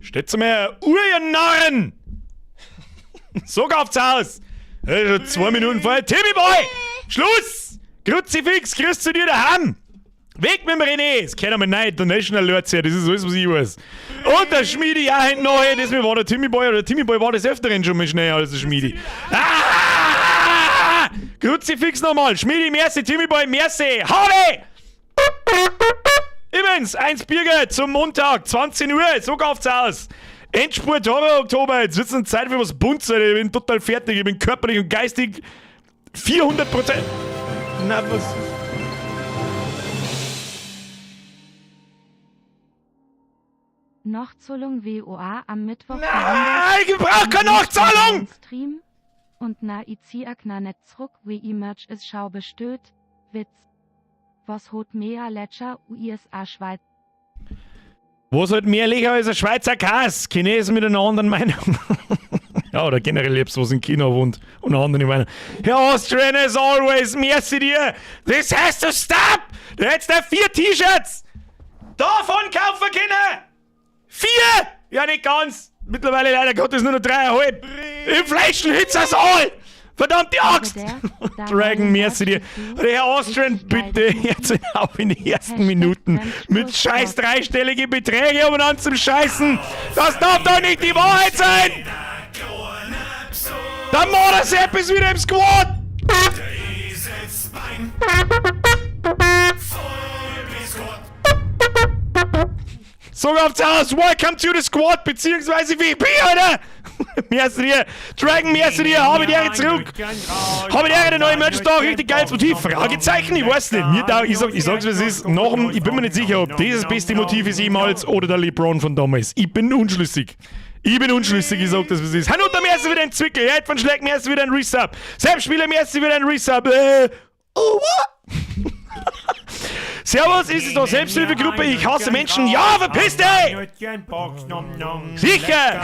Stellt mir eine Uhr, ihr Narren! So gauft's aus! Schon 2 Minuten vorher. Timmy Boy! Schluss! Kruzifix, grüß zu dir daheim! Weg mit dem René! Es kann aber nicht, Donation Alerts her, das ist alles, was ich weiß. Und der Schmiedi, ja, hinten noch, das war der Timmy Boy, oder der Timmy Boy war des Öfteren schon mal schneller als der Schmiedi. Ah! Kruzifix nochmal! Schmiedi, merci, Timmy Boy, merci! Habe! Übrigens, 1 Biergeld zum Montag, 20 Uhr, so gauft's aus. Endspurt Horror Oktober, jetzt wird's Zeit für was Buntes, Alter. Ich bin total fertig, ich bin körperlich und geistig 400%. Na, was? Nachzahlung WOA am Mittwoch. Nein, ich brauch keine Nachzahlung! Stream und na i ziag na net zruck wie i Merch is schau bestöt. Witz. Was hot mea Letscher USA Schweiz. Was hat mehr Löcher als ein Schweizer Käse? Chinesen mit einer anderen Meinung. Ja, oder generell liebst, was in China wohnt und eine andere Meinung. Herr Austrian, as always, merci dir. This has to stop! Du hättest da 4 T-Shirts davon kaufen können! 4! Ja, nicht ganz. Mittlerweile leider Gottes nur noch 3,5. Inflation hits us all! Verdammte Axt! Dragon, merci dir. Der Herr Austrian, bitte jetzt auf in den ersten Minuten mit scheiß dreistellige Beträge umeinander zum Scheißen. Das darf doch nicht die Wahrheit sein! Der Mörder-Sepp ist wieder im Squad! So läuft's aus. Welcome to the Squad, beziehungsweise VP, Alter! Merci dir. Dragon, merci dir. Habe die Ehre zurück. Habe die Ehre, der neue Merch da. Richtig geiles Motiv. Fragezeichen? Ich weiß nicht. Mir da, ich sag's, wie es ist. Nach dem, ich bin mir nicht sicher, ob das das beste Motiv ist jemals oder der LeBron von damals. Ich bin unschlüssig. Ich bin unschlüssig, ich sag das, wie es ist. Hanuta, merci wieder ein Zwickel. Ed von Schleck, merci wieder ein Resub. Selbstspieler, merci wieder ein Resub. Oh, what? Servus, ist es doch Selbsthilfegruppe? Ich hasse Menschen. Ja, verpiss dich! Sicher!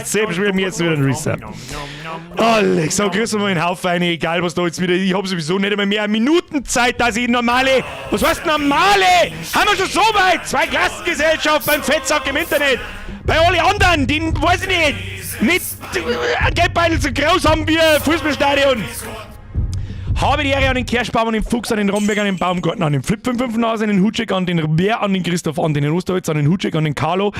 Selbstspieler, mir jetzt wieder ein Resub. Alex, so grüßen wir einen Haufen rein, egal was da jetzt wieder. Ich hab sowieso nicht einmal mehr Minuten Zeit, dass ich normale. Was heißt normale? Haben wir schon so weit? Zweiklassengesellschaft beim Fettsack im Internet. Bei allen anderen, die, weiß ich nicht, nicht ein Geldbeutel zu groß haben wie ein Fußballstadion. Habe die Ehre an den Kerschbaum, an den Fuchs, an den Romberg, an den Baumgarten, an den Flip 55 Nase, an den Hutschek, an den Bär, an den Christoph, an den Osterholz, an den Hutschek, an den Carlo,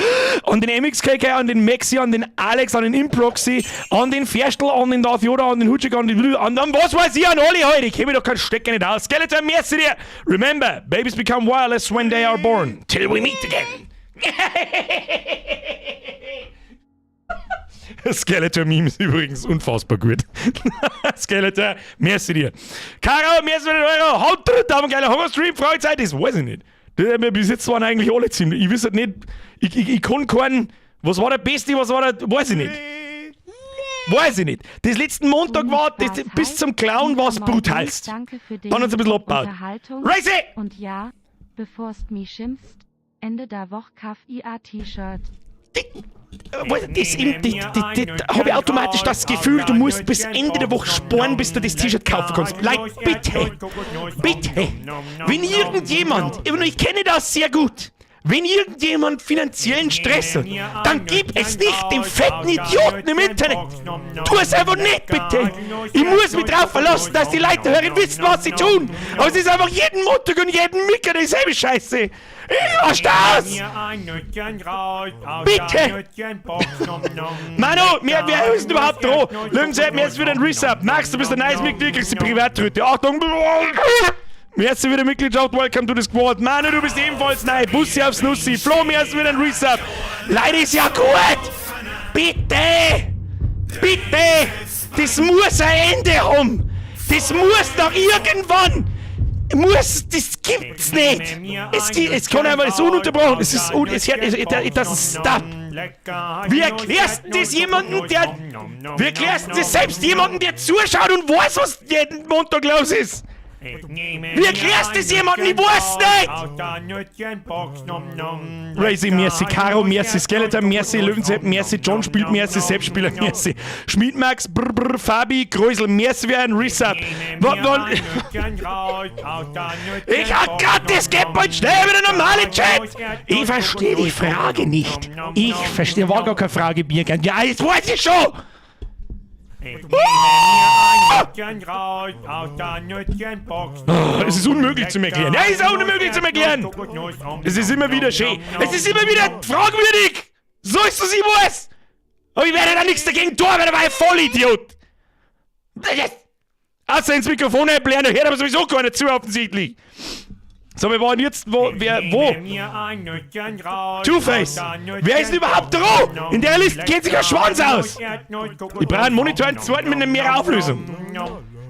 an den MXKK, an den Maxi, an den Alex, an den Improxy, an den Ferstl, an den Darth Yoda, an den Hutschek, an den an, an was weiß ich, an alle heute. Ich kenne mir doch keinen Stecker nicht aus. Skeletor, merci dir. Remember, babies become wireless when they are born. Till we meet again. Skeletor Meme ist übrigens unfassbar gut. Skeletor, merci dir. Caro, merci für den Euro. Haut drin, da haben wir geiler Horror-Stream, Freizeit, das weiß ich nicht. Bis jetzt waren eigentlich alle ziemlich. Ich weiß halt nicht, ich kann keinen. Was war der Beste, was war der. Weiß ich nicht. Weiß ich nicht. Das letzten Montag war, das, bis zum Clown war es brutalst. Danke für Dann hat's ein bisschen abgebaut. Unterhaltung. Racy! Und ja, bevor's mi schimpfst, Ende der Woche kauf i a T-Shirt. Das, das, das, habe ich automatisch das Gefühl, du musst bis Ende der Woche sparen, bis du das T-Shirt kaufen kannst. Leute, bitte, bitte, wenn irgendjemand, ich kenne das sehr gut, wenn irgendjemand finanziellen Stress hat, dann gib es nicht dem fetten Idioten im Internet. Tu es einfach nicht, bitte. Ich muss mich drauf verlassen, dass die Leute hören wissen, was sie tun. Aber es ist einfach jeden Montag und jeden Micker dieselbe Scheiße. Ich raste aus! Bitte! Manu, wer ist denn überhaupt dran? Löwen, mir ist wieder ein Resub. Max, du bist ein nice Mitglied, kriegst die Privattröte. Achtung! Merci wieder Mitgliedschaft, welcome to the squad. Manu, du bist ebenfalls neu. Bussi aufs Nussi. Flo, mir ist wieder ein Resub. Leute, ist ja gut! Bitte! Bitte! Das muss ein Ende haben! Das muss doch irgendwann! Muss, das gibt's nicht! Es kann einfach, es ist ununterbrochen, es ist, es, es, it doesn't stop! Wie erklärst du das jemandem, der, wie erklärst du das selbst jemandem, der zuschaut und weiß, was jeden Montag los ist? Wie erklärst du das jemandem? Ich weiß nicht! Razy, merci Caro, merci Skeletor, merci Löwensepp, merci John spielt, merci Sepp-Spieler, merci Schmiedmax, brr, brr, Fabi, Grösel, merci für ein Resub. Ich hab grad das geht bald schnell wieder normale Chat! Ich verstehe die Frage nicht. Ich verstehe, war gar keine Frage, Biergern. Ja, jetzt weiß ich schon! Ah! Oh, es ist unmöglich zu erklären. Ja, es ist auch unmöglich zu erklären. Es ist immer wieder schön. Es ist immer wieder fragwürdig. So ist es, ich weiß. Aber ich werde da nichts dagegen tun, weil er war ein Vollidiot. Außer ins Mikrofon einblären, da hört aber sowieso keiner zu, offensichtlich. So, wir waren jetzt, wo, wer, wo? Two-Face! Wer ist denn überhaupt dran? In der Liste kennt sich ein Schwanz aus! Ich brauche einen Monitor, einen zweiten mit einer mehr Auflösung.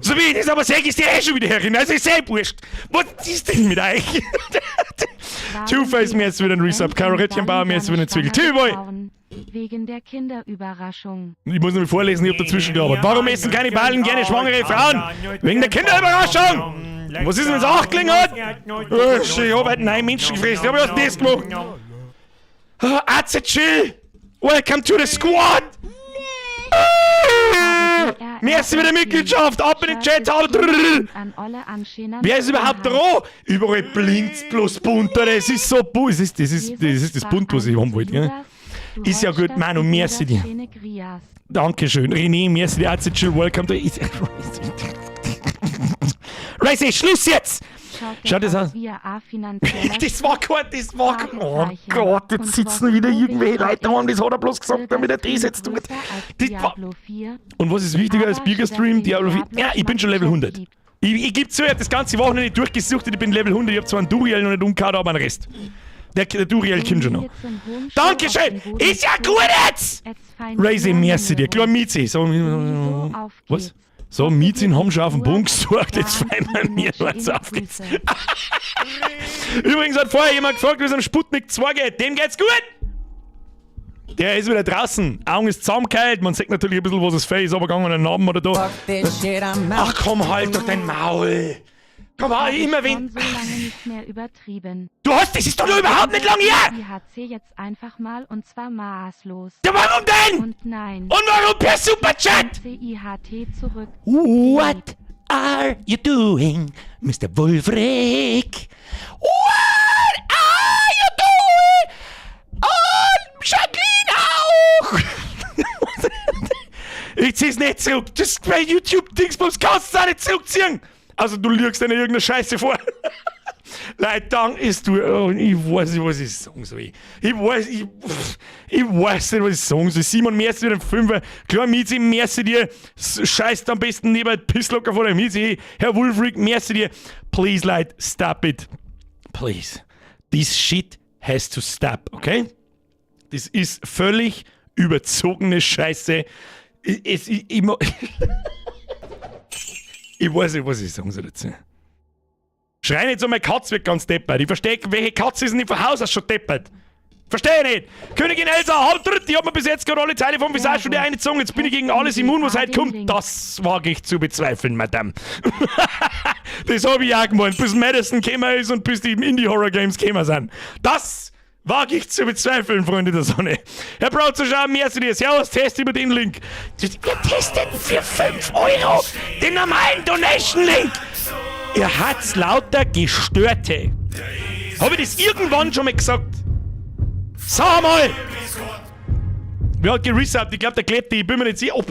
So wie ich das aber sehe, ist der eh schon wieder herin. Also ist eh wurscht. Was ist denn mit euch? Two-Face, mir jetzt wieder ein Resub. Karorettchenbauer, mir jetzt wieder ein Zwiegel. T-Boy! Wegen der Kinderüberraschung. Ich muss nämlich vorlesen, ich hab dazwischen gelabert. Warum essen Kannibalen gerne schwangere Frauen? Wegen der Kinderüberraschung! Was ist denn, wenn's auch gelingen hat? Oh, ich hab halt 9 Menschen gefressen. Ich hab erst das gemacht. Oh, Atze, chill! Welcome to the squad! Merci für die Mitgliedschaft! Ab in den Chat! Wer ist überhaupt dran? Überall blinkt's bloß bunter. Das ist so bunt. Das ist das bunt, was ich haben wollte. Gell? Ist ja gut, Manu, merci dir. Dankeschön. René, merci dir. Atze, chill, welcome to. Racy, Schluss jetzt! Schaut das aus? Das war kein, das war kein, oh Gott, jetzt sitzen wieder irgendwelche Leute da und das hat er bloß gesagt, damit er das jetzt tut. Das war, und was ist wichtiger als Bigger Stream? Diablo 4? Ja, ich bin schon Level 100. Ich gebe zu, ich habe das ganze Wochenende durchgesucht, ich bin Level 100, ich habe zwar einen Duriel noch nicht umgehauen, aber einen Rest. Der Duriel kommt schon noch. Dankeschön! Ist ja gut jetzt! Razy, merci dir. Klar, Mizi. So, was? So, Mizin haben schon auf den Boden gesorgt, jetzt feiern wir was auf geht's. Übrigens hat vorher jemand gefragt, wie es am Sputnik 2 geht. Dem geht's gut! Der ist wieder draußen. Augen ist zusammengeheilt. Man sieht natürlich ein bisschen, was es fehlt. Ist aber gegangen, einen Namen oder da. Ach komm, halt doch dein Maul! Komm, halt, immer wenn. So lange nicht mehr übertrieben. Du hast, das ist doch nur überhaupt nicht lang her! Die HC jetzt einfach mal und zwar maßlos. Ja, warum denn? Und nein. Und warum per Superchat? CIHT zurück. What are you doing, Mr. Wolfric? What are you doing? Und Jacqueline auch! Ich zieh's nicht zurück. Das bei YouTube-Dingsbums kannst du auch nicht zurückziehen. Also du lügst dir irgendeine Scheiße vor. Leute, dann ist du. Oh, ich weiß nicht, was ich sagen soll. Ich weiß nicht, was ich sagen soll. Simon, merci wieder Fünfer. Klar, Mizi, merci dir. Scheißt am besten neben Pisslocker vor der Mizi. Herr Wolfric, merci dir. Please, Leute, stop it. Please. This shit has to stop, okay? Das ist völlig überzogene Scheiße. Ich weiß nicht, was ich sagen soll dazu. Schrei nicht so, meine Katze wird ganz deppert. Ich verstehe, welche Katze ist denn nicht von Haus aus schon deppert? Verstehe ich nicht. Königin Elsa, halt dritt, die hat mir bis jetzt gerade alle Teile vom Visage schon die eine gezogen. Jetzt bin ich gegen alles immun, was heute kommt. Das wage ich zu bezweifeln, Madame. Das habe ich auch gemeint, bis Madison gekommen ist und bis die Indie-Horror Games gekommen sind. Das wage ich zu bezweifeln, Freunde der Sonne. Herr Brauzer, merci dir. Servus, Test über den Link. Wir testen für 5 € den normalen Donation-Link. Ihr habt's lauter Gestörte. Habe ich das irgendwann schon mal gesagt? Sag mal! Wer hat geresubbt? Ich glaube, der Kletti, ich bin mir nicht sicher. Oh.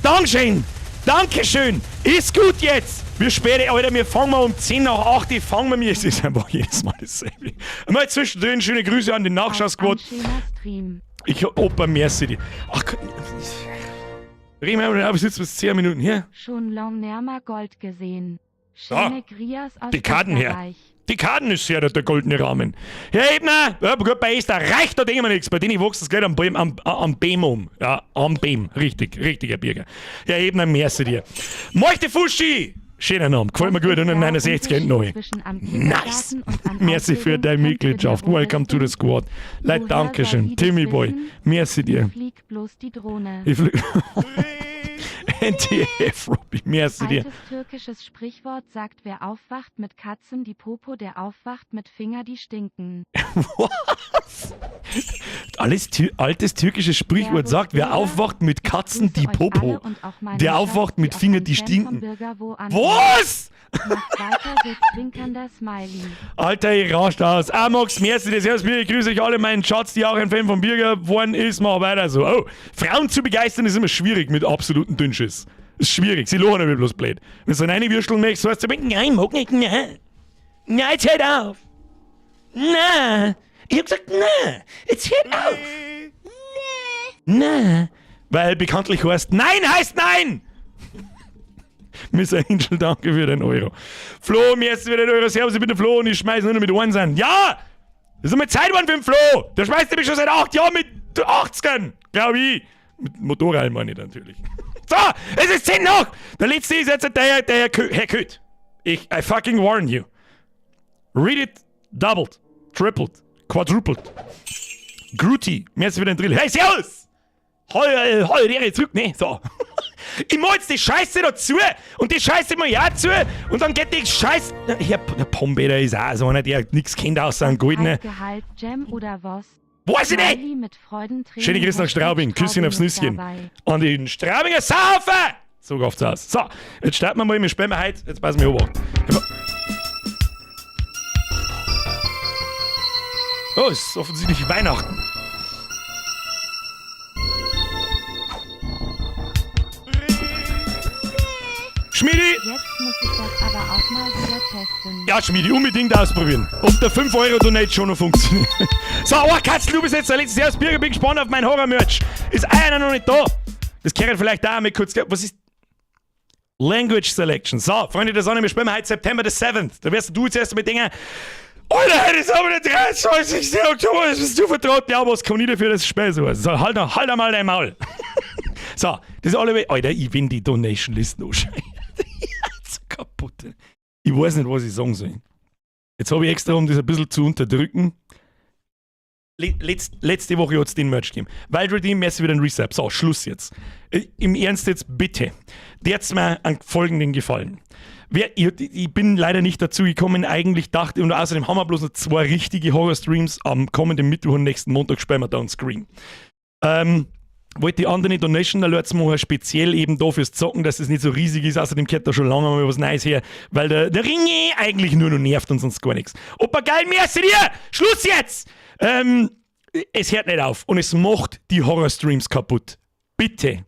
Dankeschön! Dankeschön! Ist gut jetzt! Wir später, Alter, wir fangen mal um 10 nach 8, ich fangen wir mir. Es ist einfach jedes Mal dasselbe. Mal zwischendrin schöne Grüße an den Nachschau-Squad. Ich Opa, merci dir. Ach Gott. Reden wir mal, sitzen bis 10 Minuten hier. Schon lang nimmer Gold gesehen. Schöne Grias aus Die Karten her. Österreich. Die Karten ist ja der goldene Rahmen. Herr Ebner, ja, gut, bei Esther reicht da immer nichts. Bei denen wächst das gleich am Bäm, am Bäm um. Ja, am Bäm. Richtig, richtiger Birger. Herr Ebner, merci dir. Mochte Fuschi! Schöner Name, gefällt mir gut. 169 Geld neu. Nice! Merci für deine Mitgliedschaft. Welcome to the squad. Leute, Dankeschön. Timmy Boy, merci dir. Flieg bloß die Drohne. Ich flieg. NTF, Robby, merci dir. Altes türkisches Sprichwort sagt, wer aufwacht mit Katzen die Popo, der aufwacht mit Finger die stinken. Was? Alles tü altes türkisches Sprichwort Servus sagt, wer Bürger, aufwacht mit ich Katzen grüße die euch Popo, alle und auch meinen der Schatz, aufwacht die mit auch Finger ein die Fan vom stinken. Bürger wo anhört. Was? Macht weiter so, zwinkernder Smiley. Alter, ich rascht aus. Amox, merci dir, servus, ich grüße euch alle, meinen Schatz, die auch ein Fan von Birger geworden ist, mach weiter so. Oh, Frauen zu begeistern ist immer schwierig mit absoluten Dünnschiss. Ist schwierig, sie lachen immer bloß blöd. Wenn du dann reinwürsteln möchtest, weißt du, nein, mag nicht, nein. Nein, jetzt hört auf. Nein. Ich hab gesagt, nein. Jetzt hört auf. Nein. Weil bekanntlich heißt, nein heißt nein. Miss Angel, danke für den Euro. Flo, mir ist wieder den Euro. Servus, ich bin der Flo und ich schmeiß nur noch mit Ohren sein. Ja! Das ist einmal Zeit geworden für den Flo! Der schmeißt nämlich schon seit 8 Jahren mit 80ern, glaube ich. Mit Motorrad meine ich natürlich. So, es ist 10 nach! Der letzte ist jetzt der Herr, Herr Köth. I fucking warn you. Read it doubled, tripled, quadrupled. Gruti, mir ist wieder ein Drill. Hey, servus! Hol, hol, Ehre zurück, ne? So. Ich mach jetzt die Scheiße dazu und die Scheiße mach ich auch zu und dann geht die Scheiße. Herr, der Pombe, der ist auch so einer, der nichts kennt außer einem goldenen. Heißt Gehalt Jam oder was? Weiß ich nicht! Smiley mit Freudentränen. Schöne Grüße nach Hashtag Straubing. Küsschen aufs Straubing Nüsschen. mit dabei. An den Straubinger Saufer! So gauft's aus. So, jetzt starten wir mal, wir spielen wir heute. Jetzt passen wir auf. Oh, es ist offensichtlich Weihnachten. Schmiedi! Jetzt muss ich das aber auch mal wieder testen. Ja, Schmiedi, unbedingt ausprobieren. Ob der 5-Euro-Donate schon noch funktioniert. So, oh, Katzel, du bist jetzt der letzte. Servus, Birger, bin gespannt auf mein Horror-Merch. Ist einer noch nicht da? Das kehrt vielleicht da mit kurz. Was ist. Language Selection. So, Freunde der Sonne, wir spielen heute September the 7th. Da wirst du zuerst mit denken, Alter, das ist aber der 23. Oktober, das bist du vertraut. Ja, was kann ich dafür, dass es spät so ist? So, halt mal dein Maul. So, das ist alle. Alter, ich bin die Donation-Listen anschauen. So kaputt. Ich weiß nicht, was ich sagen soll. Jetzt habe ich extra, um das ein bisschen zu unterdrücken. Letzte Woche hat es den Merch gegeben. Wild Redeem, merci wieder ein Resub. So, Schluss jetzt. Im Ernst jetzt, bitte. Der mir einen folgenden Gefallen. Ich bin leider nicht dazu gekommen, eigentlich dachte, und außerdem haben wir bloß noch zwei richtige Horror-Streams. Am kommenden Mittwoch und nächsten Montag spielen wir dann Scream. Wollte die anderen Donation Alerts machen, speziell eben da fürs Zocken, dass es nicht so riesig ist. Außerdem gehört da schon lange mal was Neues her, weil der Ringe eigentlich nur noch nervt und sonst gar nichts. Opa geil, merci dir! Schluss jetzt! Es hört nicht auf und es macht die Horror-Streams kaputt. Bitte.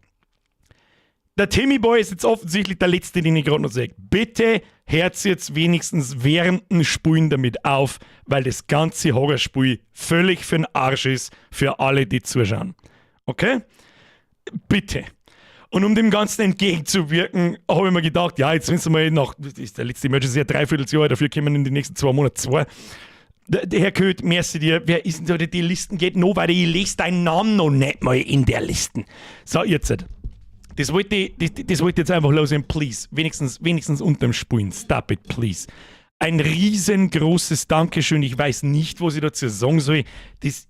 Der Timmy Boy ist jetzt offensichtlich der letzte, den ich gerade noch sehe. Bitte hört jetzt wenigstens während dem Spulen damit auf, weil das ganze Horrorspiel völlig für den Arsch ist, für alle, die zuschauen. Okay? Bitte. Und um dem Ganzen entgegenzuwirken, habe ich mir gedacht, ja, jetzt wenn du mal nach, das ist der letzte Merch ist ja Dreivierteljahr, dafür kommen in die nächsten 2 Monate 2. Der Herr Köth, merci dir, wer ist denn da, die Listen geht noch weiter, ich lese deinen Namen noch nicht mal in der Listen. So, jetzt. Das wollte ich jetzt einfach loswerden, please. Wenigstens unterm Spulen. Stop it, please. Ein riesengroßes Dankeschön. Ich weiß nicht, was ich dazu sagen soll. Das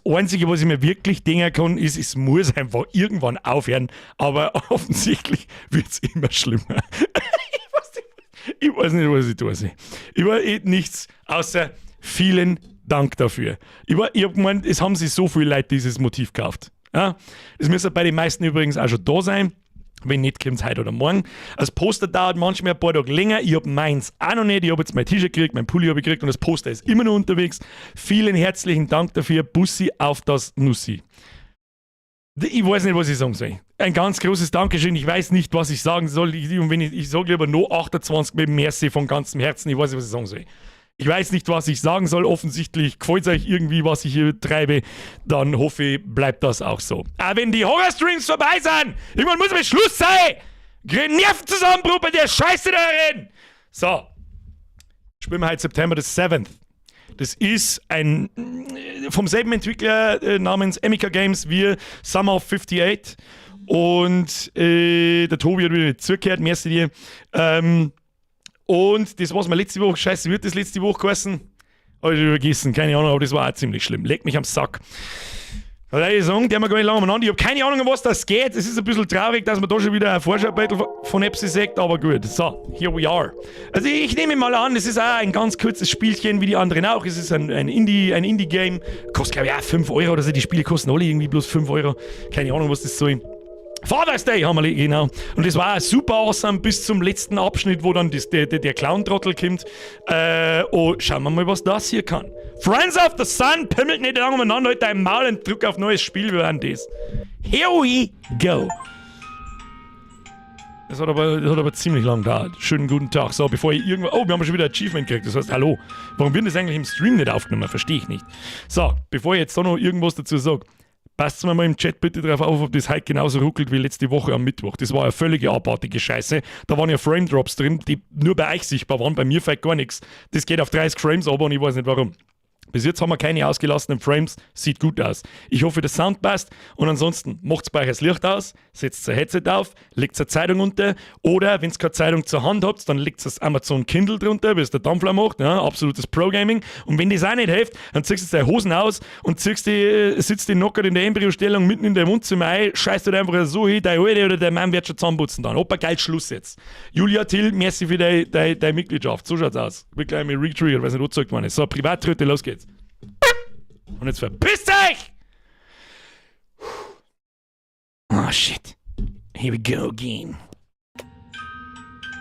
Einzige, was ich mir wirklich denken kann, ist, es muss einfach irgendwann aufhören. Aber offensichtlich wird's immer schlimmer. Ich weiß nicht, was ich tun soll. Ich weiß eh nichts, außer vielen Dank dafür. Ich hab gemeint, es haben sich so viele Leute dieses Motiv gekauft. Ja, das müsste bei den meisten übrigens auch schon da sein. Wenn nicht, kommt's heute oder morgen. Das Poster dauert manchmal ein paar Tage länger. Ich hab meins auch noch nicht. Ich hab jetzt mein T-Shirt gekriegt, mein Pulli hab ich gekriegt und das Poster ist immer noch unterwegs. Vielen herzlichen Dank dafür. Bussi auf das Nussi. Ich weiß nicht, was ich sagen soll. Ein ganz großes Dankeschön. Ich weiß nicht, was ich sagen soll. Ich sag lieber nur 28 mit Merci von ganzem Herzen. Ich weiß nicht, was ich sagen soll. Ich weiß nicht, was ich sagen soll. Offensichtlich gefällt's euch irgendwie, was ich hier treibe. Dann hoffe ich, bleibt das auch so. Aber wenn die Horror-Streams vorbei sind, irgendwann muss mal Schluss sein. Nervenzusammenbruch bei der Scheiße darin. So. Spielen wir heute September the 7th. Das ist ein vom selben Entwickler namens Emika Games wie Summer of 58. Und der Tobi hat wieder zugehört, merci dir. Und das, was mir letzte Woche, scheiße, wird das letzte Woche geheißen? Hab ich vergessen, keine Ahnung, aber das war auch ziemlich schlimm. Leck mich am Sack. Da ich sagen, der wir gar nicht lange umeinander. Ich habe keine Ahnung, um was das geht. Es ist ein bisschen traurig, dass man da schon wieder ein Vorschaubild von Epsi sieht, aber gut. So, here we are. Also ich nehme mal an, es ist auch ein ganz kurzes Spielchen, wie die anderen auch. Es ist ein Indie-Game. Kostet, glaube ich, auch 5 Euro oder so. Die Spiele kosten alle irgendwie bloß 5 Euro. Keine Ahnung, was das soll. Father's Day haben wir, genau. Und das war super awesome bis zum letzten Abschnitt, wo dann der Clown-Trottel kommt. Oh, schauen wir mal, was das hier kann. Friends of the Sun, pimmelt nicht lange umeinander, halt dein Maul und drück auf neues Spiel, wir werden das. Here we go. Das hat aber ziemlich lang gedauert. Schönen guten Tag. So, bevor ich irgendwo. Oh, wir haben schon wieder Achievement gekriegt. Das heißt, hallo. Warum wird das eigentlich im Stream nicht aufgenommen? Verstehe ich nicht. So, bevor ich jetzt da noch irgendwas dazu sage, passt mir mal im Chat bitte darauf auf, ob das heute genauso ruckelt wie letzte Woche am Mittwoch. Das war ja völlige abartige Scheiße. Da waren ja Frame Drops drin, die nur bei euch sichtbar waren. Bei mir fällt gar nichts. Das geht auf 30 Frames aber und ich weiß nicht, warum. Bis jetzt haben wir keine ausgelassenen Frames, sieht gut aus. Ich hoffe, der Sound passt und ansonsten macht's bei euch das Licht aus, setzt ein Headset auf, legt eine Zeitung unter oder wenn ihr keine Zeitung zur Hand habt, dann legt das Amazon Kindle drunter, wie es der Dampfler macht, ja, absolutes Pro-Gaming. Und wenn das auch nicht hilft, dann ziehst du deine Hosen aus und sitzt die knockert in der Embryostellung mitten in der Wohnzimmer ein, scheißt du einfach so hin, deine Alte oder dein Mann wird schon zusammenputzen dann. Opa, geil, Schluss jetzt. Julia Till, merci für deine Mitgliedschaft. So schaut's aus. Ich bin gleich mal retriggert, weiß nicht, was gesagt worden ist. So, Privattröte, los geht's. Und jetzt verpisst euch! Oh shit. Here we go again.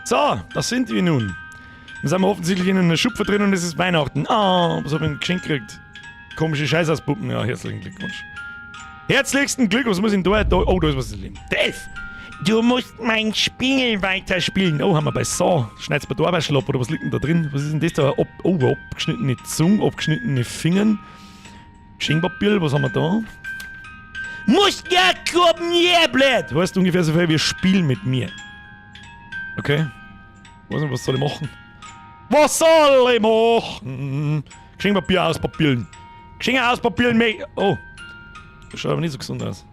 So, da sind wir nun. Dann sind wir offensichtlich in einer Schupfe drin und es ist Weihnachten. Ah, was hab ich ein Geschenk gekriegt? Komische Scheißhauspuppen. Ja, herzlichen Glückwunsch. Herzlichsten Glückwunsch. Was muss ich denn da? Oh, da ist was zu leben. Der Elf. Du musst mein Spiel weiterspielen. Oh, haben wir bei Saw. Schneid's bei da Schlapp oder was liegt denn da drin? Was ist denn das da? Oh, abgeschnittene Zunge, abgeschnittene Fingern. Geschenkpapier, was haben wir da? Muss ja kommen, yeah, blöd! Heißt ungefähr so viel wie Spiel mit mir. Okay. Was soll ich machen? Was soll ich machen? Geschenkpapier auspapieren. Geschenke auspapieren, me. Oh. Das schaut aber nicht so gesund aus.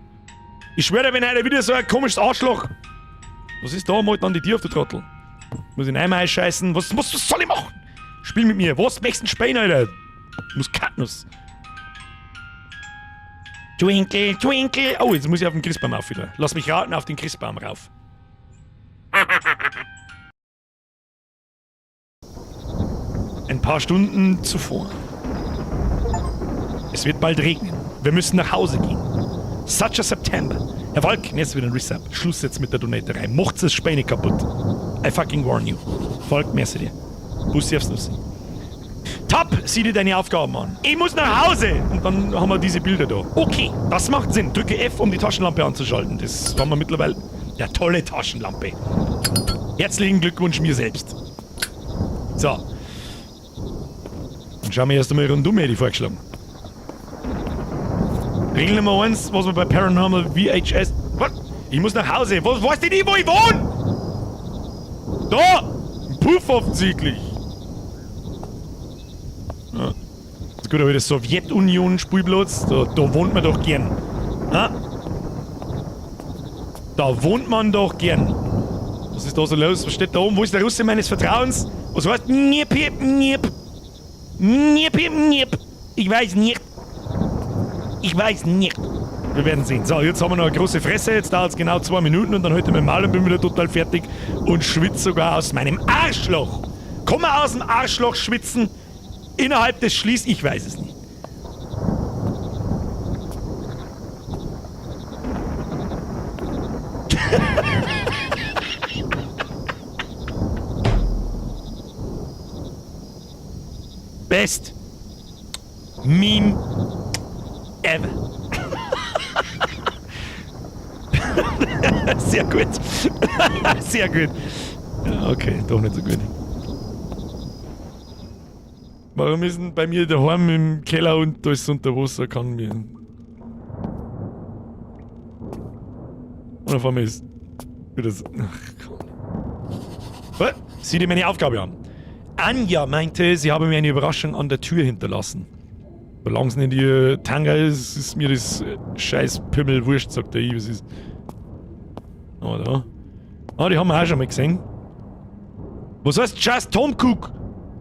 Ich schwöre, wenn einer wieder so ein komisches Arschloch. Was ist da? Malt an die Tür auf der Trottel. Muss ich in Eimer einscheißen? Was soll ich machen? Spiel mit mir. Was möchtest du spielen, Alter? Muskatnuss. Twinkle, twinkle. Oh, jetzt muss ich auf den Christbaum auf wieder. Lass mich raten, auf den Christbaum rauf. Ein paar Stunden zuvor. Es wird bald regnen. Wir müssen nach Hause gehen. Such a September. Herr Walk, jetzt wieder ein Resub. Schluss jetzt mit der Donaterei. Macht's das Späne kaputt. I fucking warn you. Falk, merci dir. Bussi aufs Nussi. Top, sieh dir deine Aufgaben an. Ich muss nach Hause! Und dann haben wir diese Bilder da. Okay, das macht Sinn. Drücke F, um die Taschenlampe anzuschalten. Das haben wir mittlerweile. Ja, tolle Taschenlampe. Herzlichen Glückwunsch mir selbst. So. Dann schauen wir erst einmal rundum, hätte ich vorgeschlagen. Regel Nummer 1, was wir bei Paranormal VHS. Was? Ich muss nach Hause. Was weißt du nicht, wo ich wohne? Da! Ein Puff offensichtlich. Ja. Das ist gut, aber der Sowjetunion-Spielplatz, da wohnt man doch gern. Ha? Da wohnt man doch gern. Was ist da so los? Was steht da oben? Wo ist der Russe meines Vertrauens? Was heißt Niep, niep, niep? Niep, niep. Ich weiß nicht. Ich weiß nicht. Wir werden sehen. So, jetzt haben wir noch eine große Fresse. Jetzt dauert es genau 2 Minuten und dann heute mit Mal und bin wieder total fertig und schwitze sogar aus meinem Arschloch. Kann man aus dem Arschloch schwitzen? Innerhalb des Schließ? Ich weiß es nicht. Best Meme ever. Sehr gut. Sehr gut. Okay, doch nicht so gut. Warum ist denn bei mir daheim im Keller und da ist unter Wasser? Kann mir. Und auf einmal ist wieder so. Ach komm. Was? Sieh dir meine Aufgabe an. Anja meinte, sie habe mir eine Überraschung an der Tür hinterlassen. Solange es nicht ihr Tanga ist, ist mir das scheiß Pimmel wurscht, sagt der ich, was ist. Oh, da. Ah, die haben wir auch schon mal gesehen. Was heißt Just Tom Cook?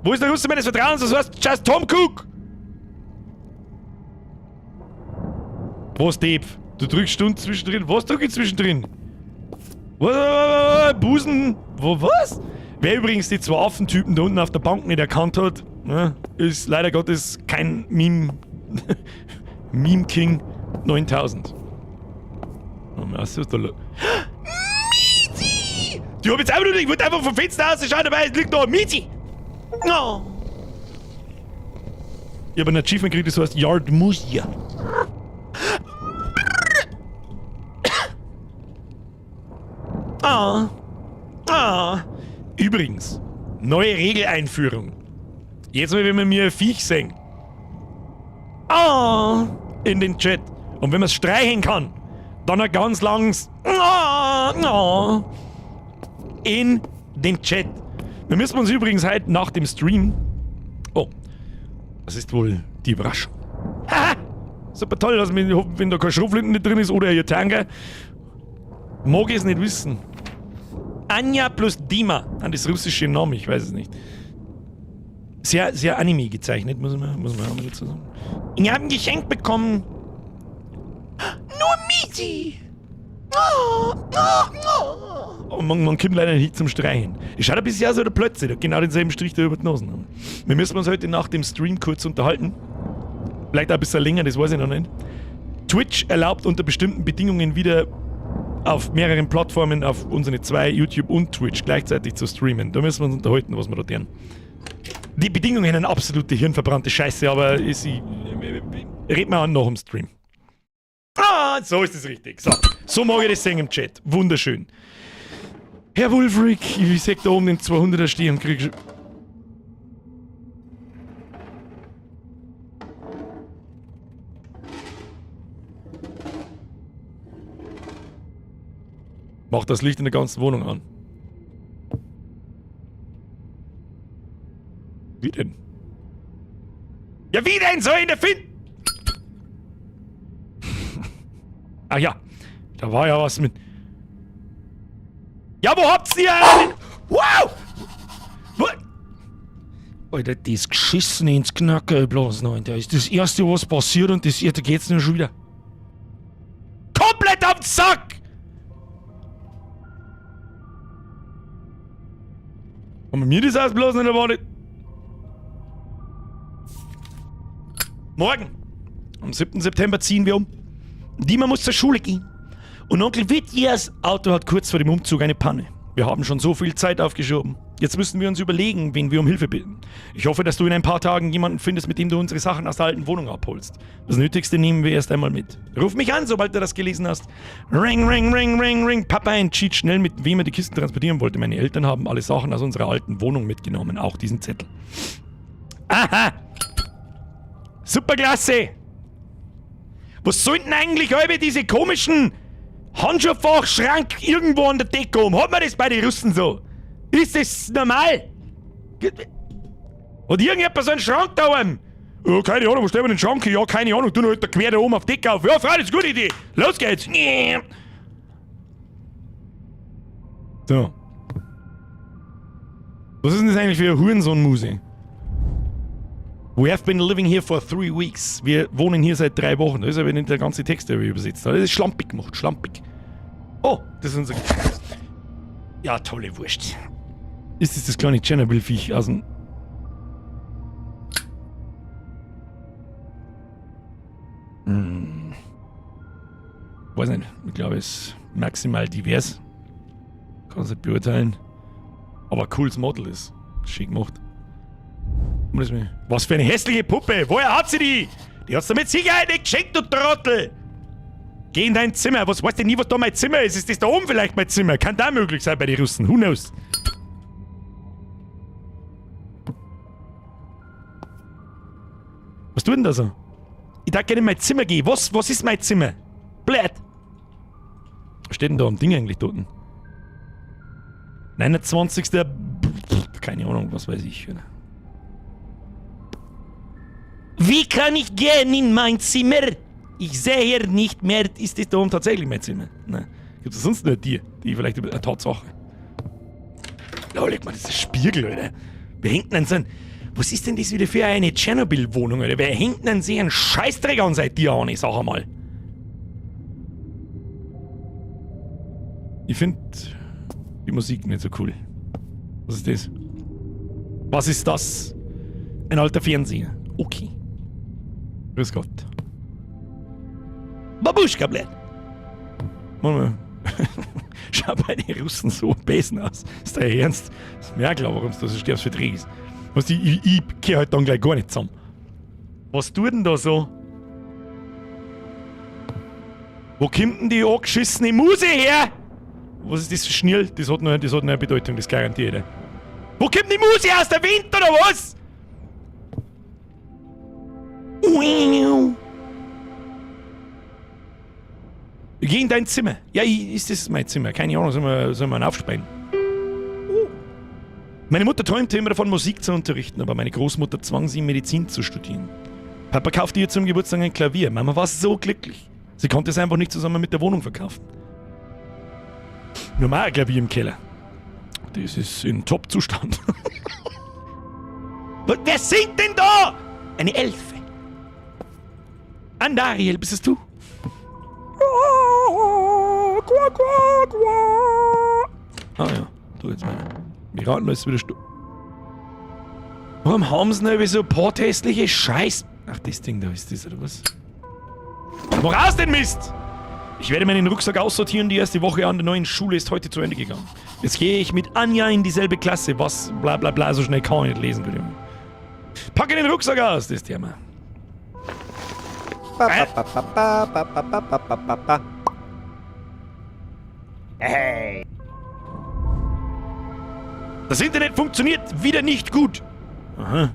Wo ist der Russe meines Vertrauens? Was heißt Just Tom Cook? Was, Depp? Du drückst Stunden zwischendrin. Was drück ich zwischendrin? Was? Busen? Wo, was? Wer übrigens die zwei Affentypen da unten auf der Bank nicht erkannt hat, ne, ist leider Gottes kein Meme. Meme King 9000. Oh, was ist da los? Mizi! Die hab jetzt einfach nur, ich wollte einfach vom Fenster aus schauen, dabei es liegt da Mizi! No! Ich hab ein Achievement gekriegt, das heißt Yard Musia. Ah. Ah. Übrigens, neue Regeleinführung. Jetzt mal, wenn wir mir ein Viech sehen. Ah. In den Chat. Und wenn man es streichen kann, dann ein ganz langes Ah, ah. In den Chat. Wir müssen uns übrigens heute nach dem Stream. Oh. Das ist wohl die Überraschung. Haha! Super toll, dass mir, wenn da kein Schrotflinten nicht drin ist oder ihr Tanker. Mag ich es nicht wissen. Anja plus Dima. An das russische Name, ich weiß es nicht. Sehr, sehr Anime gezeichnet, muss man auch mal dazu sagen. Ich habe ein Geschenk bekommen. Nur Misi! Oh, oh, oh. Und man kommt leider nicht zum Streichen. Es schaut ein bisschen aus wie der Plötze, der hat genau denselben Strich da über die Nase. Wir müssen uns heute nach dem Stream kurz unterhalten. Vielleicht auch ein bisschen länger, das weiß ich noch nicht. Twitch erlaubt unter bestimmten Bedingungen wieder auf mehreren Plattformen, auf unsere zwei, YouTube und Twitch, gleichzeitig zu streamen. Da müssen wir uns unterhalten, was wir da tun. Die Bedingungen sind absolute hirnverbrannte Scheiße, aber ich red mal an nach dem Stream. Ah, so ist es richtig. So, so mag ich das sehen im Chat. Wunderschön. Herr Wulfric, ich seh da oben den 200er stehen und krieg schon. Mach das Licht in der ganzen Wohnung an. Wie denn? Ja, wie denn? Soll ich in der finden? Ach ja, da war ja was mit. Ja, wo habt's ihr einen? Wow! Wo? Alter, das geschissen ins Knacker bloß, Alter. Ist das erste, was passiert und das, da geht's nur schon wieder. Komplett am Sack! Haben wir das ausblasen oder war das? Morgen, am 7. September ziehen wir um. Dima muss zur Schule gehen. Und Onkel Witjers Auto hat kurz vor dem Umzug eine Panne. Wir haben schon so viel Zeit aufgeschoben. Jetzt müssen wir uns überlegen, wen wir um Hilfe bitten. Ich hoffe, dass du in ein paar Tagen jemanden findest, mit dem du unsere Sachen aus der alten Wohnung abholst. Das Nötigste nehmen wir erst einmal mit. Ruf mich an, sobald du das gelesen hast. Ring, ring, ring, ring, ring. Papa entschied schnell, mit wem er die Kisten transportieren wollte. Meine Eltern haben alle Sachen aus unserer alten Wohnung mitgenommen, auch diesen Zettel. Aha! Superklasse! Was sollten eigentlich alle diese komischen Handschuhfachschrank irgendwo an der Decke oben? Hat man das bei den Russen so? Ist das normal? Hat irgendjemand so einen Schrank da oben? Ja, keine Ahnung, wo stellen wir den Schrank hin? Ja, keine Ahnung, tu noch halt da quer da oben auf die Decke auf. Ja, Frau, das ist eine gute Idee. Los geht's. So. Was ist denn das eigentlich für eine Hurensohn-Muse? We have been living here for 3 weeks. Wir wohnen hier seit 3 Wochen. Das ist aber nicht der ganze Text, der wir übersetzt haben. Das ist schlampig gemacht, schlampig. Oh, das ist unser... Ja, tolle Wurst. Ist das das kleine Tschernobyl-Viech aus dem... Weiß nicht. Ich glaube, es ist maximal divers. Kann es nicht beurteilen. Aber cooles Model ist. Schick gemacht. Was für eine hässliche Puppe! Woher hat sie die? Die hat's dir mit Sicherheit nicht geschenkt, du Trottel! Geh in dein Zimmer. Was weißt du nie, was da mein Zimmer ist? Ist das da oben vielleicht mein Zimmer? Kann da möglich sein bei den Russen. Who knows? Was tut denn da so? Ich darf gerne in mein Zimmer gehen. Was ist mein Zimmer? Blöd! Was steht denn da am Ding eigentlich dort? 29. Keine Ahnung, was weiß ich. Wie kann ich gehen in mein Zimmer? Ich sehe hier nicht mehr. Ist das da oben tatsächlich mein Zimmer? Nein. Gibt es sonst nur die, die vielleicht über eine Tatsache? Oh, leg mal, das ist ein Spiegel, Alter. Wer hängt denn so ein. Was ist denn das wieder für eine Tschernobyl-Wohnung, Alter? Wer hängt denn sich einen Scheißdreck an seit dir an, ich sag einmal. Ich finde die Musik nicht so cool. Was ist das? Was ist das? Ein alter Fernseher. Okay. Grüß Gott. Babuschka, blöd. Moment. Schau bei den Russen so besen aus. Ist der Ernst? Ist mir auch klar, warum du so stirbst für Dreck ist. Was, ich geh halt dann gleich gar nicht zusammen. Was tut denn da so? Wo kommt denn die angeschissene Muse her? Was ist das für Schnell? Das hat noch eine Bedeutung, das garantiert. Wo kommt die Muse aus? Der Wind oder was? Geh in dein Zimmer. Ja, ist das mein Zimmer? Keine Ahnung, sollen wir einen aufspeien? Meine Mutter träumte immer davon, Musik zu unterrichten, aber meine Großmutter zwang sie, Medizin zu studieren. Papa kaufte ihr zum Geburtstag ein Klavier. Mama war so glücklich. Sie konnte es einfach nicht zusammen mit der Wohnung verkaufen. Nur mal ein Klavier im Keller. Das ist in Top-Zustand. Wer singt denn da? Eine Elfe. Andariel, bist es du? Ah ja, du jetzt mal. Wir raten, ist wieder stu. Warum haben sie denn so potthässliche Scheiß... Ach, das Ding da ist das, oder was? Mach raus den Mist! Ich werde meinen Rucksack aussortieren. Die erste Woche an der neuen Schule ist heute zu Ende gegangen. Jetzt gehe ich mit Anja in dieselbe Klasse. Was bla bla bla, so schnell kann ich nicht lesen. Bitte. Packe den Rucksack aus, das Thema. Ba, ba, ba, ba, ba, ba, ba, ba, ba, ba, ba. Hey. Das Internet funktioniert wieder nicht gut. Aha.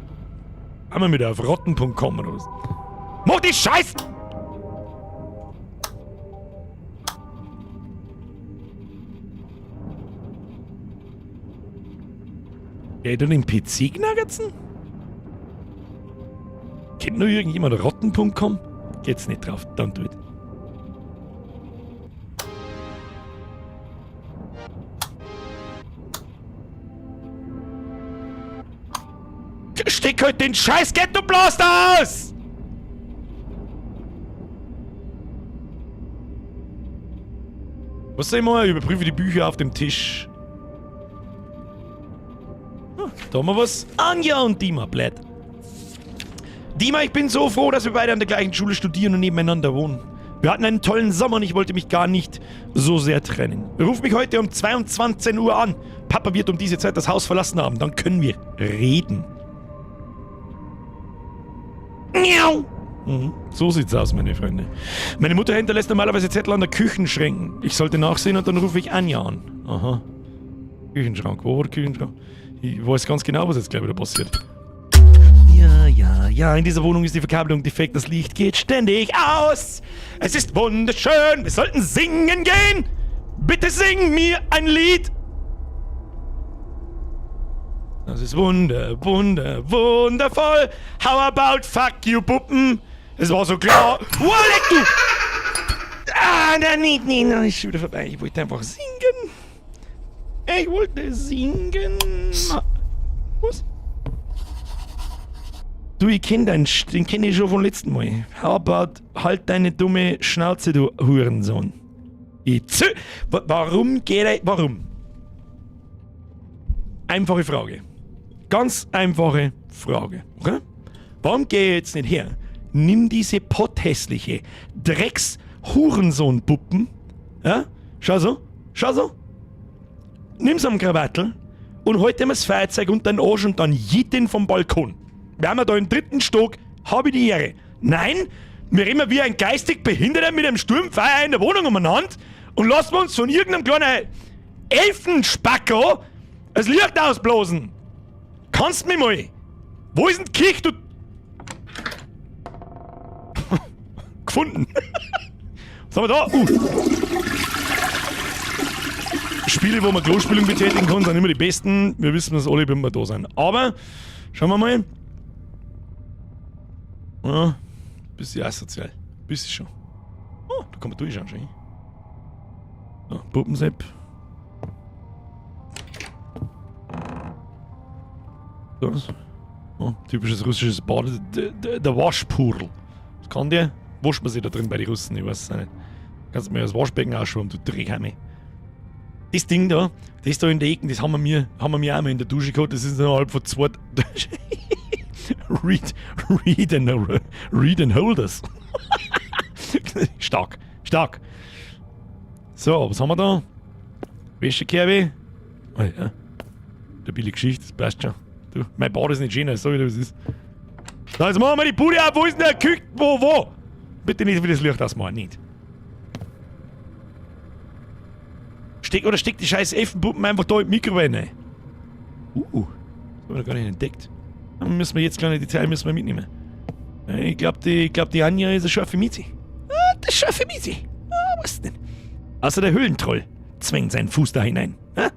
Haben wir wieder auf rotten.com oder was? Mach die Scheiße! Geht er den PC knaggerzen? Kennt nur irgendjemand rotten.com? Geht's nicht drauf, dann tut. Steck halt den scheiß Ghetto-Blaster aus! Was soll ich machen? Ich überprüfe die Bücher auf dem Tisch. Ah, da haben wir was. Anja und Dima, blöd. Dima, ich bin so froh, dass wir beide an der gleichen Schule studieren und nebeneinander wohnen. Wir hatten einen tollen Sommer und ich wollte mich gar nicht so sehr trennen. Ruf mich heute um 22 Uhr an. Papa wird um diese Zeit das Haus verlassen haben. Dann können wir reden. Miau. Mhm. So sieht's aus, meine Freunde. Meine Mutter hinterlässt normalerweise Zettel an der Küchenschränken. Ich sollte nachsehen und dann rufe ich Anja an. Aha. Küchenschrank. Wo war der Küchenschrank? Ich weiß ganz genau, was jetzt gleich wieder passiert. Ja, ja, ja, in dieser Wohnung ist die Verkabelung defekt. Das Licht geht ständig aus. Es ist wunderschön. Wir sollten singen gehen. Bitte sing mir ein Lied. Das ist wunder, wunder, wundervoll. How about fuck you, Puppen? Es war so klar. Oh, leck du! Ah, nein, nein, nein, nein, ist schon wieder vorbei. Ich wollte einfach singen. Ich wollte singen. Was? Du, ich kenn deinen, den kenn ich schon vom letzten Mal. How about, halt deine dumme Schnauze, du Hurensohn. Ich zö- Warum geht er, warum? Einfache Frage. Ganz einfache Frage, okay? Warum geh ich jetzt nicht her? Nimm diese potthässliche Drecks-Hurensohn-Puppen, ja? Schau so, schau so. Nimm's am Krawattel und halt ihm das Feuerzeug unter den Arsch und dann jitt ihn vom Balkon. Wir haben ja da im dritten Stock, hab ich die Ehre. Nein, wir rennen wie ein geistig Behinderter mit einem Sturmfeuer in der Wohnung umeinander und lassen uns von irgendeinem kleinen Elfenspacko das Licht ausblasen. Kannst mich mal. Wo ist denn die Kirche, du... Gefunden. Was haben wir da? Spiele, wo man Klospülung betätigen kann, sind immer die besten. Wir wissen das alle, wenn wir da sind. Aber, schauen wir mal. Ja, bisschen asozial. Bisschen schon. Oh, da kann man durchschauen schon. So, Puppensepp. So. Oh, typisches russisches Bad. Der Waschpurl. Was kann der? Wascht man sich da drin bei den Russen? Ich weiß es nicht. Kannst du mir das Waschbecken ausschauen, du Dreckheime. Das Ding da, das da in der Ecke, das haben wir auch mal in der Dusche gehabt. Das ist innerhalb von 2. Read and hold us. Stark, stark. So, was haben wir da? Wäschekerbe. Oh ja. Der billige Geschichte, das passt schon. Du, mein Bad ist nicht schöner, sag ich dir, was ist. So, jetzt machen wir die Bude auf. Wo ist denn der Küche? Wo, wo? Bitte nicht wieder das Licht ausmachen, nicht. Steck, oder steck die scheiß Elfenpuppen einfach da in die Mikrowelle rein. Das haben wir noch gar nicht entdeckt. Dann müssen wir jetzt kleine Detail müssen wir mitnehmen. Ich glaub, die Anja ist eine scharfe Miezi. Ah, das ist scharfe Miezi. Ah, was denn? Außer der Höhlentroll zwängt seinen Fuß da hinein. Ah?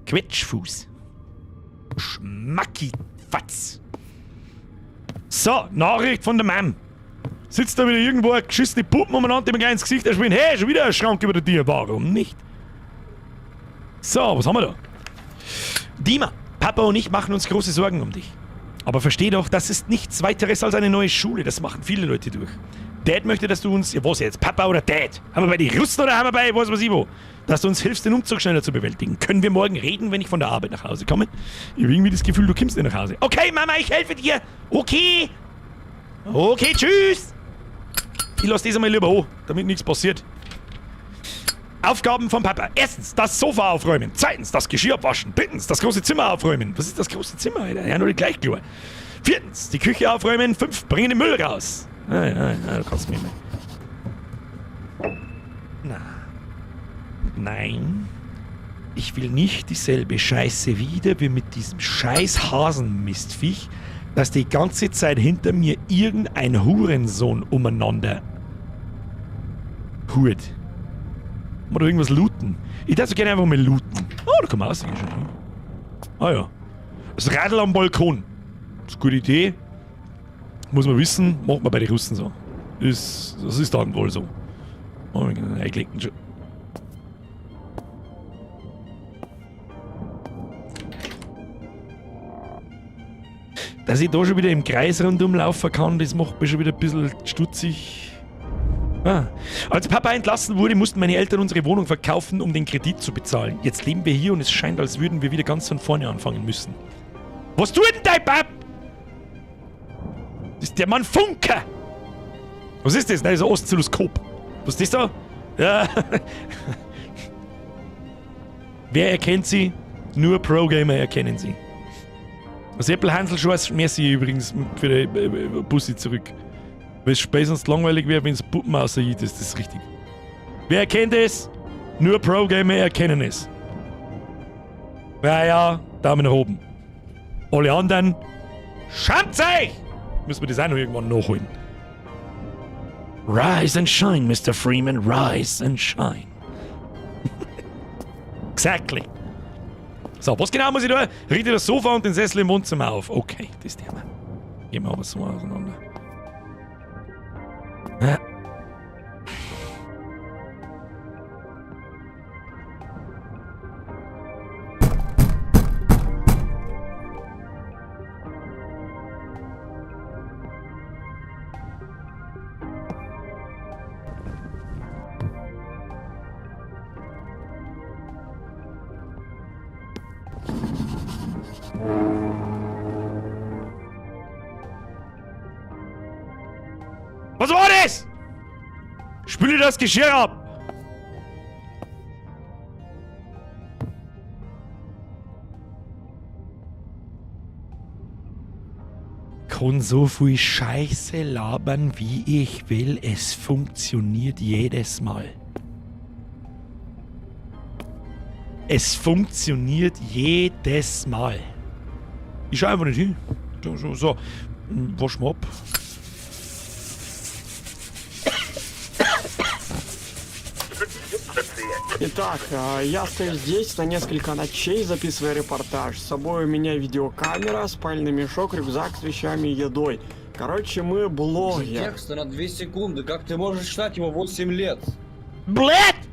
Quetschfuß. Schmackifatz. So, Nachricht von der Mom. Sitzt da wieder irgendwo eine geschissene Puppen umeinander, die mir gleich ins Gesicht erschwindet. Hey, schon wieder ein Schrank über der Tür. Warum nicht? So, was haben wir da? Dima, Papa und ich machen uns große Sorgen um dich. Aber versteh doch, das ist nichts weiteres als eine neue Schule. Das machen viele Leute durch. Dad möchte, dass du uns... Ja, was jetzt? Papa oder Dad? Haben wir bei den Russen oder haben wir bei was weiß ich wo? Dass du uns hilfst, den Umzug schneller zu bewältigen. Können wir morgen reden, wenn ich von der Arbeit nach Hause komme? Ich habe irgendwie das Gefühl, du kommst nicht nach Hause. Okay, Mama, ich helfe dir. Okay. Okay, tschüss. Ich lass das einmal lieber an, damit nichts passiert. Aufgaben von Papa. Erstens, das Sofa aufräumen. Zweitens, das Geschirr abwaschen. Drittens, das große Zimmer aufräumen. Was ist das große Zimmer, Alter? Ja, nur die gleich klar. Viertens, die Küche aufräumen. 5, bringen den Müll raus. Nein, nein, nein, du kannst mich nicht mehr. Na. Nein. Ich will nicht dieselbe Scheiße wieder wie mit diesem scheiß Hasenmistviech, dass die ganze Zeit hinter mir irgendein Hurensohn umeinander hurt. Oder irgendwas looten. Ich darf so gerne einfach mal looten. Oh, da kann man aussehen schon. Ah ja. Das Radl am Balkon. Das ist eine gute Idee. Muss man wissen, macht man bei den Russen so. Das ist dann wohl so. Oh, wir können eingelegt schon. Dass ich da schon wieder im Kreis rundum laufen kann, das macht mich schon wieder ein bisschen stutzig. Ah. Als Papa entlassen wurde, mussten meine Eltern unsere Wohnung verkaufen, um den Kredit zu bezahlen. Jetzt leben wir hier und es scheint, als würden wir wieder ganz von vorne anfangen müssen. Was tut denn dein Pap? Das ist der Mann Funke! Was ist das? Nein, das ist ein Oszilloskop. Was ist das da? Ja. Wer erkennt sie? Nur Pro-Gamer erkennen sie. Das Apple Hansel Schwarz, merci übrigens für die Bussi zurück. Weil es spätestens langweilig wäre, wenn es Puppen außer ist, das ist richtig. Wer erkennt es? Nur Pro-Gamer erkennen es. Naja, Daumen nach oben. Alle anderen, schamt euch! Müssen wir das auch noch irgendwann nachholen. Rise and shine, Mr. Freeman, rise and shine. Exactly. So, was genau muss ich da? Richte das Sofa und den Sessel im Wohnzimmer auf. Okay, das Thema. Gehen wir aber so auseinander. Ja. Was war das? Spüle das Geschirr ab! Kann so viel Scheiße labern, wie ich will. Es funktioniert jedes Mal. Es funktioniert jedes Mal. Ich schau einfach nicht hin. So, so, so. Wasch mal ab. Итак, я остаюсь здесь на несколько ночей, записывая репортаж. С собой у меня видеокамера, спальный мешок, рюкзак с вещами и едой. Короче, мы блогеры. Текста на 2 секунды, как ты можешь читать его 8 лет? Блядь!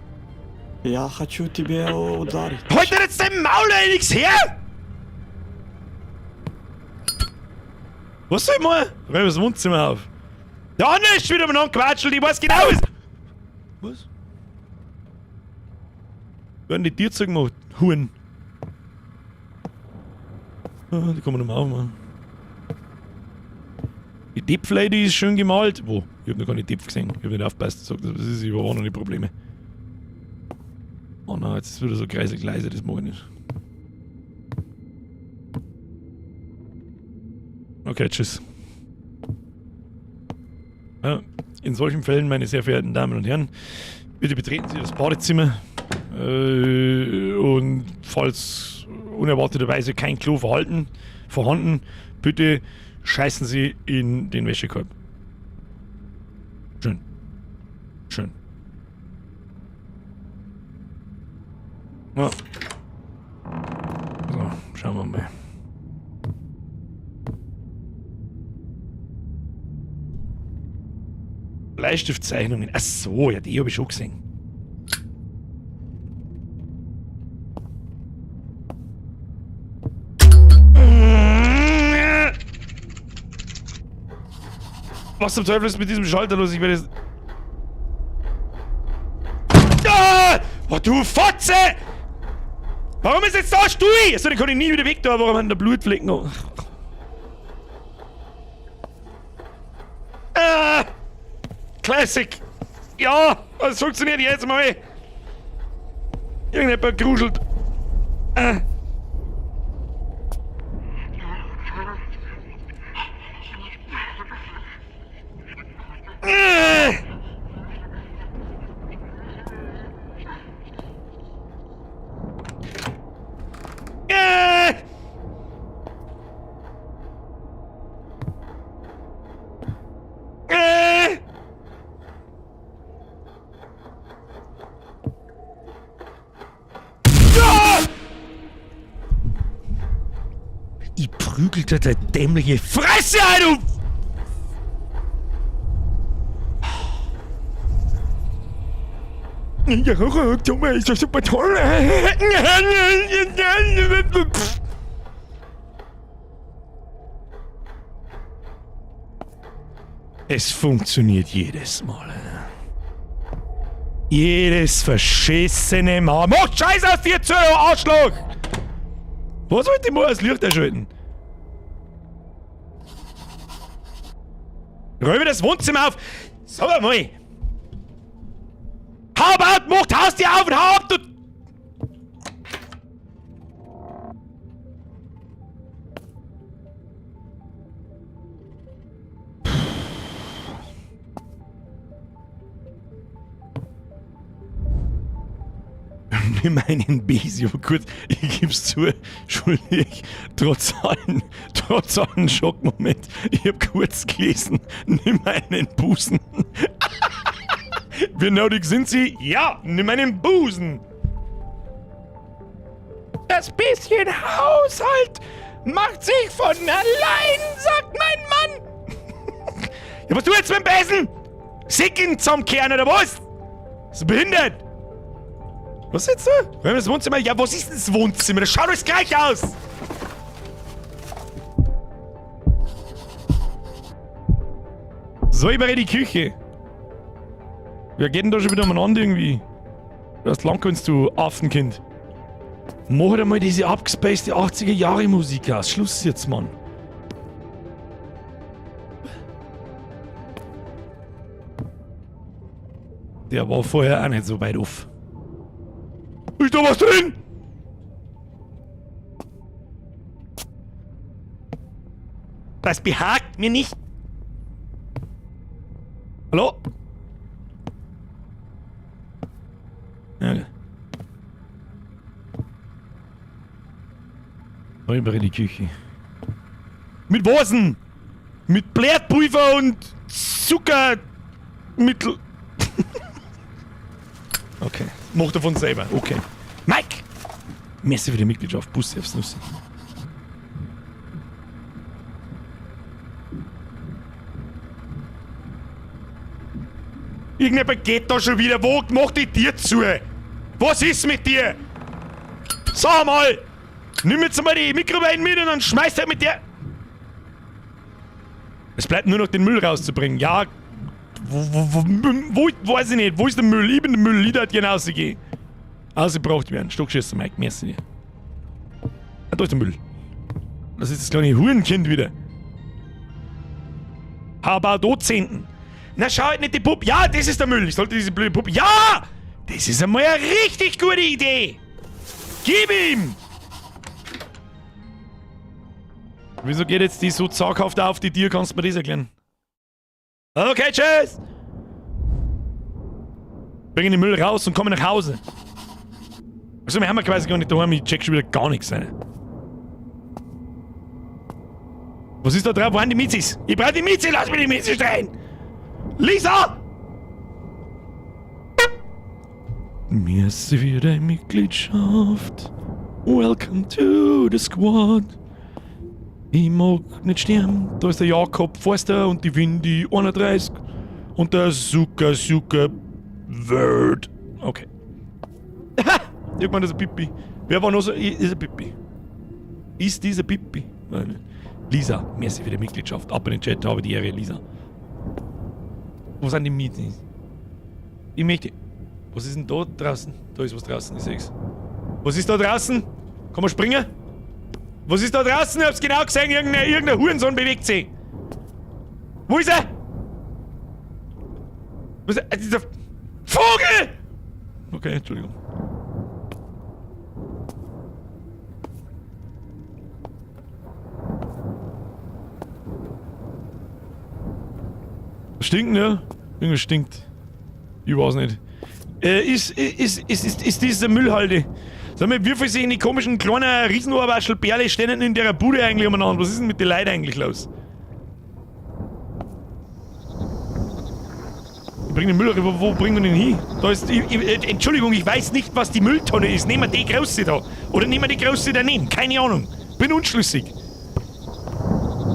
Я хочу тебе ударить. Halt dir jetzt dein Maul, ey, nix her! Was soll ich mal? Räum das Wohnzimmer auf. Der andere ist wieder umeinander gequatscht, ich weiß genau was. Was? Werden die Tür zugemacht? Huren. Ah, die kann man noch mal aufmachen. Die Depf-Lady ist schön gemalt. Wo? Ich hab noch keine Depf gesehen. Ich hab nicht aufgepasst. Sag, das ist, ich hab auch noch die Probleme. Oh nein, jetzt ist es wieder so kreislig leise, das mag ich nicht. Okay, tschüss. Ja, in solchen Fällen, meine sehr verehrten Damen und Herren, bitte betreten Sie das Badezimmer. Und falls unerwarteterweise kein Klo vorhanden, bitte scheißen Sie in den Wäschekorb. Schön. Schön. Ja. So, schauen wir mal. Bleistiftzeichnungen. Ach so, ja, die habe ich schon gesehen. Was zum Teufel ist mit diesem Schalter los? Ich werde es. Ah! Oh, du Fotze! Warum ist jetzt da Stuhl? Achso, den kann ich nie wieder weg da. Warum haben da Blutflecken? Oh. Ah! Classic! Ja, das funktioniert jetzt mal. Irgendjemand gruselt. Ah. Ah. Ah. Ah. Ah! Ich prügelte der dämliche Fresse ein, du! Ja, ist doch super toll. Es funktioniert jedes Mal. Jedes verschissene Mal. Mach Scheiß aus dir zu, du Arschloch! Was wollte ich mal das Licht erschalten? Räume das Wohnzimmer auf! Sag mal! Hau ab, macht Haustür auf und hau ab, du! Nimm einen Besi, aber kurz, ich geb's zu, schuldig, trotz allen Schockmoment, ich hab kurz gelesen, nimm einen Busen. Wie nerdig sind Sie? Ja, nimm einen Busen. Das bisschen Haushalt macht sich von allein, sagt mein Mann. Ja, was du jetzt mit dem Besen? Sicken zum Kern oder was? Ist behindert? Was ist jetzt da? Wollen wir das Wohnzimmer? Ja, was ist denn das Wohnzimmer? Das schaut alles gleich aus! So, ich in die Küche. Wir gehen da schon wieder umeinander irgendwie. Du hast lang kannst du Affenkind. Mach doch mal diese abgespacede 80er Jahre Musik aus. Schluss jetzt, Mann. Der war vorher auch nicht so weit off. Ist da was drin? Das behagt mir nicht. Hallo? Ja. Rüber in die Küche. Mit was denn? Mit Blättpulver und Zuckermittel. Okay. Macht er von selber. Okay. Mike! Merci für die Mitgliedschaft. Bussi aufs Nüsse. Irgendjemand geht da schon wieder. Wo macht die Tür zu? Was ist mit dir? Sag mal! Nimm jetzt mal die Mikrowellen mit und dann schmeißt halt mit der. Es bleibt nur noch den Müll rauszubringen. Ja. Wo, weiß ich nicht. Wo ist der Müll? Ich bin der Müll. Ich darf hier rausgehen. Ausgebracht werden. Stockschießen, Mike, merci dir. Ah, da ist der Müll. Das ist das kleine Hurenkind wieder. Habadozenten. Na schau halt nicht die Puppe. Ja, das ist der Müll. Ich sollte diese blöde Puppe. Ja! Das ist einmal eine richtig gute Idee. Gib ihm! Wieso geht jetzt die so zaghaft auf die Tür? Kannst du mir das erklären? Okay, tschüss! Bringen den Müll raus und kommen nach Hause. Also, wir haben ja quasi gar nicht daheim. Ich check schon wieder gar nichts. Alter. Was ist da drauf? Wo sind die Mizis? Ich brauche die Mizi! Lass mich die Mizi stehen! Lisa! Merci für deine Mitgliedschaft. Welcome to the squad. Ich mag nicht sterben. Da ist der Jakob Forster und die Windy 31 und der Zucker Zucker Word. Okay. Irgendwann ist ein Pipi. Wer war noch so? Ist ein Pipi. Ist dieser Pipi? Nein, nicht. Lisa, merci für die Mitgliedschaft. Ab in den Chat, habe die Ehre, Lisa. Wo sind die Meetings? Ich möchte. Was ist denn da draußen? Da ist was draußen, ich seh's. Was ist da draußen? Kann man springen? Was ist da draußen? Ich hab's genau gesehen, irgendein Hurensohn bewegt sich. Wo ist er? Wo ist er? Dieser Vogel! Okay, Entschuldigung. Stinkt, ne? Irgendwas stinkt. Ich weiß nicht. Ist diese Müllhalde? Sag mal, wie viel sich die komischen kleinen Riesenohrwaschelbärle stehen denn in der Bude eigentlich umeinander? Was ist denn mit den Leuten eigentlich los? Ich bring den Müll rüber. Wo bringen wir den hin? Da ist, ich, Entschuldigung, ich weiß nicht, was die Mülltonne ist. Nehmen wir die große da. Oder nehmen wir die große daneben. Keine Ahnung. Bin unschlüssig.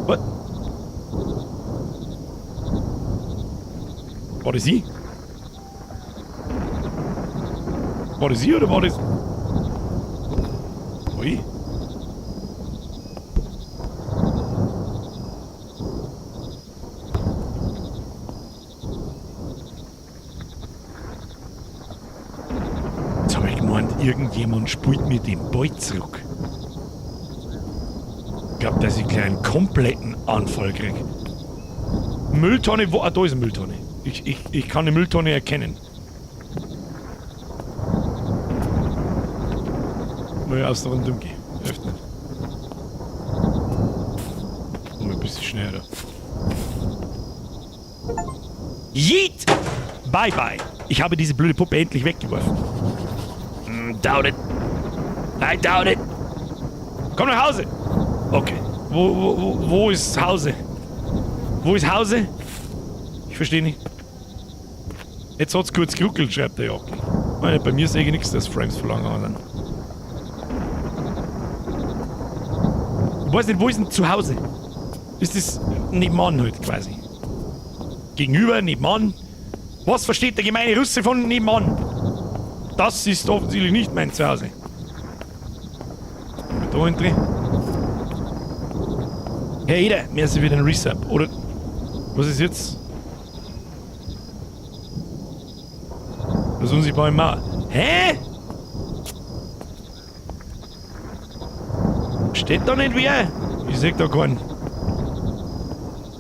Was? War das sie? War das sie oder war das... Ui. Jetzt hab ich gemeint, irgendjemand spielt mir den Ball zurück. Ich glaub, dass ich gleich einen kompletten Anfall krieg. Mülltonne, wo? Ah, da ist eine Mülltonne. Ich kann eine Mülltonne erkennen. Mal aus der Runde umgehen. Öffnen. Mal ein bisschen schneller. Yeet! Bye bye. Ich habe diese blöde Puppe endlich weggeworfen. Doubt it. I doubt it. Komm nach Hause. Okay. Wo ist Hause? Wo ist Hause? Ich verstehe nicht. Jetzt hat's kurz geruckelt, schreibt der Jacki. Meine, bei mir sehe ich nichts, dass Frames verlangen sind. Ich weiß nicht, wo ist denn zu Hause? Ist das nebenan halt quasi? Gegenüber, nebenan? Was versteht der gemeine Russe von nebenan? Das ist offensichtlich nicht mein Zuhause. Da drin. Hey, Eder, mir ist wieder ein Resub. Oder was ist jetzt? Das unsichtbare Mauer. Hä? Steht da nicht wer? Ich seh da keinen.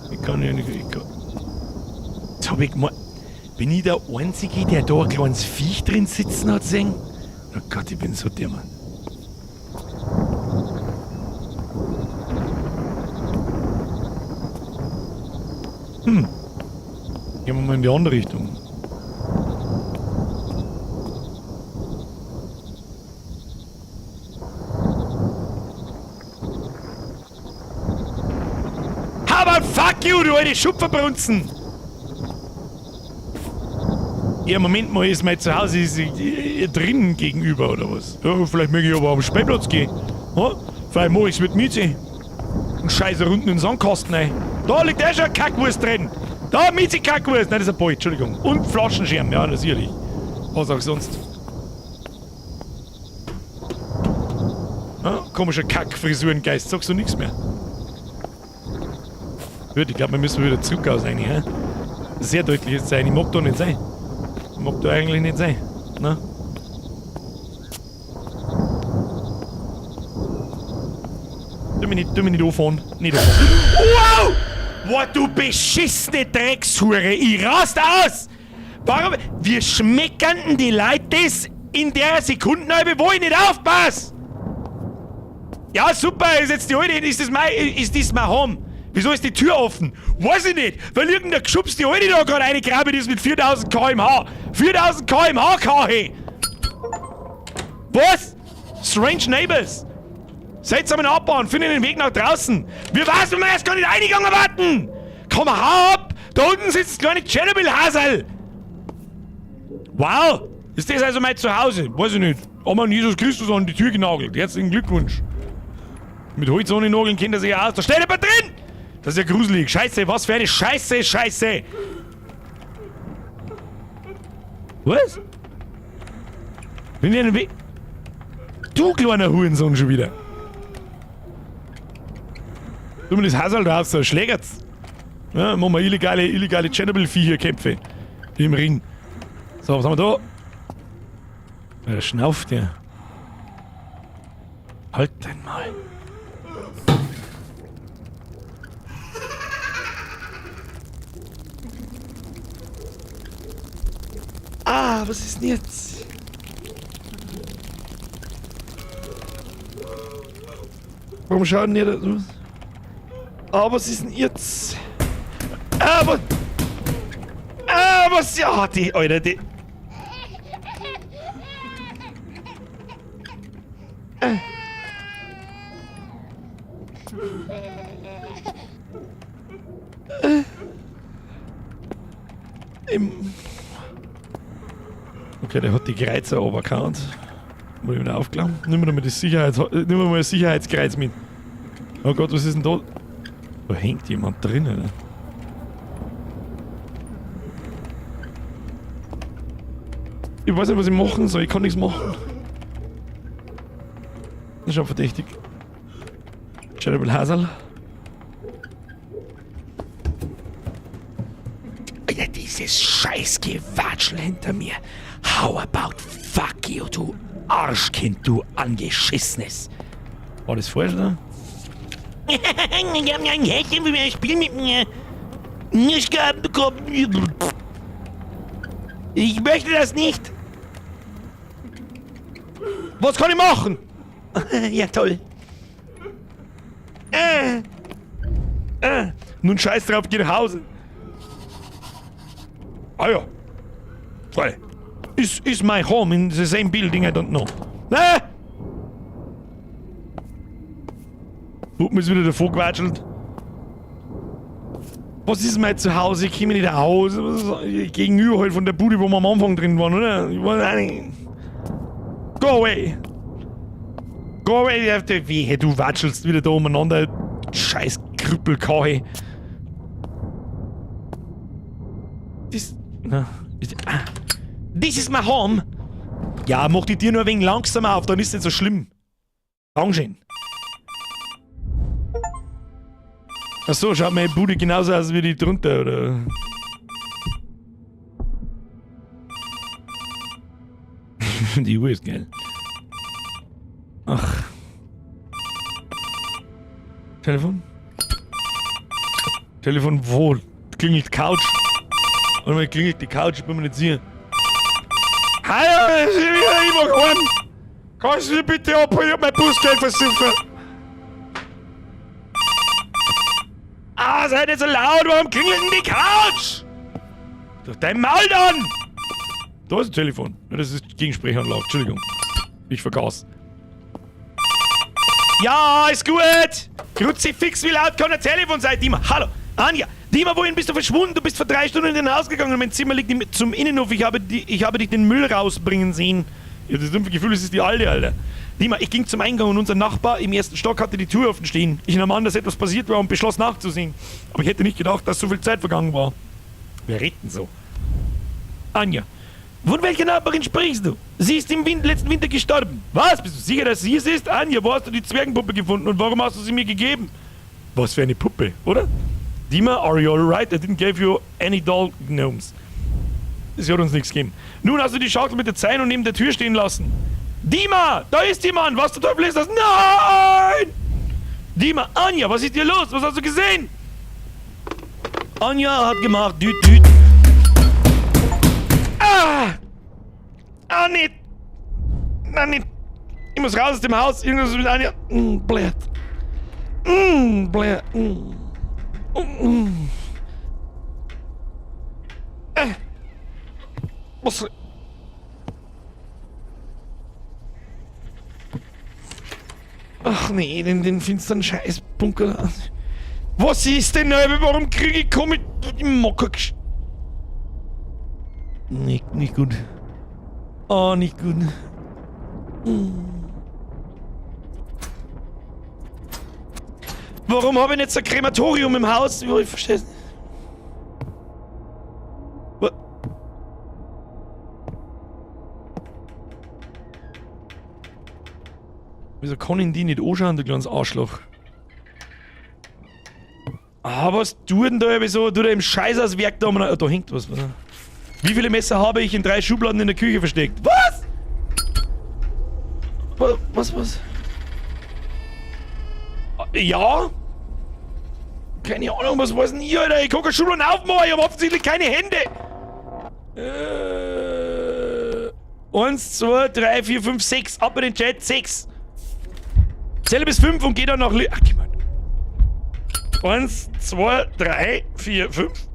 Ich kann ja nicht. Ich kann. Jetzt hab ich gemeint. Bin ich der Einzige, der da ein kleines Viech drin sitzen hat sehen? Oh Gott, ich bin so der Mann. Gehen wir mal in die andere Richtung. Aber fuck you, du alte Schupferbrunzen! Ja, Moment mal, ist mein Zuhause ist, drinnen gegenüber, oder was? Ja, vielleicht möchte ich aber am Spielplatz gehen. Ja? Vielleicht mach ich's mit Miezi. Und scheiße unten in den Sandkasten rein. Da liegt eh schon eine Kackwurst drin. Da, Miezi Kackwurst. Nein, das ist ein Ball, Entschuldigung. Und Flaschenschirm, ja, natürlich. Was auch sonst. Ja, komischer Kackfrisurengeist, sagst du nichts mehr. Gut, ich glaub, wir müssen wieder zurück aus eigentlich, hä? Sehr deutliches Zeichen. Ich mag da nicht sein. Ich mag da eigentlich nicht sein. Ne? Tu mich nicht anfahren. Nicht anfahren. Wow! Boah, du beschissene Dreckshure! Ich rast aus! Warum? Wir schmeckern denn die Leute das in der Sekundenhalbe, wo ich nicht aufpass? Ja, super, ist jetzt die alte, ist das mein Home? Wieso ist die Tür offen? Weiß ich nicht, weil irgendein Geschubs die alte da gerade reingegraben ist mit 4000 km/h. 4000 km/h, KH! Was? Strange Neighbors! Seltsamen Nachbarn, finden den Weg nach draußen. Wir weiß, wenn wir erst gar nicht reingegangen warten! Komm, hau ab! Da unten sitzt das kleine Tschernobyl-Hasel! Wow! Ist das also mein Zuhause? Weiß ich nicht. Haben wir Jesus Christus an die Tür genagelt. Herzlichen Glückwunsch. Mit Holz ohne Nageln kennt er sich ja aus. Da steht jemand drin! Das ist ja gruselig. Scheiße, was für eine Scheiße, Scheiße! Was? Bin ich einen Weg. Du kleiner Hurensohn schon wieder. Du mir das Hasel da raus, schlägert's. Ja, machen wir illegale Tschernobyl-Viecher-Kämpfe. Im Ring. So, was haben wir da? Ja, der schnauft ja. Halt den mal. Ah, was ist denn jetzt? Warum schaut denn ihr da so? Ah, was ist denn jetzt? Ah, was? Ah, was? Ja, die, Alter, die. Okay, der hat die Kreuzer runtergehauen. Muss ich wieder aufklappen. Nimm mir mal das Sicherheits-, nimm mir mal das Sicherheitskreuz mit. Oh Gott, was ist denn da? Da hängt jemand drin, oder? Ich weiß nicht, was ich machen soll. Ich kann nichts machen. Das ist schon verdächtig. Tschernobyl Hasel. Alter, dieses scheiß Gewatschel hinter mir. How about fuck you, du Arschkind, du angeschissenes. War das falsch, oder? Spiel mit mir. Ich möchte das nicht. Was kann ich machen? Ja, toll. Nun scheiß drauf, geh nach Hause. Ah ja. Frei. Is my home in the same building? I don't know. Ah! Hupen ist wieder davor gewatschelt. Was ist mein Zuhause? Ich komme nicht aus. Gegenüber halt von der Bude, wo wir am Anfang drin waren, oder? Ich weiß auch nicht. Go away! Go away! Wehe, du watschelst wieder da umeinander. Scheiß Krüppelkahe. Das. Na, ist, ah. This is my home! Ja, mach die Tür nur ein wenig langsamer auf, dann ist es nicht so schlimm. Dankeschön. Achso, schaut meine Bude genauso aus wie die drunter, oder? Die Uhr ist geil. Ach. Telefon? Telefon wo? Klingelt Couch. Warte mal, klingelt die Couch, ich bin mir nicht sicher. Hallo, ich mag heim. Kannst du mich bitte abholen? Ich hab mein Busgeld versuchen. Ah, sei nicht so laut, warum klingelt denn die Couch? Durch dein Maul dann! Da ist ein Telefon. Ja, das ist Gegensprechanlage, Entschuldigung. Ich vergaß. Ja, ist gut! Kruzifix, wie laut kann ein Telefon sein, Dima? Hallo, Anja! Dima, wohin bist du verschwunden? Du bist vor 3 Stunden in den Haus gegangen und mein Zimmer liegt zum Innenhof. Ich habe dich den Müll rausbringen sehen. Ich habe das dumpfe Gefühl, es ist die alte, Alter. Dima, ich ging zum Eingang und unser Nachbar im ersten Stock hatte die Tür offen stehen. Ich nahm an, dass etwas passiert war, und beschloss nachzusehen. Aber ich hätte nicht gedacht, dass so viel Zeit vergangen war. Wer redet denn so? Anja, von welcher Nachbarin sprichst du? Sie ist im letzten Winter gestorben. Was? Bist du sicher, dass sie es ist? Anja, wo hast du die Zwergenpuppe gefunden und warum hast du sie mir gegeben? Was für eine Puppe, oder? Dima, are you alright? I didn't give you any doll gnomes. Sie hat uns nichts gegeben. Nun hast du die Schachtel mit der Zeichnung neben der Tür stehen lassen. Dima, da ist jemand! Was zum Teufel ist das? Nein! Dima, Anja, was ist hier los? Was hast du gesehen? Anja hat gemacht, düt, düt. Ah! Ah, nicht! Nein, nicht! Ich muss raus aus dem Haus. Irgendwas ist mit Anja. Blöd. Blöd. Was? Ach nee, den finsteren Scheißbunker. Was ist denn, Alter? Warum kriege ich komm ich Mocker? Nicht, nicht gut. Oh, nicht gut. Warum habe ich nicht so ein Krematorium im Haus? Ich verstehe es nicht. Wieso kann ich die nicht anschauen, du kleines Arschloch? Ah, was tut denn da wieso? Tut er im Scheißauswerk da? Oh, da hängt was. Wie viele Messer habe ich in 3 Schubladen in der Küche versteckt? Was? Was, was? Ja? Keine Ahnung, was weiß denn ich, Alter? Ich kann keine Schubladen aufmachen, ich hab offensichtlich keine Hände. 1, 2, 3, 4, 5, 6. Ab in den Chat, 6. Zähle bis 5 und geh dann nach Ach, geh mal. 1, 2, 3, 4, 5.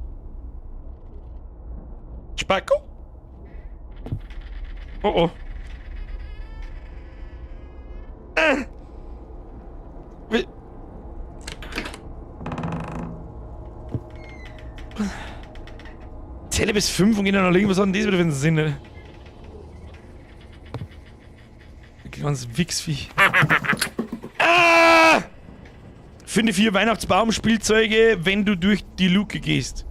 Spacko? Oh, oh. Zähle bis 5 und geh dann nach links. Was hat denn das wieder für einen Sinn, ne? Ein kleines Wichsviech. Ah! Finde 4 Weihnachtsbaumspielzeuge, wenn du durch die Luke gehst.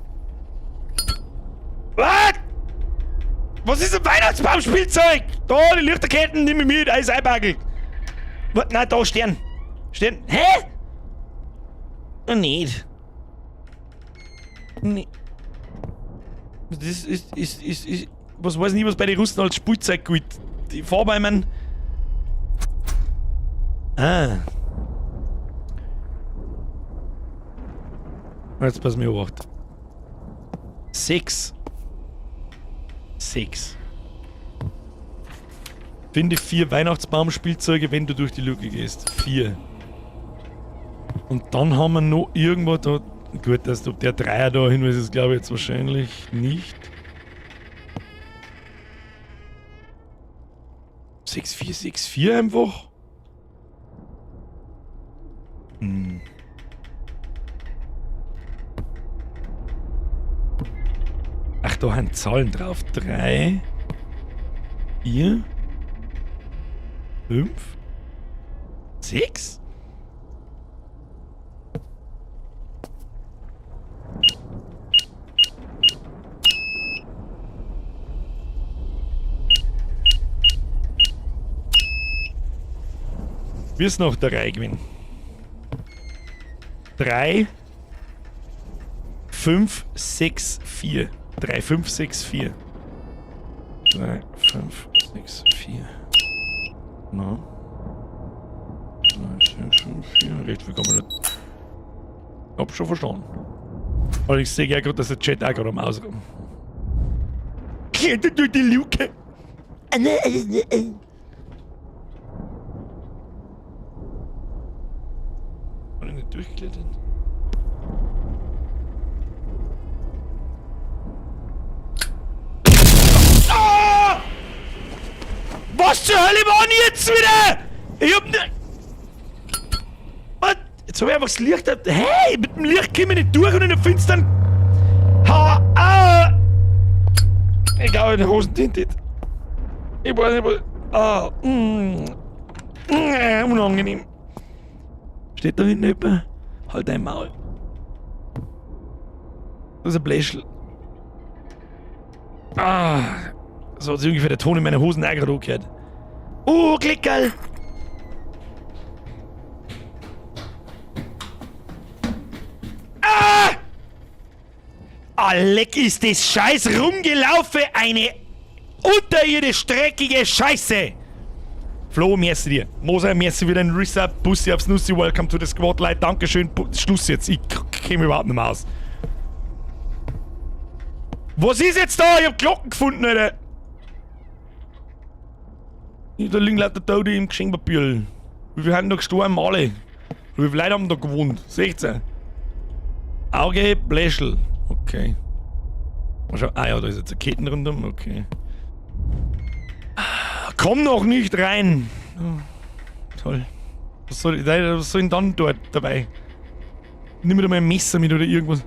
Was? Was ist ein Weihnachtsbaumspielzeug? Da, die Lichterketten, nimm ich mit, alles einpackelt. Was? Nein, da, Stern. Stern. Hä? Oh, nicht. Nee. Das ist, was weiß ich nicht, was bei den Russen als Spielzeug gilt. Die Fahrbäumen. Ah. Jetzt pass mir auf. 6. 6. Finde 4 Weihnachtsbaumspielzeuge, wenn du durch die Luke gehst. 4. Und dann haben wir noch irgendwo da... Gut, dass ob der Dreier da hin ist, glaube ich jetzt wahrscheinlich nicht. 6, 4, 6, 4 einfach. Ach, da haben Zahlen drauf. 3, 4, 5, 6? Wir's noch der Reihe gewinnen. 3, 5, 6, 4. 3, 5, 6, 4. 3, 5, 6, 4. Na. 3, 6, 5, 4. Recht viel kann man nicht. Hab schon verstanden. Aber ich sehe ja gerade, dass der Chat auch gerade am Ausraum. Klettert durch die Luke. Kann ich nicht durchklettern? Ah! Was zur Hölle war denn jetzt wieder? Ich hab ne... Was? Jetzt hab ich einfach das Licht... Hey, mit dem Licht komm ich nicht durch und in der Finstern... Ha! Ah! Ich glaube, in den Hosen tintet. Ich weiß nicht, was... Ah! Unangenehm. Steht da hinten jemand? Halt dein Maul. Das ist ein Bläschel. Ah! So hat sich ungefähr der Ton in meinen Hosen auch gerade angehört. Oh, Klickerl! Ah! Ah, leck ist das scheiß Rumgelaufe eine unterirdisch dreckige Scheiße! Flo, merci dir. Moser, merci wieder ein Resub. Bussi aufs Nussi, welcome to the squad, Leute. Dankeschön. Schluss jetzt. Ich käme überhaupt nicht mehr aus. Was ist jetzt da? Ich hab Glocken gefunden, Alter. Da liegen lauter Tote im Geschenkpapier. Wie viele haben da gestorben? Alle. Wie viele Leute haben da gewohnt? 16. Auge, Bläschel. Okay. Mal schauen. Ah ja, da ist jetzt eine Ketten rundum. Okay. Komm noch nicht rein. Oh, toll. Was soll denn dann dort dabei? Nimm mir da mal ein Messer mit oder irgendwas.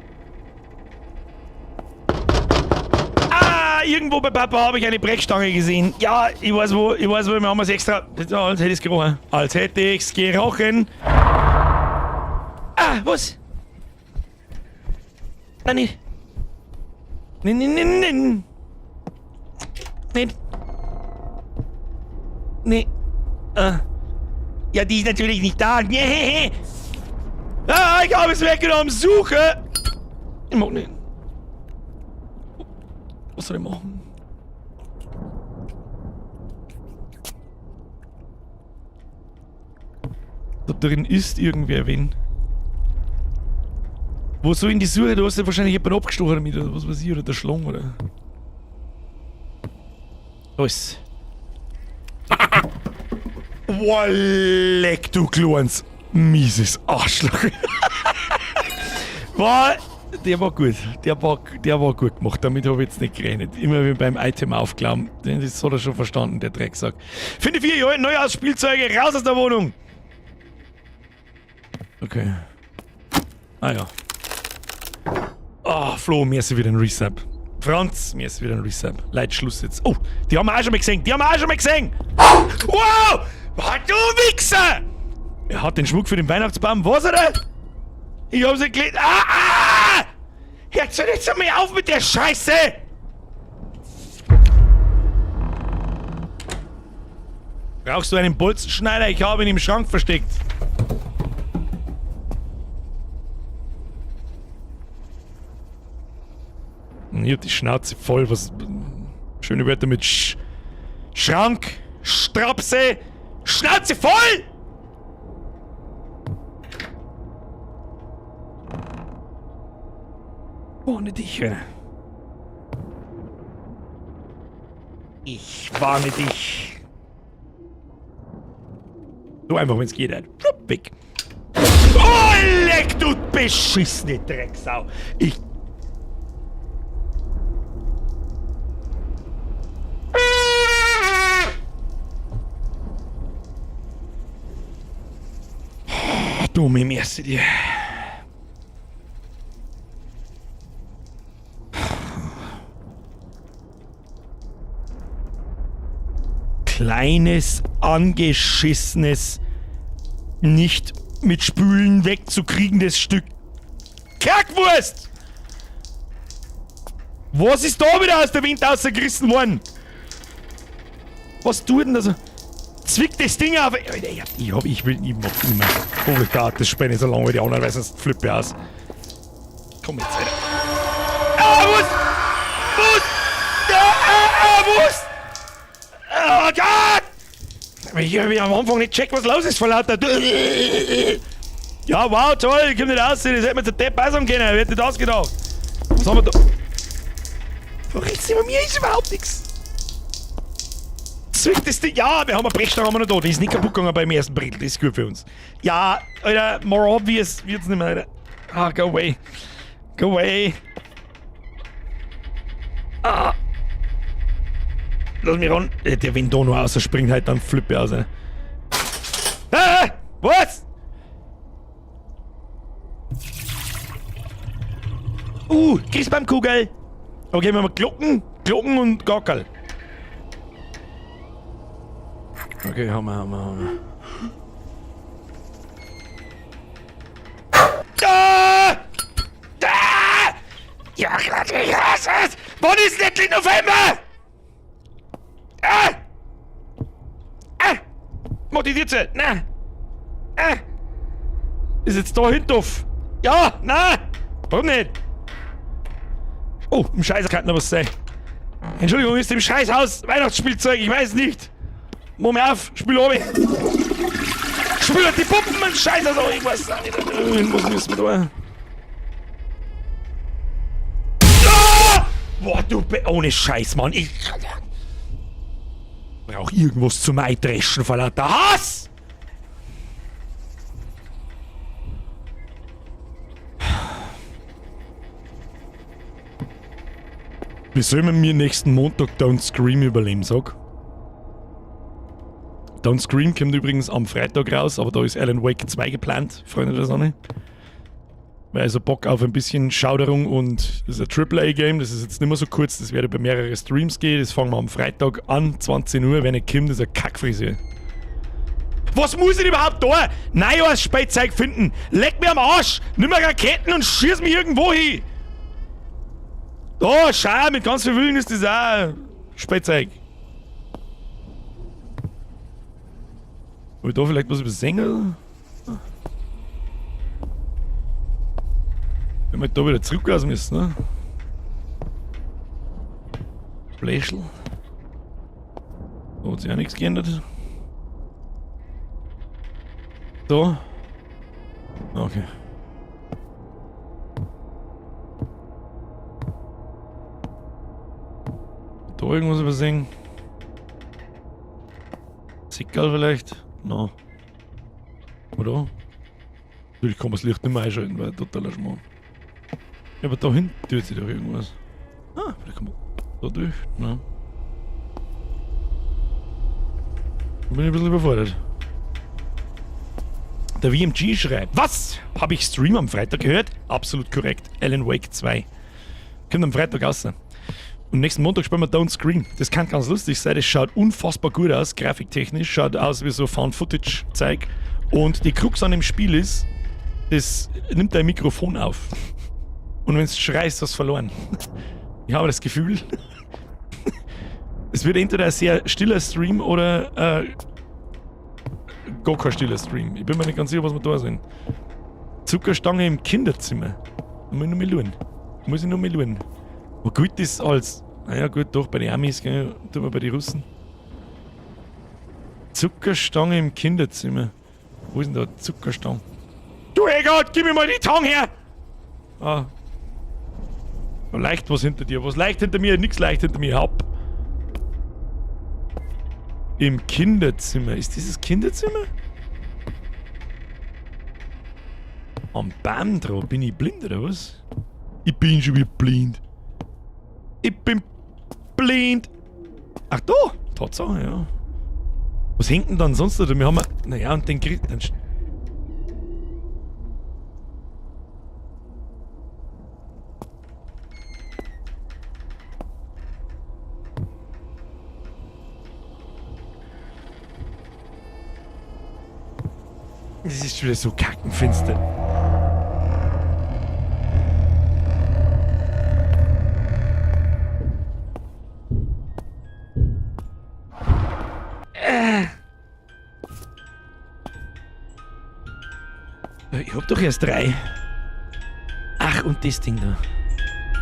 Ah, irgendwo bei Papa habe ich eine Brechstange gesehen. Ja, ich weiß wo, wir haben es extra. Ja, als hätte ich's gerochen. Als hätte ich's gerochen. Ah, was? Nein, nicht. Nein, nein, nein, nein. Nicht. Nee. Ja, die ist natürlich nicht da. Nee. Ah, ich habe es weggenommen. Suche. Ich mag nicht. Was soll ich machen? Da drin ist irgendwer, wen? Wo soll in die Suche? Du hast ja wahrscheinlich jemanden abgestochen damit, oder was weiß ich, oder der Schlong, oder? Los. Boah, leck, du kleines, mieses Arschloch. Boah, der war gut. Der war gut gemacht. Damit habe ich jetzt nicht gerechnet. Immer wie beim Item aufklauen. Das hat er schon verstanden, der Drecksack. Finde 4 Neujahrsspielzeuge raus aus der Wohnung. Okay. Ah ja. Ah, oh, Flo, mir ist wieder ein Resub. Franz, mir ist wieder ein Resub. Leute, Schluss jetzt. Oh, die haben wir auch schon mal gesehen. Die haben wir auch schon mal gesehen. Wow! Was, du Wichser! Er hat den Schmuck für den Weihnachtsbaum. Was, oder? Ich hab's nicht gelesen. Ah! Ah! Hört jetzt einmal auf mit der Scheiße! Brauchst du einen Bolzenschneider? Ich habe ihn im Schrank versteckt. Ich hab die Schnauze voll, was... Schöne Wörter mit Schrank, Strapse, Schnauze voll! Ohne dich, Alter. Ich warne dich. So einfach, wenn's geht, Alter. Flupp, weg. Oh, leck, du beschissene Drecksau. Ich... Dumme Merci dir. Kleines, angeschissenes, nicht mit Spülen wegzukriegendes Stück Kackwurst! Was ist da wieder aus der Wind rausgerissen worden? Was tut denn das? Zwickt das Ding auf! Alter, ich will nicht mehr. Hoffentlich dauert das Späne so lange wie die anderen, weil sonst flippe ich aus. Komm jetzt, Alter. Ah, was? Was? Ah, was? Oh Gott! Ich hab am Anfang nicht checkt, was los ist vor lauter. Ja, wow, toll, ich komm nicht aus, das hätte mir der Depp auch sagen können, wer hätte das gedacht? Was haben wir da? Rechts über mir ist überhaupt nichts. Zwickt das Ding. Ja, wir haben eine Brechstange haben wir noch da. Die ist nicht kaputt gegangen beim ersten Brettel. Das ist gut für uns. Ja, Alter, more obvious wird's nicht mehr, Alter. Ah, go away. Go away. Ah. Lass mich ran. Der, wenn da noch rausspringt, halt, dann flippe ich aus. Alter. Ah, was? Christbaumkugel. Okay, wir haben Glocken, Glocken und Gackerl. Okay, haben wir. Ah! Ah! Ja, ich hasse es! Wann ist denn endlich November? Ah! Ah! Mach die Tür zu! Nein! Ah! Ist jetzt da hinten auf? Ja! Nein! Warum nicht? Oh, im Scheiß kann noch was sein. Entschuldigung, ist im Scheißhaus Weihnachtsspielzeug, ich weiß nicht. Mach mir auf, spül runter. Spül die Puppen, Mann, Scheiße, also ich weiß auch nicht. Was müssen wir da? Ah! Boah, du Be ohne Scheiß, Mann. Ich brauch irgendwas zum Eindreschen vor lauter Hass! Wie soll man mir nächsten Montag Don't Scream überleben, sag? Don't Scream kommt übrigens am Freitag raus, aber da ist Alan Wake 2 geplant, Freunde der Sonne. Weil also Bock auf ein bisschen Schauderung und das ist ein AAA-Game, das ist jetzt nicht mehr so kurz, das werde bei mehreren Streams gehen, das fangen wir am Freitag an, 20 Uhr, wenn nicht kommt, das ist eine Kackfrisur. Was muss ich denn überhaupt da? Neujahrsspielzeug finden! Leck mir am Arsch! Nimm mir Raketen und schieß mich irgendwo hin! Da, schau, mit ganz viel Willen ist das auch Spielzeug. Hab ich da vielleicht was übersehen? Oder? Wenn wir da wieder zurück raus müssen, ne? Blechl. Da hat sich auch nichts geändert. Da. Okay. Da irgendwas übersehen? Sickerl vielleicht? No. Oder? Natürlich kann man das Licht nicht mehr einschalten, weil totaler Schmarrn. Ja, aber da hinten tut sich doch irgendwas. Ah, vielleicht kann man da durch? Nein. Da bin ich ein bisschen überfordert. Der VMG schreibt, was? Habe ich Stream am Freitag gehört? Absolut korrekt. Alan Wake 2. Kommt am Freitag raus. Und nächsten Montag spielen wir Don't Scream. Das kann ganz lustig sein. Das schaut unfassbar gut aus, grafiktechnisch. Schaut aus wie so Found-Footage-Zeug. Und die Krux an dem Spiel ist, das nimmt dein Mikrofon auf. Und wenn es schreist, hast du verloren. Ich habe das Gefühl, es wird entweder ein sehr stiller Stream oder gar kein stiller Stream. Ich bin mir nicht ganz sicher, was wir da sind. Zuckerstange im Kinderzimmer. Da muss ich noch mal schauen. Muss ich noch mal schauen. Wo gut ist als. Naja, gut, doch, bei den Amis, gell, tun wir bei den Russen. Zuckerstange im Kinderzimmer. Wo ist denn da Zuckerstange? Du Eggert, gib mir mal die Tang her! Ah. Da leicht was hinter dir. Was leicht hinter mir? Nix leicht hinter mir. Hopp. Im Kinderzimmer. Ist dieses Kinderzimmer? Am Baum dran. Bin ich blind oder was? Ich bin schon wieder blind. Ich bin blind. Ach da. Tatsache, ja. Was hängt denn dann sonst da? Wir haben. Naja, und den Grill. Den Es ist schon wieder so kackenfinster. Ich hab doch erst 3. Ach, und das Ding da.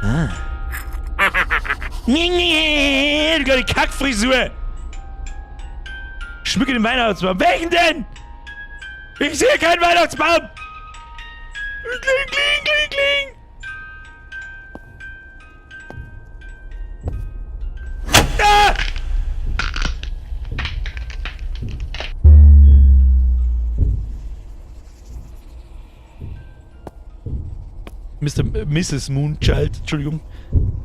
Ah. Nee, nee, du kleine Kackfrisur. Schmücke den Weihnachtsbaum. Welchen denn? Ich sehe keinen Weihnachtsbaum! Kling, kling, kling, kling! Ah! Mr. Mrs. Moonchild, Entschuldigung.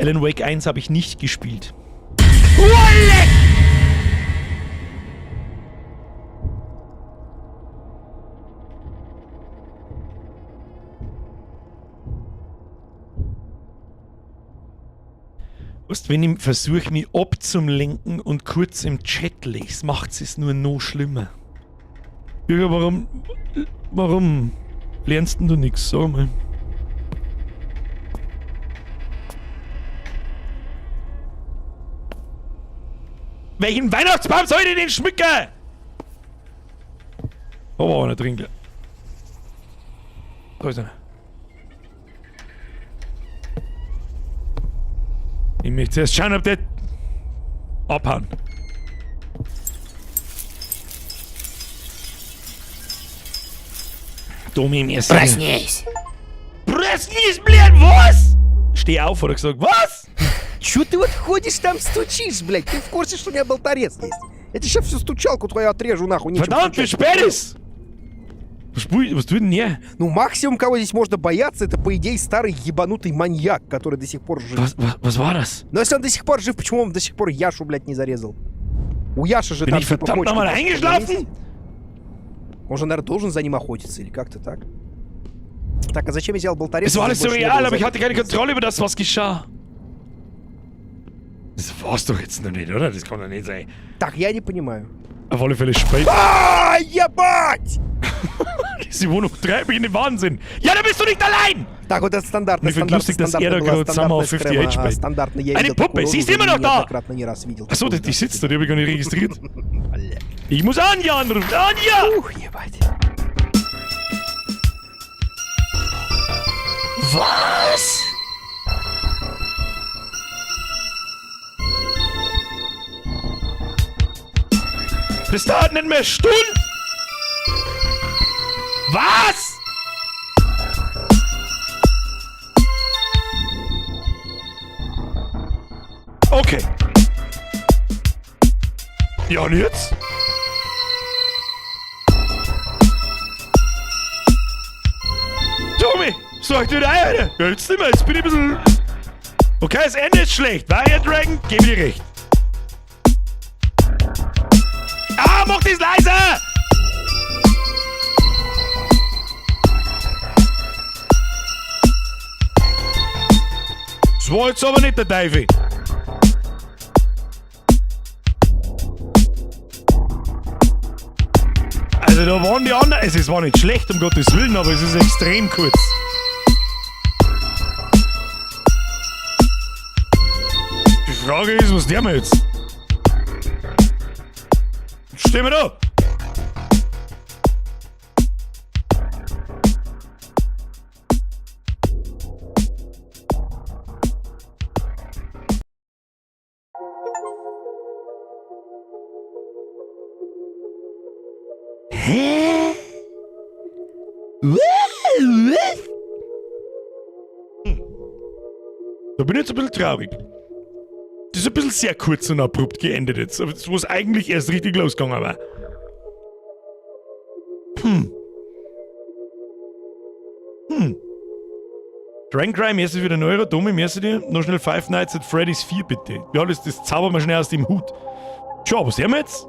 Alan Wake 1 habe ich nicht gespielt. Wolle! Weißt, wenn ich versuche, mich abzulenken und kurz im Chat lese, macht es nur noch schlimmer. Bürger, warum lernst denn du nix? Sag mal. Welchen Weihnachtsbaum soll ich denn schmücken? Da war einer drin. Da ist einer. Ich möchte zuerst schauen, ob der abhauen. Domi, merci. Проснись. Проснись, блядь, was? Steh auf, hat er gesagt. Was? Чё ты вот ходишь там стучишь, блядь? Ты в курсе, что у меня болторез есть? Я тебе сейчас всю стучалку твою отрежу, нахуй. Нечем Verdammt, wie стучать. spät ist? Was, was tut denn der? Ну, максимум, кого здесь можно бояться, это, по идее, старый ебанутый маньяк, который до сих пор жив. Was war das? Но если он до сих пор жив, почему он до сих пор Яшу, блядь, не зарезал? У Яши же Bin там ich типа verdammt почки nochmal до сих пор на eingeschlafen? месте. Он же, наверное, должен за ним охотиться или как-то так. Так, а зачем я взял болторез? Es war если alles больше не surreal, было aber ich hatte keine записи? Kontrolle über das, was geschah. Das war's doch jetzt noch nicht, oder? Das kann doch nicht sein. Так, я не понимаю. Auf alle Fälle spät. А, ебать! Diese Wohnung treibt mich in den Wahnsinn. Ja, da bist du nicht allein! Так, вот это стандартная, Mir fällt стандартная, lustig, dass стандартная er da была, gerade zusammen auf стандартная 58 схема, spielt. стандартная, я Eine видел такую Puppe, рожу sie ist уже immer noch da! неоднократно, не раз видел. Achso, такую, die, die да. sitzt da, die habe ich gar nicht registriert. Бля. Ich muss Anja anrufen. Anja! Ух, ебать. Was? Das dauert nicht mehr Stunden! Was? Okay. Ja, und jetzt? Tommy, sag dir ein, Alter. Ja, jetzt nicht mehr, jetzt bin ich ein bisschen... Okay, das Ende ist schlecht. Warrior Dragon, gebe dir recht. Ah, mach das leiser! Das war jetzt aber nicht der Teufel. Also da waren die anderen, es war nicht schlecht, um Gottes Willen, aber es ist extrem kurz. Die Frage ist, was tun wir jetzt? Stehen wir da? Hä? Was? Da bin ich jetzt ein bisschen traurig. Das ist ein bisschen sehr kurz und abrupt geendet jetzt, wo es eigentlich erst richtig losgegangen war. Dragon Crime, merci für den Euro. Domi, merci dir. Noch schnell Five Nights at Freddy's 4, bitte. Ja, das zaubern wir schnell aus dem Hut. Tja, was sehen wir jetzt?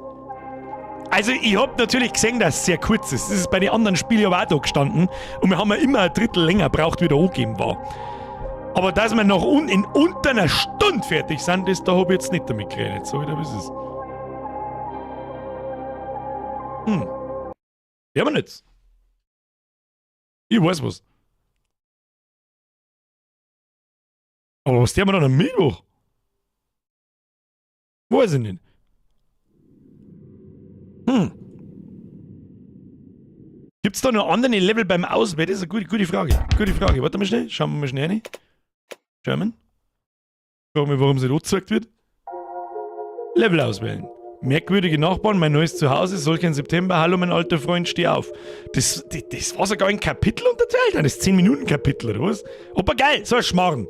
Also, ich hab natürlich gesehen, dass es sehr kurz ist. Das ist bei den anderen Spielen aber auch da gestanden. Und wir haben ja immer ein Drittel länger gebraucht, wie der angegeben war. Aber dass wir noch in unter einer Stunde fertig sind, das, da hab ich jetzt nicht damit gerechnet. So wieder, wie es ist. Ja, aber nicht. Ich weiß was. Aber was tun wir dann am Mittwoch? Weiß ich nicht. Gibt's da noch andere Level beim Auswählen? Das ist eine gute Frage. Gute Frage. Warte mal schnell. Schauen wir mal schnell rein. German. Frag mich, warum sie nicht angezeigt wird. Level auswählen. Merkwürdige Nachbarn, mein neues Zuhause, solch ein September. Hallo, mein alter Freund, steh auf. Das war sogar in Kapitel unterteilt. Das 10-Minuten-Kapitel, oder was? Aber geil, so ein Schmarrn.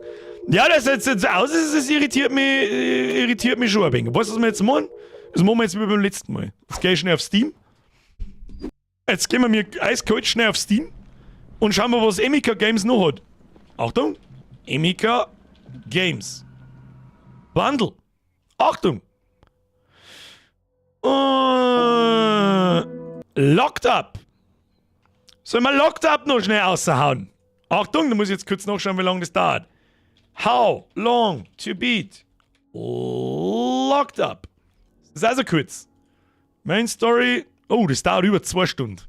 Ja, das jetzt aus ist, das irritiert mich schon ein wenig. Weißt du, was wir jetzt machen? Das machen wir jetzt wie beim letzten Mal. Jetzt geh ich schnell auf Steam. Jetzt gehen wir mir eiskalt schnell auf Steam und schauen wir, was Emika Games noch hat. Achtung! Emika Games. Bundle. Achtung! Locked Up. Sollen wir Locked Up noch schnell raushauen? Achtung, da muss ich jetzt kurz nachschauen, wie lange das dauert. How long to beat Locked Up. Das ist also kurz. Main Story. Oh, das dauert über 2 Stunden.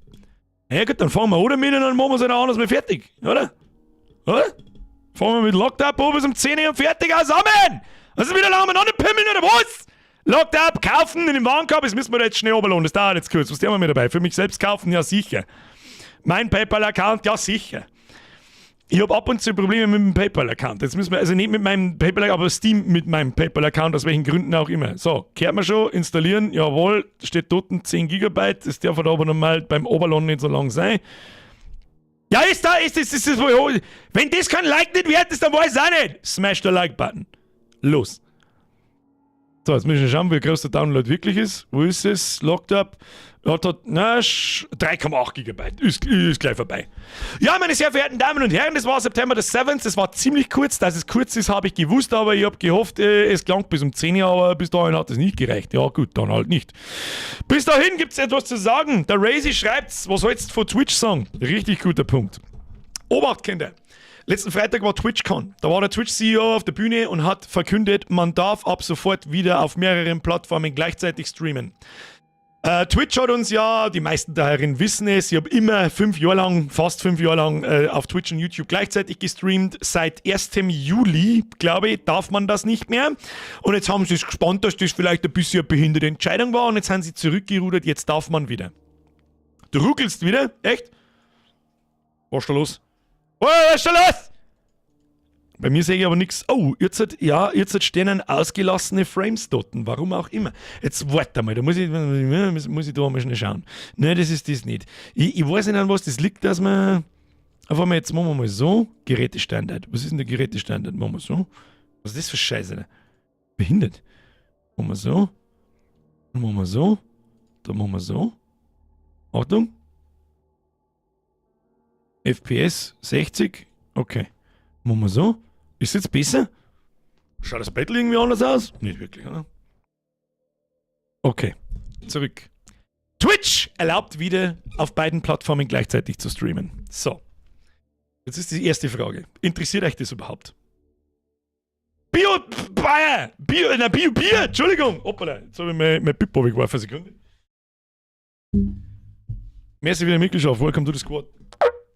Ja gut, dann fahren wir oder mit und dann machen wir es halt anders mal fertig, oder? Oder? Fahren wir mit Locked Up oben bis um 10 Uhr und fertig aus. Amen! Was ist wieder lange miteinander pimmeln oder was? Locked Up, kaufen in den Warenkorb, das müssen wir da jetzt schnell runterladen, das dauert jetzt kurz. Was tun wir mit dabei? Für mich selbst kaufen? Ja, sicher. Mein PayPal-Account? Ja, sicher. Ich hab ab und zu Probleme mit dem PayPal-Account. Jetzt müssen wir, also nicht mit meinem PayPal, aber Steam mit meinem PayPal-Account, aus welchen Gründen auch immer. So, kehrt man schon, installieren, jawohl, steht dort 10 Gigabyte, das darf halt aber normal beim Oberlohn nicht so lang sein. Ja, ist da, ist das, ist das, wenn das kein Like nicht wert ist, dann weiß ich auch nicht. Smash the Like Button. Los. So, jetzt müssen wir schauen, wie groß der Download wirklich ist. Wo ist es? Locked up. Hat, na, 3,8 Gigabyte. Ist gleich vorbei. Ja, meine sehr verehrten Damen und Herren, das war September the 7th. Das war ziemlich kurz. Dass es kurz ist, habe ich gewusst, aber ich habe gehofft, es klangt bis um 10 Uhr, aber bis dahin hat es nicht gereicht. Ja, gut, dann halt nicht. Bis dahin gibt es etwas zu sagen. Der Razy schreibt's. Was sollst du von Twitch sagen? Richtig guter Punkt. Obacht, Kinder. Letzten Freitag war TwitchCon. Da war der Twitch-CEO auf der Bühne und hat verkündet, man darf ab sofort wieder auf mehreren Plattformen gleichzeitig streamen. Twitch hat uns ja, die meisten da herin wissen es, ich habe immer 5 Jahre lang, fast 5 Jahre lang auf Twitch und YouTube gleichzeitig gestreamt. Seit 1. Juli, glaube ich, darf man das nicht mehr. Und jetzt haben sie es gespannt, dass das vielleicht ein bisschen eine behinderte Entscheidung war, und jetzt haben sie zurückgerudert, jetzt darf man wieder. Du ruckelst wieder? Echt? Was ist da los? Oh, was ist da los? Bei mir sehe ich aber nichts. Oh, jetzt, ja, jetzt stehen ausgelassene Frames dort. Warum auch immer. Jetzt warte mal, da muss ich da mal schnell schauen. Nein, das ist das nicht. Ich weiß nicht, an was das liegt, dass man. Auf einmal, jetzt machen wir mal so. Gerätestandard. Was ist denn der Gerätestandard? Machen wir so. Was ist das für Scheiße? Ne? Behindert. Machen wir so. Dann machen wir so. Dann machen wir so. Achtung. FPS 60. Okay. Machen wir so. Ist jetzt besser? Schaut das Battle irgendwie anders aus? Nicht wirklich, oder? Okay. Zurück. Twitch erlaubt wieder, auf beiden Plattformen gleichzeitig zu streamen. So. Jetzt ist die erste Frage. Interessiert euch das überhaupt? Bio, Bayer! Bio, na, Bio, Bier! Entschuldigung! Hoppala, jetzt habe ich mein Bib geworfen. Sekunde. Merci wieder Mitgliedschaft. Welcome to the squad.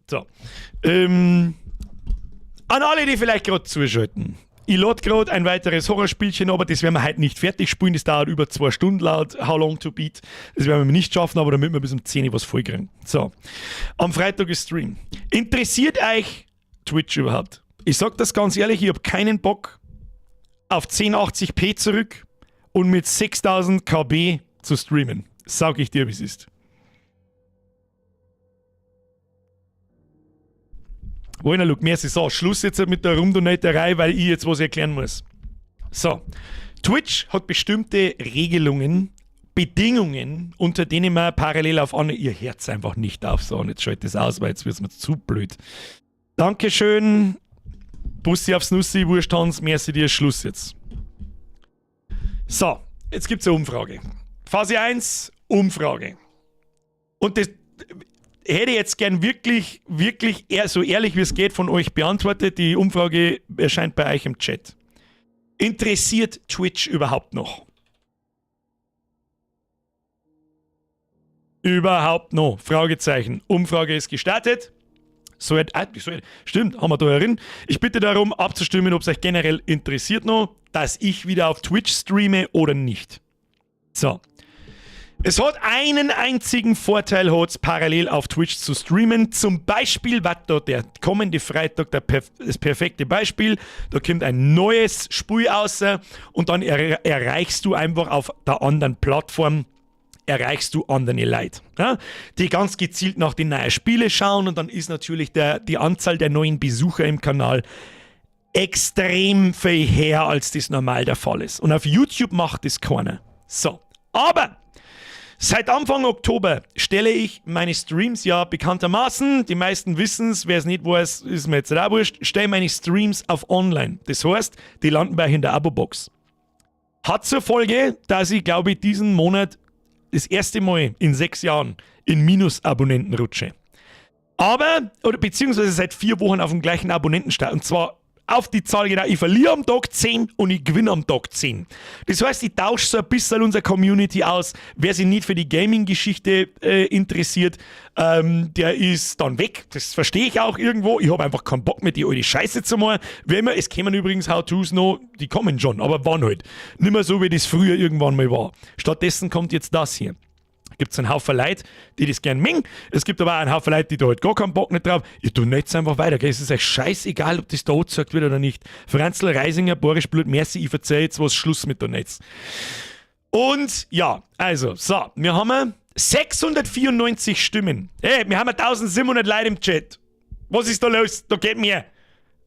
So. An alle, die vielleicht gerade zuschalten. Ich lade gerade ein weiteres Horrorspielchen, aber das werden wir heute nicht fertig spielen. Das dauert über 2 Stunden laut How Long to Beat. Das werden wir nicht schaffen, aber damit wir bis um 10 Uhr was vollkriegen. So. Am Freitag ist Stream. Interessiert euch Twitch überhaupt? Ich sag das ganz ehrlich, ich habe keinen Bock auf 1080p zurück und mit 6000 KB zu streamen. Sag ich dir, wie es ist. Woiner, lueg, merci. So, Schluss jetzt mit der Rumdonaterei, weil ich jetzt was erklären muss. So, Twitch hat bestimmte Regelungen, Bedingungen, unter denen man parallel auf andere. Ihr Herz einfach nicht auf, so, und jetzt schaltet es aus, weil jetzt wird es mir zu blöd. Dankeschön. Bussi aufs Nussi, Wursthans, merci dir, Schluss jetzt. So, jetzt gibt es eine Umfrage. Phase 1, Umfrage. Und das hätte ich jetzt gern wirklich, wirklich so ehrlich, wie es geht, von euch beantwortet. Die Umfrage erscheint bei euch im Chat. Interessiert Twitch überhaupt noch? Überhaupt noch? Fragezeichen. Umfrage ist gestartet. So, so, stimmt, haben wir da herin. Ich bitte darum, abzustimmen, ob es euch generell interessiert noch, dass ich wieder auf Twitch streame oder nicht. So. Es hat einen einzigen Vorteil, hat's, parallel auf Twitch zu streamen. Zum Beispiel war da der kommende Freitag das perfekte Beispiel. Da kommt ein neues Spiel raus und dann erreichst du einfach auf der anderen Plattform erreichst du andere Leute, ja, die ganz gezielt nach den neuen Spielen schauen, und dann ist natürlich die Anzahl der neuen Besucher im Kanal extrem viel höher, als das normal der Fall ist. Und auf YouTube macht das keiner. So, aber seit Anfang Oktober stelle ich meine Streams ja bekanntermaßen, die meisten wissen es, wer es nicht weiß, ist mir jetzt auch wurscht, stelle meine Streams auf online. Das heißt, die landen bei euch in der Abo-Box. Hat zur Folge, dass ich, glaube ich, diesen Monat das erste Mal in 6 Jahren in Minus-Abonnenten rutsche. Aber, oder beziehungsweise seit 4 Wochen auf dem gleichen Abonnentenstand. Und zwar auf die Zahl genau. Ich verliere am Tag 10 und ich gewinne am Tag 10. Das heißt, ich tausche so ein bisschen unsere Community aus. Wer sich nicht für die Gaming-Geschichte interessiert, der ist dann weg. Das verstehe ich auch irgendwo. Ich habe einfach keinen Bock mehr, die alte Scheiße zu machen. Wenn immer, es kommen übrigens How-Tos noch, die kommen schon, aber wann halt? Nicht mehr so, wie das früher irgendwann mal war. Stattdessen kommt jetzt das hier. Gibt es einen Haufen Leute, die das gern mengen. Es gibt aber auch einen Haufen Leute, die da halt gar keinen Bock nicht drauf. Ihr tut nicht einfach weiter. Gell? Es ist euch scheißegal, ob das da angezeigt wird oder nicht. Franzl Reisinger, Boris Blut, merci, ich verzeih jetzt was, Schluss mit der Netz. Und ja, also, so, wir haben 694 Stimmen. Hey, wir haben 1700 Leute im Chat. Was ist da los? Da geht mehr.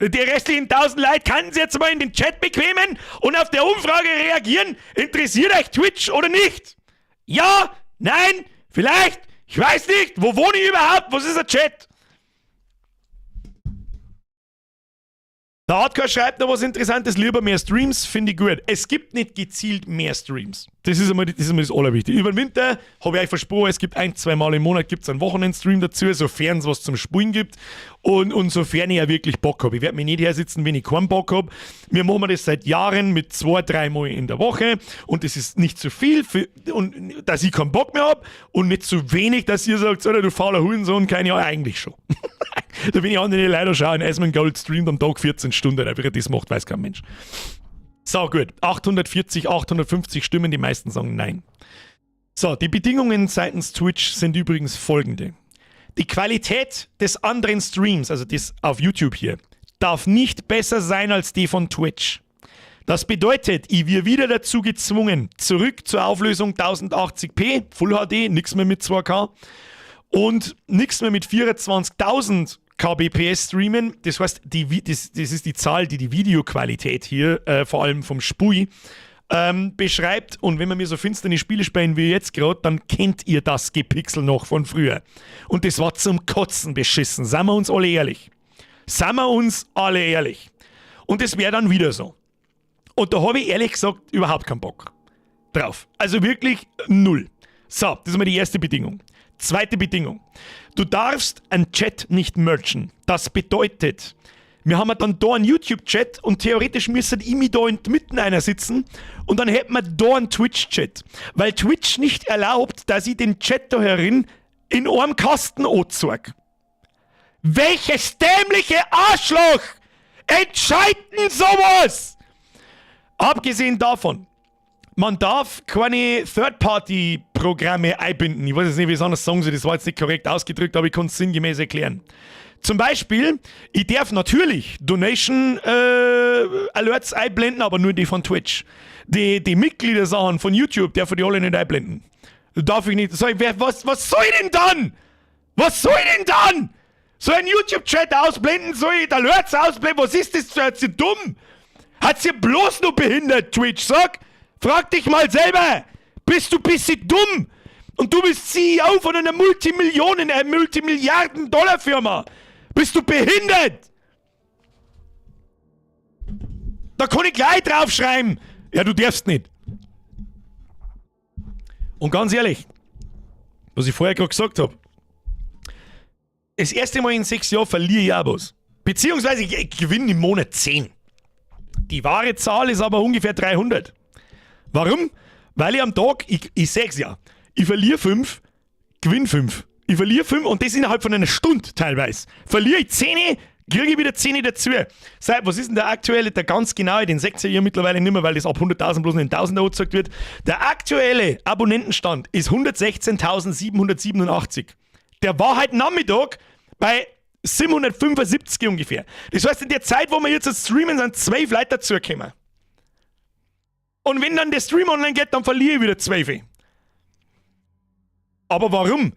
Die restlichen 1000 Leute kann sie jetzt mal in den Chat bequemen und auf der Umfrage reagieren. Interessiert euch Twitch oder nicht? Ja? Nein? Vielleicht? Ich weiß nicht. Wo wohne ich überhaupt? Was ist der Chat? Der Hardcore schreibt noch was Interessantes, lieber mehr Streams, finde ich gut. Es gibt nicht gezielt mehr Streams. Das ist einmal das Allerwichtigste. Über den Winter habe ich euch versprochen, es gibt ein, zwei Mal im Monat gibt's einen Wochenendstream dazu, sofern es was zum Spielen gibt und sofern ich ja wirklich Bock habe. Ich werde mich nicht hersitzen, wenn ich keinen Bock habe. Wir machen das seit Jahren mit zwei, drei Mal in der Woche und das ist nicht zu viel, für, und, dass ich keinen Bock mehr habe und nicht zu wenig, dass ihr sagt, Alter, du fauler Hurensohn, keine Ahnung, eigentlich schon. Da bin ich andere leider schauen. Asmongold streamt am Tag 14 Stunden. Wie er das macht, weiß kein Mensch. So, gut. 840, 850 Stimmen, die meisten sagen nein. So, die Bedingungen seitens Twitch sind übrigens folgende. Die Qualität des anderen Streams, also das auf YouTube hier, darf nicht besser sein als die von Twitch. Das bedeutet, ich werde wieder dazu gezwungen, zurück zur Auflösung 1080p, Full HD, nichts mehr mit 2K und nichts mehr mit 24.000 kbps streamen. Das heißt, das ist die Zahl, die die Videoqualität hier, vor allem vom Spui, beschreibt. Und wenn wir mir so finsterne Spiele spielen wie jetzt gerade, dann kennt ihr das Gepixel noch von früher. Und das war zum Kotzen beschissen. Seien wir uns alle ehrlich. Seien wir uns alle ehrlich. Und das wäre dann wieder so. Und da habe ich ehrlich gesagt überhaupt keinen Bock drauf. Also wirklich null. So, das ist mal die erste Bedingung. Zweite Bedingung. Du darfst einen Chat nicht mergen. Das bedeutet, wir haben dann da einen YouTube-Chat und theoretisch müsste ich mich da in mitten einer sitzen und dann hätten wir da einen Twitch-Chat. Weil Twitch nicht erlaubt, dass ich den Chat da herin in einem Kasten anzeig. Welches dämliche Arschloch entscheidet denn sowas? Abgesehen davon, man darf keine Third-Party-Programme einbinden. Ich weiß jetzt nicht, wie ich es anders sagen soll, das war jetzt nicht korrekt ausgedrückt, aber ich kann es sinngemäß erklären. Zum Beispiel, ich darf natürlich Donation Alerts einblenden, aber nur die von Twitch. Die Mitgliedersachen von YouTube darf ich die alle nicht einblenden. Darf ich nicht. Soll ich, wer, was soll ich denn dann? Was soll ich denn dann? Soll ich einen YouTube-Chat ausblenden? Soll ich Alerts ausblenden? Was ist das? Seid ihr dumm? Hat's ihr bloß nur behindert, Twitch? Sag! Frag dich mal selber! Bist du bisschen dumm? Und du bist CEO von einer Multimillionen-, Multimilliarden-Dollar-Firma! Bist du behindert? Da kann ich gleich draufschreiben. Ja, du darfst nicht. Und ganz ehrlich, was ich vorher gerade gesagt habe, das erste Mal in 6 Jahren verliere ich Abos. Beziehungsweise ich gewinne im Monat 10. Die wahre Zahl ist aber ungefähr 300. Warum? Weil ich am Tag, ich sag's ja, ich verliere 5, gewinne 5. Ich verliere 5 und das innerhalb von einer Stunde teilweise. Verliere ich 10, kriege ich wieder 10 dazu. Seit, was ist denn der aktuelle, der ganz genaue, den seht ihr mittlerweile nicht mehr, weil das ab 100.000 bloß in den Tausender angezeigt wird. Der aktuelle Abonnentenstand ist 116.787. Der war heute Nachmittag bei 775 ungefähr. Das heißt, in der Zeit, wo wir jetzt streamen, sind 12 Leute dazugekommen. Und wenn dann der Stream online geht, dann verliere ich wieder 12. Aber warum?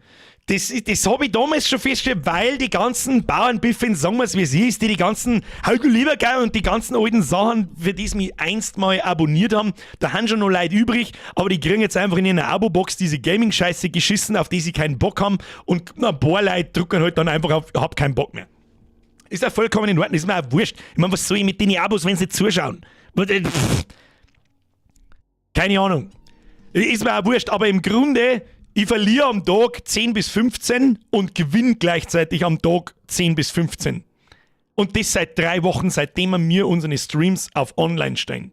Das habe ich damals schon festgestellt, weil die ganzen Bauernbiffen, sagen wir es, wie es ist, die die ganzen Hauke Liebergeil und die ganzen alten Sachen, für die sie mich einst mal abonniert haben, da haben schon noch Leute übrig, aber die kriegen jetzt einfach in ihrer Abo-Box diese Gaming-Scheiße geschissen, auf die sie keinen Bock haben, und ein paar Leute drücken halt dann einfach auf, hab keinen Bock mehr. Ist ja vollkommen in Ordnung, ist mir auch wurscht. Ich meine, was soll ich mit den Abos, wenn sie zuschauen? Keine Ahnung. Ist mir auch wurscht, aber im Grunde, ich verliere am Tag 10 bis 15 und gewinne gleichzeitig am Tag 10 bis 15. Und das seit 3 Wochen, seitdem wir mir unsere Streams auf online stellen.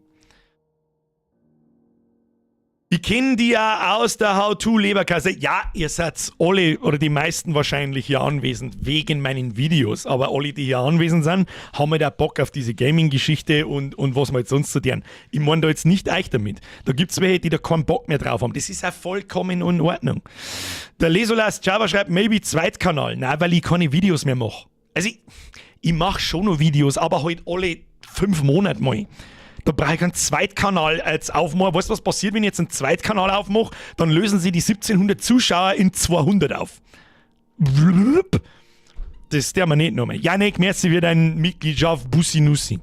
Ich kenne die ja aus der How-To-Leberkasse. Ja, ihr seid alle oder die meisten wahrscheinlich hier anwesend wegen meinen Videos. Aber alle, die hier anwesend sind, haben halt auch Bock auf diese Gaming-Geschichte und was wir jetzt sonst so tun. Ich meine da jetzt nicht euch damit. Da gibt es welche, die da keinen Bock mehr drauf haben. Das ist auch vollkommen in Ordnung. Der Lesolas Java schreibt, maybe Zweitkanal. Nein, weil ich keine Videos mehr mache. Also ich mache schon noch Videos, aber halt alle 5 Monate mal. Da brauche ich einen Zweitkanal als aufmachen. Weißt du, was passiert, wenn ich jetzt einen Zweitkanal aufmache? Dann lösen sie die 1700 Zuschauer in 200 auf. Das der wir nicht nochmal. Janik, merci für dein Mitgliedschaft, Bussi Nussi.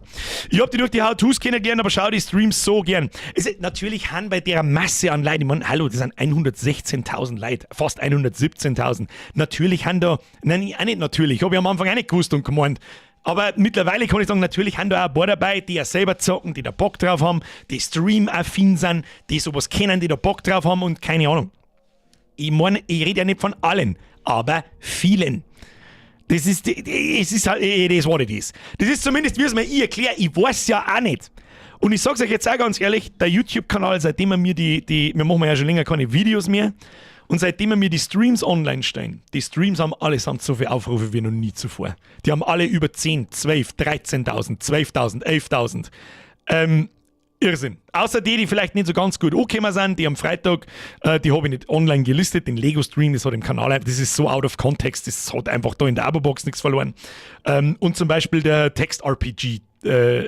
Ich hab dich durch die How-Tos kennengelernt, aber schau die Streams so gern. Es ist natürlich han bei der Masse an Leuten, ich mein, hallo, das sind 116.000 Leute, fast 117.000. Natürlich han da, nein, auch nicht natürlich, hab ich am Anfang auch nicht gewusst und gemeint. Aber mittlerweile kann ich sagen, natürlich haben da auch ein paar dabei, die ja selber zocken, die da Bock drauf haben, die Stream-affin sind, die sowas kennen, die da Bock drauf haben und keine Ahnung. Ich meine, ich rede ja nicht von allen, aber vielen. Das ist, es ist halt, it is what it is. Das ist zumindest, wie es mir ich erkläre, ich weiß ja auch nicht. Und ich sag's euch jetzt auch ganz ehrlich, der YouTube-Kanal, seitdem wir mir die, wir machen ja schon länger keine Videos mehr, und seitdem wir mir die Streams online stellen, die Streams haben allesamt so viele Aufrufe wie noch nie zuvor. Die haben alle über 10, 12, 13.000, 12.000, 11.000. Irrsinn. Außer die, die vielleicht nicht so ganz gut angekommen sind, die am Freitag, die habe ich nicht online gelistet, den Lego-Stream, das hat im Kanal, das ist so out of context, das hat einfach da in der Abo-Box nichts verloren. Und zum Beispiel der Text-RPG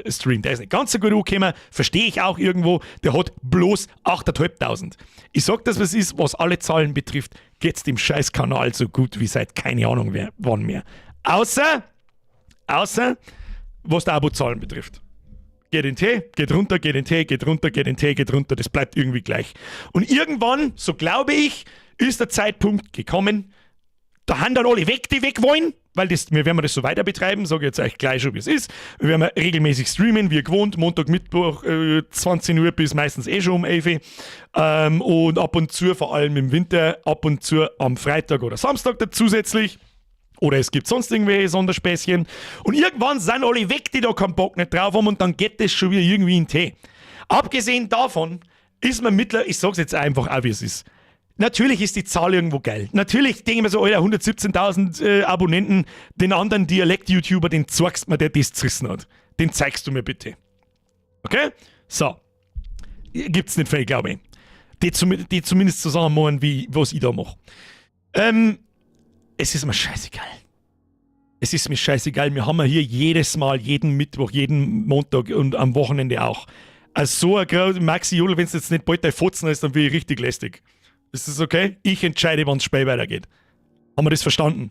Stream, der ist nicht ganz so gut angekommen, verstehe ich auch irgendwo, der hat bloß 8.500. Ich sag das, was ist, was alle Zahlen betrifft, geht's dem Scheiß-Kanal so gut wie seit keine Ahnung wer, wann mehr. Außer, was die Abo-Zahlen betrifft. Geht in Tee, geht runter, geht in Tee, geht runter, geht in Tee, geht runter, das bleibt irgendwie gleich. Und irgendwann, so glaube ich, ist der Zeitpunkt gekommen, da haben dann alle weg, die weg wollen, weil das, wir werden das so weiter betreiben, sage ich jetzt euch gleich schon, wie es ist. Wir werden regelmäßig streamen, wie gewohnt, Montag, Mittwoch, 20 Uhr bis meistens eh schon um 11 Uhr. Und ab und zu, vor allem im Winter, ab und zu am Freitag oder Samstag da zusätzlich. Oder es gibt sonst irgendwelche Sonderspäßchen. Und irgendwann sind alle weg, die da keinen Bock nicht drauf haben, und dann geht das schon wieder irgendwie in Tee. Abgesehen davon ist man mittlerweile, ich sag's jetzt einfach auch, wie es ist. Natürlich ist die Zahl irgendwo geil. Natürlich denke ich mir so, Alter, 117.000 Abonnenten, den anderen Dialekt-YouTuber, den zeigst mir, der das zerrissen hat. Den zeigst du mir bitte. Okay? So. Gibt's nicht viel, glaube ich. Die zumindest zusammen machen, wie was ich da mache. Es ist mir scheißegal. Es ist mir scheißegal. Wir haben ja hier jedes Mal, jeden Mittwoch, jeden Montag und am Wochenende auch. Also so ein Maxi Jodl, wenn es jetzt nicht bald dein Fotzen ist, dann bin ich richtig lästig. Ist das okay? Ich entscheide, wann das Spiel weitergeht. Haben wir das verstanden?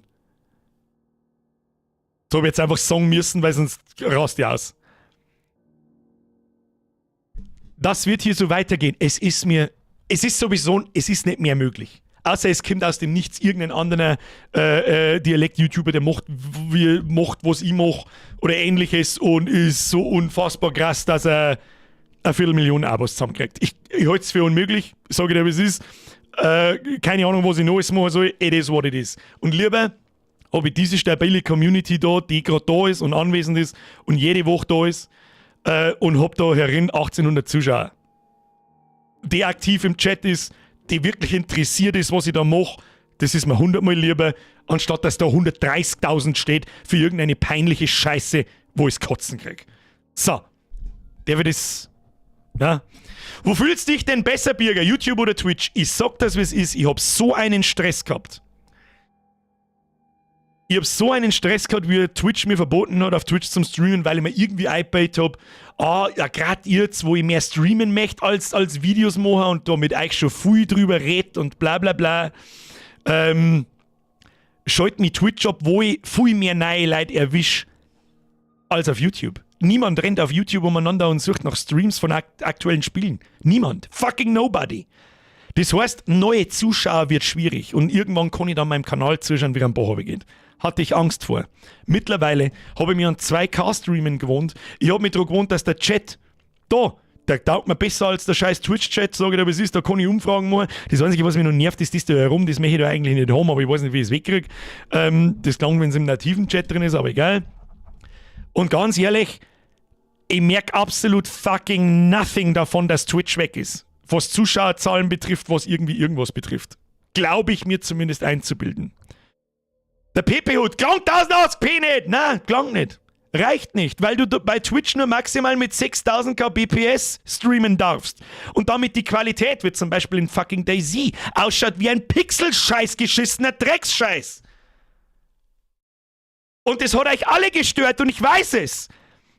So habe ich jetzt einfach sagen müssen, weil sonst rast ich aus. Das wird hier so weitergehen. Es ist sowieso, es ist nicht mehr möglich. Außer es kommt aus dem Nichts irgendein anderer Dialekt-YouTuber, der macht, wie, macht, was ich mache oder Ähnliches und ist so unfassbar krass, dass er eine Viertelmillion Abos zusammenkriegt. Ich halte es für unmöglich, sage ich dir, wie es ist. Keine Ahnung, was ich noch alles machen soll. It is what it is. Und lieber habe ich diese stabile Community da, die gerade da ist und anwesend ist und jede Woche da ist und hab da herin 1800 Zuschauer, die aktiv im Chat ist, die wirklich interessiert ist, was ich da mache. Das ist mir hundertmal lieber, anstatt dass da 130.000 steht für irgendeine peinliche Scheiße, wo ich Kotzen krieg. So. Der wird es. Ja. Wo fühlst du dich denn besser, Birger? YouTube oder Twitch? Ich sag das, wie es ist. Ich hab so einen Stress gehabt. Ich hab so einen Stress gehabt, wie Twitch mir verboten hat, auf Twitch zum Streamen, weil ich mir irgendwie eingebildet hab, ah, ja, grad jetzt, wo ich mehr streamen möchte als Videos machen und da mit euch schon viel drüber red und bla bla bla, schalt mich Twitch ab, wo ich viel mehr neue Leute erwisch als auf YouTube. Niemand rennt auf YouTube umeinander und sucht nach Streams von aktuellen Spielen. Niemand. Fucking nobody. Das heißt, neue Zuschauer wird schwierig und irgendwann kann ich dann meinem Kanal zuschauen, wie er am Bach geht. Hatte ich Angst vor. Mittlerweile habe ich mir an 2K-Streamen gewohnt. Ich habe mich daran gewohnt, dass der Chat da, der taugt mir besser als der scheiß Twitch-Chat, sage ich dir, wie es ist, da kann ich Umfragen machen. Das Einzige, was mich noch nervt, ist das da herum, das möchte ich da eigentlich nicht haben, aber ich weiß nicht, wie ich es wegkriege. Das klang, wenn es im nativen Chat drin ist, aber egal. Und ganz ehrlich, ich merke absolut fucking nothing davon, dass Twitch weg ist. Was Zuschauerzahlen betrifft, was irgendwie irgendwas betrifft. Glaube ich mir zumindest einzubilden. Der PP-Hut, klang 1080p nicht! Nein, klang nicht. Reicht nicht, weil du bei Twitch nur maximal mit 6000 kbps streamen darfst. Und damit die Qualität, wie zum Beispiel in fucking DayZ, ausschaut wie ein Pixelscheiß geschissener Drecksscheiß. Und das hat euch alle gestört und ich weiß es.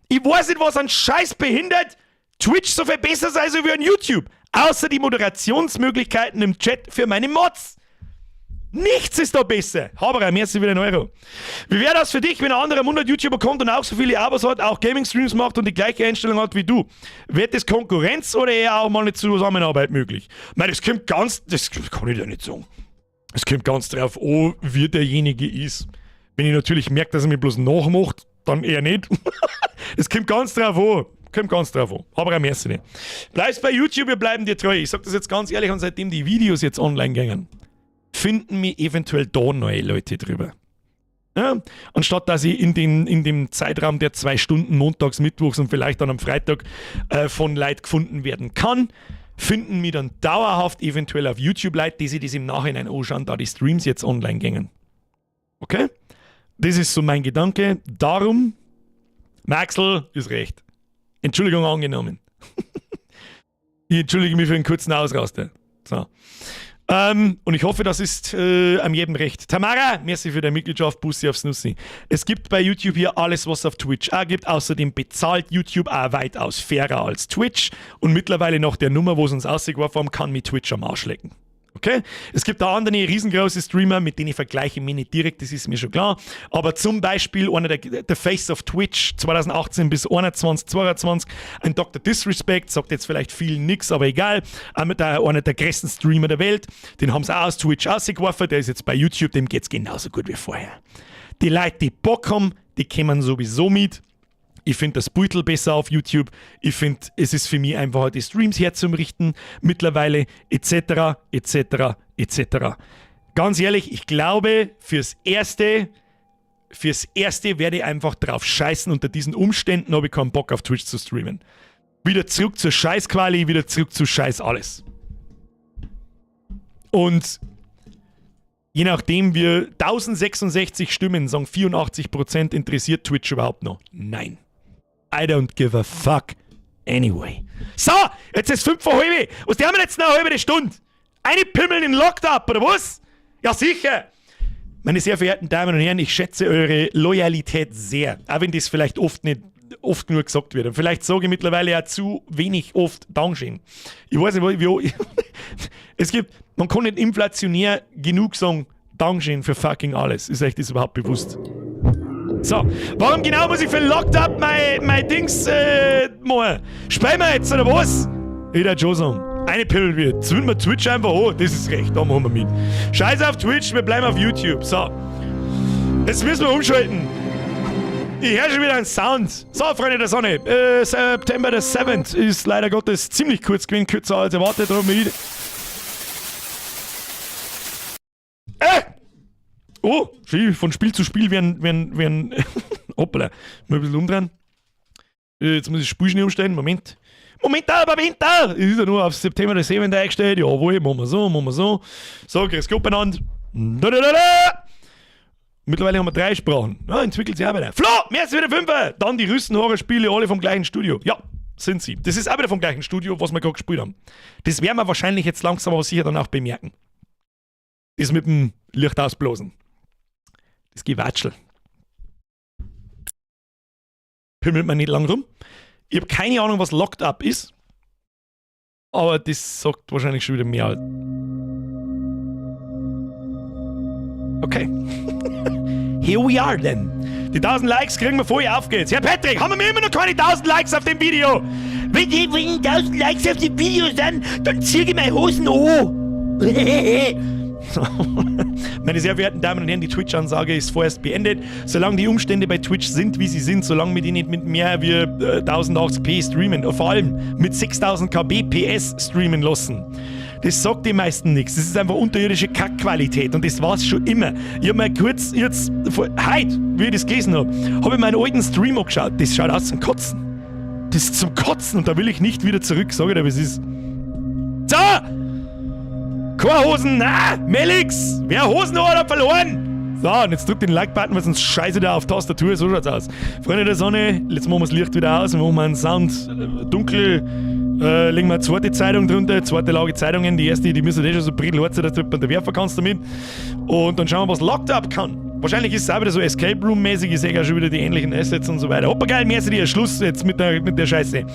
Ich weiß nicht, was an Scheiß behindert Twitch so viel besser sei so wie an YouTube. Außer die Moderationsmöglichkeiten im Chat für meine Mods. Nichts ist da besser. Haberer, merci für den Euro. Wie wäre das für dich, wenn ein anderer 100 YouTuber kommt und auch so viele Abos hat, auch Gaming-Streams macht und die gleiche Einstellung hat wie du? Wird das Konkurrenz oder eher auch mal eine Zusammenarbeit möglich? Mei, das kommt ganz, das kann ich dir nicht sagen. Es kommt ganz drauf an, wie derjenige ist. Wenn ich natürlich merke, dass er mich bloß nachmacht, dann eher nicht. Es kommt ganz drauf an. Kommt ganz drauf an. Aber am merci nicht. Bleibst bei YouTube, wir bleiben dir treu. Ich sag das jetzt ganz ehrlich, und seitdem die Videos jetzt online gingen, finden mir eventuell da neue Leute drüber. Ja, anstatt dass ich in dem Zeitraum der 2 Stunden montags, mittwochs und vielleicht dann am Freitag von Leuten gefunden werden kann, finden mir dann dauerhaft eventuell auf YouTube Leute, die sich das im Nachhinein anschauen, da die Streams jetzt online gingen. Okay? Das ist so mein Gedanke. Darum, Maxl ist recht. Entschuldigung angenommen. Ich entschuldige mich für einen kurzen Ausraster. So. Und ich hoffe, das ist am jedem recht. Tamara, merci für deine Mitgliedschaft, Bussi aufs Nussi. Es gibt bei YouTube hier alles, was es auf Twitch auch gibt. Außerdem bezahlt YouTube auch weitaus fairer als Twitch. Und mittlerweile nach der Nummer, wo sie uns ausgeworfen haben, kann mich Twitch am Arsch lecken. Okay? Es gibt da andere riesengroße Streamer, mit denen ich vergleiche mich nicht direkt, das ist mir schon klar. Aber zum Beispiel einer der The Face of Twitch 2018 bis 21, 22, ein Dr. Disrespect, sagt jetzt vielleicht viel nix, aber egal. Einer der größten Streamer der Welt, den haben sie auch aus Twitch ausgeworfen, der ist jetzt bei YouTube, dem geht's genauso gut wie vorher. Die Leute, die Bock haben, die kommen sowieso mit. Ich finde das Beutel besser auf YouTube. Ich finde, es ist für mich einfacher, die Streams herzurichten mittlerweile, etc., etc., etc. Ganz ehrlich, ich glaube, fürs Erste werde ich einfach drauf scheißen. Unter diesen Umständen habe ich keinen Bock, auf Twitch zu streamen. Wieder zurück zur Scheißquali, wieder zurück zu Scheiß alles. Und je nachdem wir 1066 Stimmen sagen, 84% interessiert Twitch überhaupt noch. Nein. I don't give a fuck anyway. So, jetzt ist 5 vor halb. Was die haben wir jetzt noch eine halbe Stunde? Eine Pimmeln in Locked Up, oder was? Ja, sicher. Meine sehr verehrten Damen und Herren, ich schätze eure Loyalität sehr. Auch wenn das vielleicht oft nicht oft genug gesagt wird. Und vielleicht sage ich mittlerweile auch zu wenig oft Dankeschön. Ich weiß nicht, wie. Man kann nicht inflationär genug sagen, Dankeschön für fucking alles. Ist euch das überhaupt bewusst? So, warum genau muss ich für Locked Up mein Dings machen? Spielen wir jetzt, oder was? Ich würde schon sagen. Eine Pimmel wird. Zwingen wir Twitch einfach an. Das ist recht, da machen wir mit. Scheiß auf Twitch, wir bleiben auf YouTube. So. Jetzt müssen wir umschalten. Ich höre schon wieder einen Sound. So, Freunde der Sonne. September the 7th ist leider Gottes ziemlich kurz gewesen, kürzer als erwartet. Darum Oh, von Spiel zu Spiel werden, hoppala, mal ein bisschen umdrehen. Jetzt muss ich das Spiel schnell umstellen. Moment. Moment da, Moment da! Es ist ja nur auf September the 7th eingestellt. Jawohl, machen wir so, machen wir so. So, grüß Gott beieinander. Da, da, da, da. Mittlerweile haben wir drei Sprachen. Ja, entwickelt sich auch weiter. Flo, mehr als wieder Fünfer! Dann die Russen-Horrorspiele, alle vom gleichen Studio. Ja, sind sie. Das ist auch wieder vom gleichen Studio, was wir gerade gespielt haben. Das werden wir wahrscheinlich jetzt langsam aber sicher dann auch bemerken. Das mit dem Licht ausblasen. Das Gewatschel. Pimmelt man nicht lang rum. Ich habe keine Ahnung, was Locked Up ist. Aber das sagt wahrscheinlich schon wieder mehr als. Okay. Here we are then. Die 1000 Likes kriegen wir vorher, auf geht's. Herr Patrick, haben wir immer noch keine 1000 Likes auf dem Video? Wenn die 1000 Likes auf dem Video sind, dann ziehe ich meine Hosen an. Meine sehr verehrten Damen und Herren, die Twitch-Ansage ist vorerst beendet. Solange die Umstände bei Twitch sind, wie sie sind, solange wir die nicht mit mehr wie 1080p streamen, vor allem mit 6000 kbps streamen lassen. Das sagt die meisten nichts. Das ist einfach unterirdische Kackqualität und das war's schon immer. Ich hab mal kurz jetzt, heute, wie ich das gelesen hab, habe ich meinen alten Stream angeschaut. Das schaut aus zum Kotzen. Das ist zum Kotzen und da will ich nicht wieder zurück, sag ich dir, wie es ist. So! Keine Hosen, na, Melix! Wer Hosen hat, hat verloren! So, und jetzt drückt den Like-Button, weil sonst scheiße da auf Tastatur, so schaut's aus. Freunde der Sonne, jetzt machen wir das Licht wieder aus, wir machen einen Sound dunkel, legen wir eine zweite Zeitung drunter, zweite Lage Zeitungen, die erste, die müssen eh schon so brittelhart sein, dass du da werfen kannst damit. Und dann schauen wir, was Locked Up kann. Wahrscheinlich ist es auch wieder so Escape Room-mäßig. Ich sehe ja schon wieder die ähnlichen Assets und so weiter. Opa geil, merci dir. Schluss jetzt mit der Scheiße.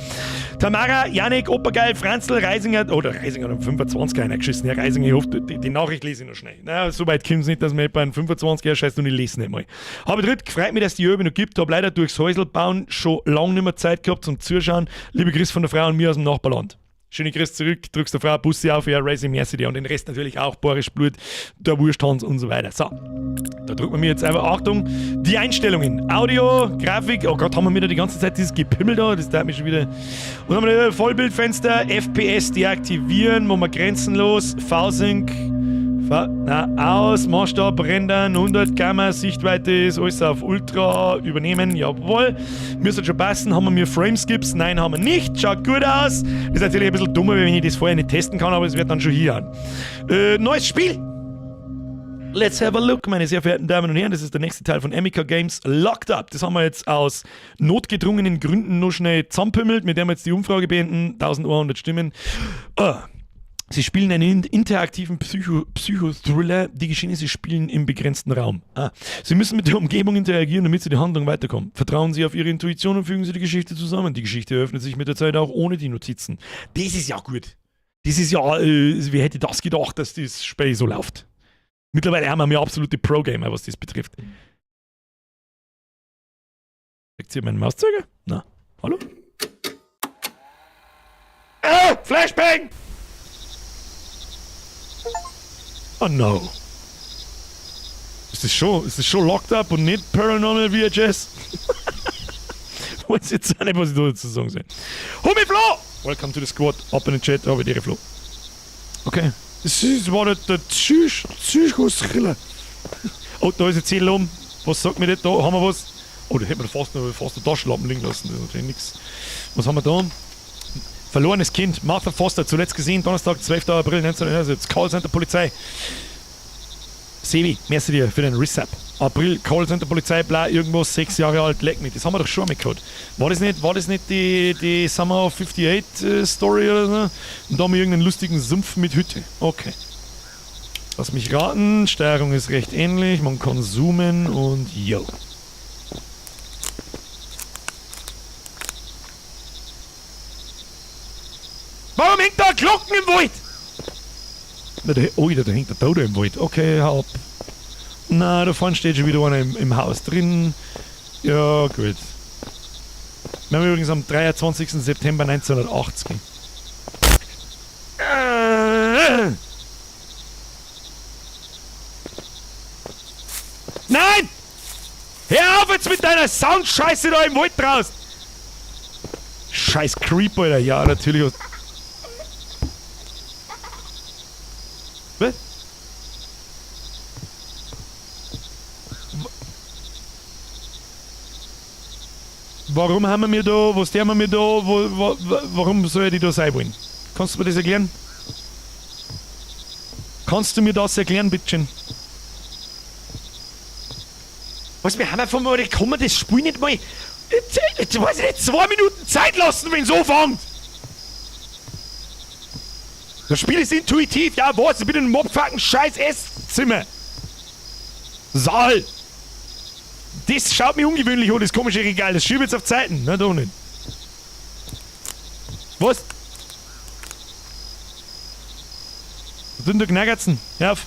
Tamara, Janik, Opa geil, Franzl, Reisinger, oder Reisinger hat um 25 einer geschissen. Ja, Reisinger, ich hoffe, die Nachricht lese ich noch schnell. Na, so weit kommt es nicht, dass mir bei einem 25er scheißt und ich lese nicht mal. Habe dritt, gefreut mich, dass die Öbe noch gibt. Hab leider durchs Häusl bauen schon lange nicht mehr Zeit gehabt zum Zuschauen. Liebe Grüße von der Frau und mir aus dem Nachbarland. Schöne Grüße zurück, drückst der Frau Bussi auf, ja, Racing, merci dir. Und den Rest natürlich auch, Boris Blut, der Wursthans und so weiter. So, da drücken wir mir jetzt einfach, Achtung, die Einstellungen. Audio, Grafik, oh Gott, haben wir wieder die ganze Zeit dieses Gepimmel da, das dauert mich schon wieder. Und dann haben wir Vollbildfenster, FPS deaktivieren, wo wir grenzenlos, V-Sync, V, na, aus, Maßstab, Rendern, 100 Gamma, Sichtweite ist alles auf Ultra, übernehmen, jawohl. Müsste schon passen. Haben wir mir Frame Skips? Nein, haben wir nicht. Schaut gut aus. Ist natürlich ein bisschen dummer, wenn ich das vorher nicht testen kann, aber es wird dann schon hier an. Neues Spiel! Let's have a look, meine sehr verehrten Damen und Herren. Das ist der nächste Teil von Emika Games Locked Up. Das haben wir jetzt aus notgedrungenen Gründen noch schnell zusammenpümmelt, mit dem wir jetzt die Umfrage beenden. 1100 Stimmen. Ah. Sie spielen einen interaktiven Psychothriller. Die Geschehnisse spielen im begrenzten Raum. Ah. Sie müssen mit der Umgebung interagieren, damit Sie die Handlung weiterkommen. Vertrauen Sie auf Ihre Intuition und fügen Sie die Geschichte zusammen. Die Geschichte eröffnet sich mit der Zeit auch ohne die Notizen. Das ist ja gut. Das ist ja, wer hätte das gedacht, dass das Spiel so läuft? Mittlerweile haben wir ja absolute Pro-Gamer, was das betrifft. Zeigt sie meinen Mauszeiger? Na, hallo? Ah, Flashbang! Oh no. Ist das schon Locked Up und nicht Paranormal VHS? Weiß jetzt auch nicht, was ich da dazu sagen soll. Homie Flo! Welcome to the squad. Up in the chat, aber die Flo. Okay. Das war der Psychosriller. Oh, da ist jetzt Zettel um. Was sagt mir das? Da haben wir was. Oh, da hätten wir fast noch fast einen Taschenlampen liegen lassen. Das ist natürlich nichts. Was haben wir da? Verlorenes Kind. Martha Foster, zuletzt gesehen, Donnerstag, 12. April 1991. Callcenter Polizei. Sevi, merci dir für den Resub. April, Callcenter Polizei, bla, irgendwo, 6 Jahre alt, leck mich. Das haben wir doch schon einmal gehabt. War das nicht die Summer of 58 Story oder so? Und da haben wir irgendeinen lustigen Sumpf mit Hütte. Okay. Lass mich raten, Steuerung ist recht ähnlich, man kann zoomen und yo. Warum hängt da Glocken im Wald? Na, da, oh, da hängt der Tote im Wald. Okay, hau ab. Na, da vorne steht schon wieder einer im Haus drin. Ja, gut. Wir haben übrigens am 23. September 1980. Nein! Hör auf jetzt mit deiner Soundscheiße da im Wald draußen! Scheiß Creep, Alter. Ja, natürlich. Was? Warum haben wir mir da, was der wir mir da, wo, warum soll ich da sein wollen? Kannst du mir das erklären? Kannst du mir das erklären, bitteschön? Was, wir haben ja von mir kann man das Spiel nicht mal, jetzt, weiß ich nicht, 2 Minuten Zeit lassen, wenn es anfängt! Das Spiel ist intuitiv, ja, was? Ich bin in einem motherfucking scheiß Esszimmer. Saal. Das schaut mir ungewöhnlich an, das komische Regal. Das schiebe jetzt auf Zeiten. Na, doch nicht. Was? Was tut denn der Knackerzen? Hör auf.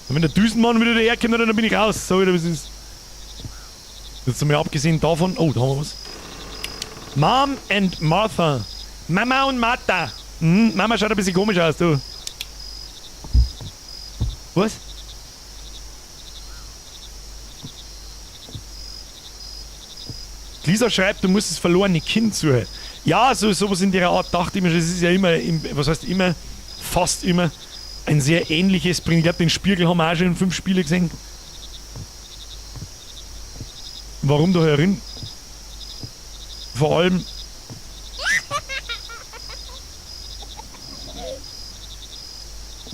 Und wenn der Düsenmann wieder daherkommt, dann bin ich raus. So, wieder, was ist. Jetzt haben wir abgesehen davon. Oh, da haben wir was. Mom and Martha. Mama und Martha. Mama schaut ein bisschen komisch aus, du. Was? Lisa schreibt, du musst das verlorene Kind suchen. Ja, so sowas in der Art dachte ich mir schon. Das ist ja immer, was heißt immer, fast immer ein sehr ähnliches Prinzip. Ich glaube, den Spiegel haben wir auch schon in fünf Spiele gesehen. Warum da herin? Vor allem.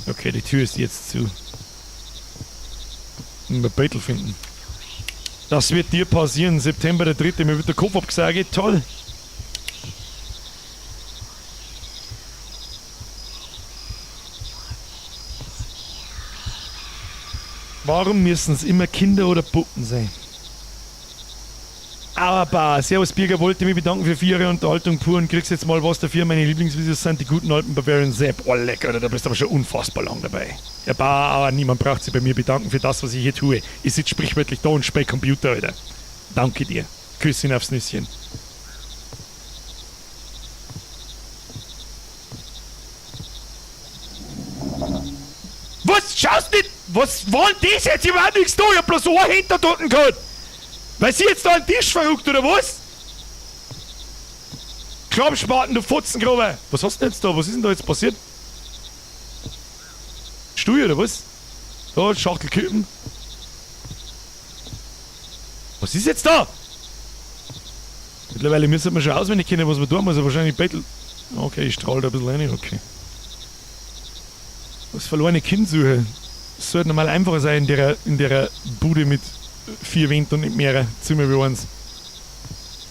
Okay, die Tür ist jetzt zu. Ein Beutel finden. Das wird dir passieren, September der 3. Mir wird der Kopf abgesagt. Toll. Warum müssen es immer Kinder oder Puppen sein? Aber Servus Birger, wollte mich bedanken für 4 Jahre Unterhaltung pur und kriegst jetzt mal was dafür. Meine Lieblingsvideos sind die guten alten Bavarian Sepp. Oh lecker, Alter, da bist du aber schon unfassbar lang dabei. Ja, bah, aber niemand braucht sich bei mir bedanken für das, was ich hier tue. Ich sitze sprichwörtlich da und spiele Computer, Alter. Danke dir. Küsschen aufs Nüsschen. Was schaust nicht? Was war denn das jetzt? Ich hab auch nichts da. Ich hab bloß ein hinter dort gehabt. Weil sie jetzt da einen Tisch verrückt, oder was? Klappspaten, du Fotzengrube! Was hast du denn jetzt da? Was ist denn da jetzt passiert? Stuhl, oder was? Da, Schachtel Kippen. Was ist jetzt da? Mittlerweile müssen wir schon auswendig kennen, was man tun muss. Wahrscheinlich Bettel. Okay, ich strahle da ein bisschen rein, okay. Das verlorene Kind suche. Das sollte normal einfacher sein in der Bude mit 4 Wänden und nicht mehrere Zimmer wie eins.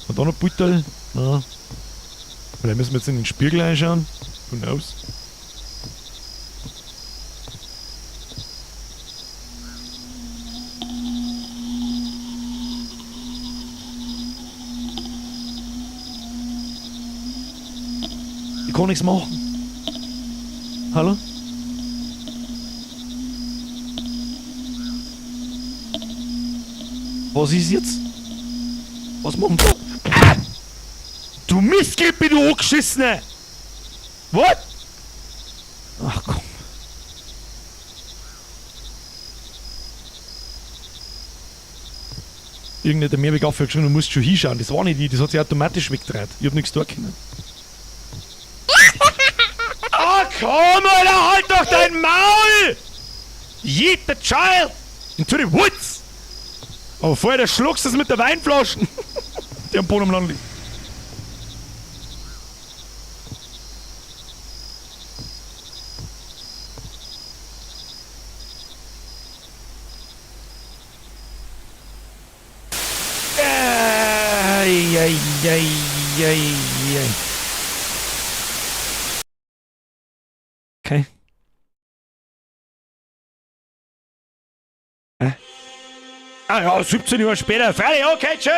Und da noch Beutel. Ja. Vielleicht müssen wir jetzt in den Spiegel reinschauen. Who knows? Ich kann nichts machen. Hallo? Was ist jetzt? Was machen wir? Ah! Du Mistgrippe, du Angeschissene! What? Ach komm. Irgendeiner der Mehrweg aufgehört geschrieben, du musst schon hinschauen. Das war nicht ich, das hat sich automatisch weggedreht. Ich hab nichts tun können. Ah, komm, Alter, halt doch dein Maul! Yeet the child into the woods! Aber vorher, der schluckst es mit der Weinflaschen, die am Boden am Land liegt. Ei, ei, ei, ei, ei. Okay. Ah ja, 17 Uhr später. Fertig, okay, tschüss!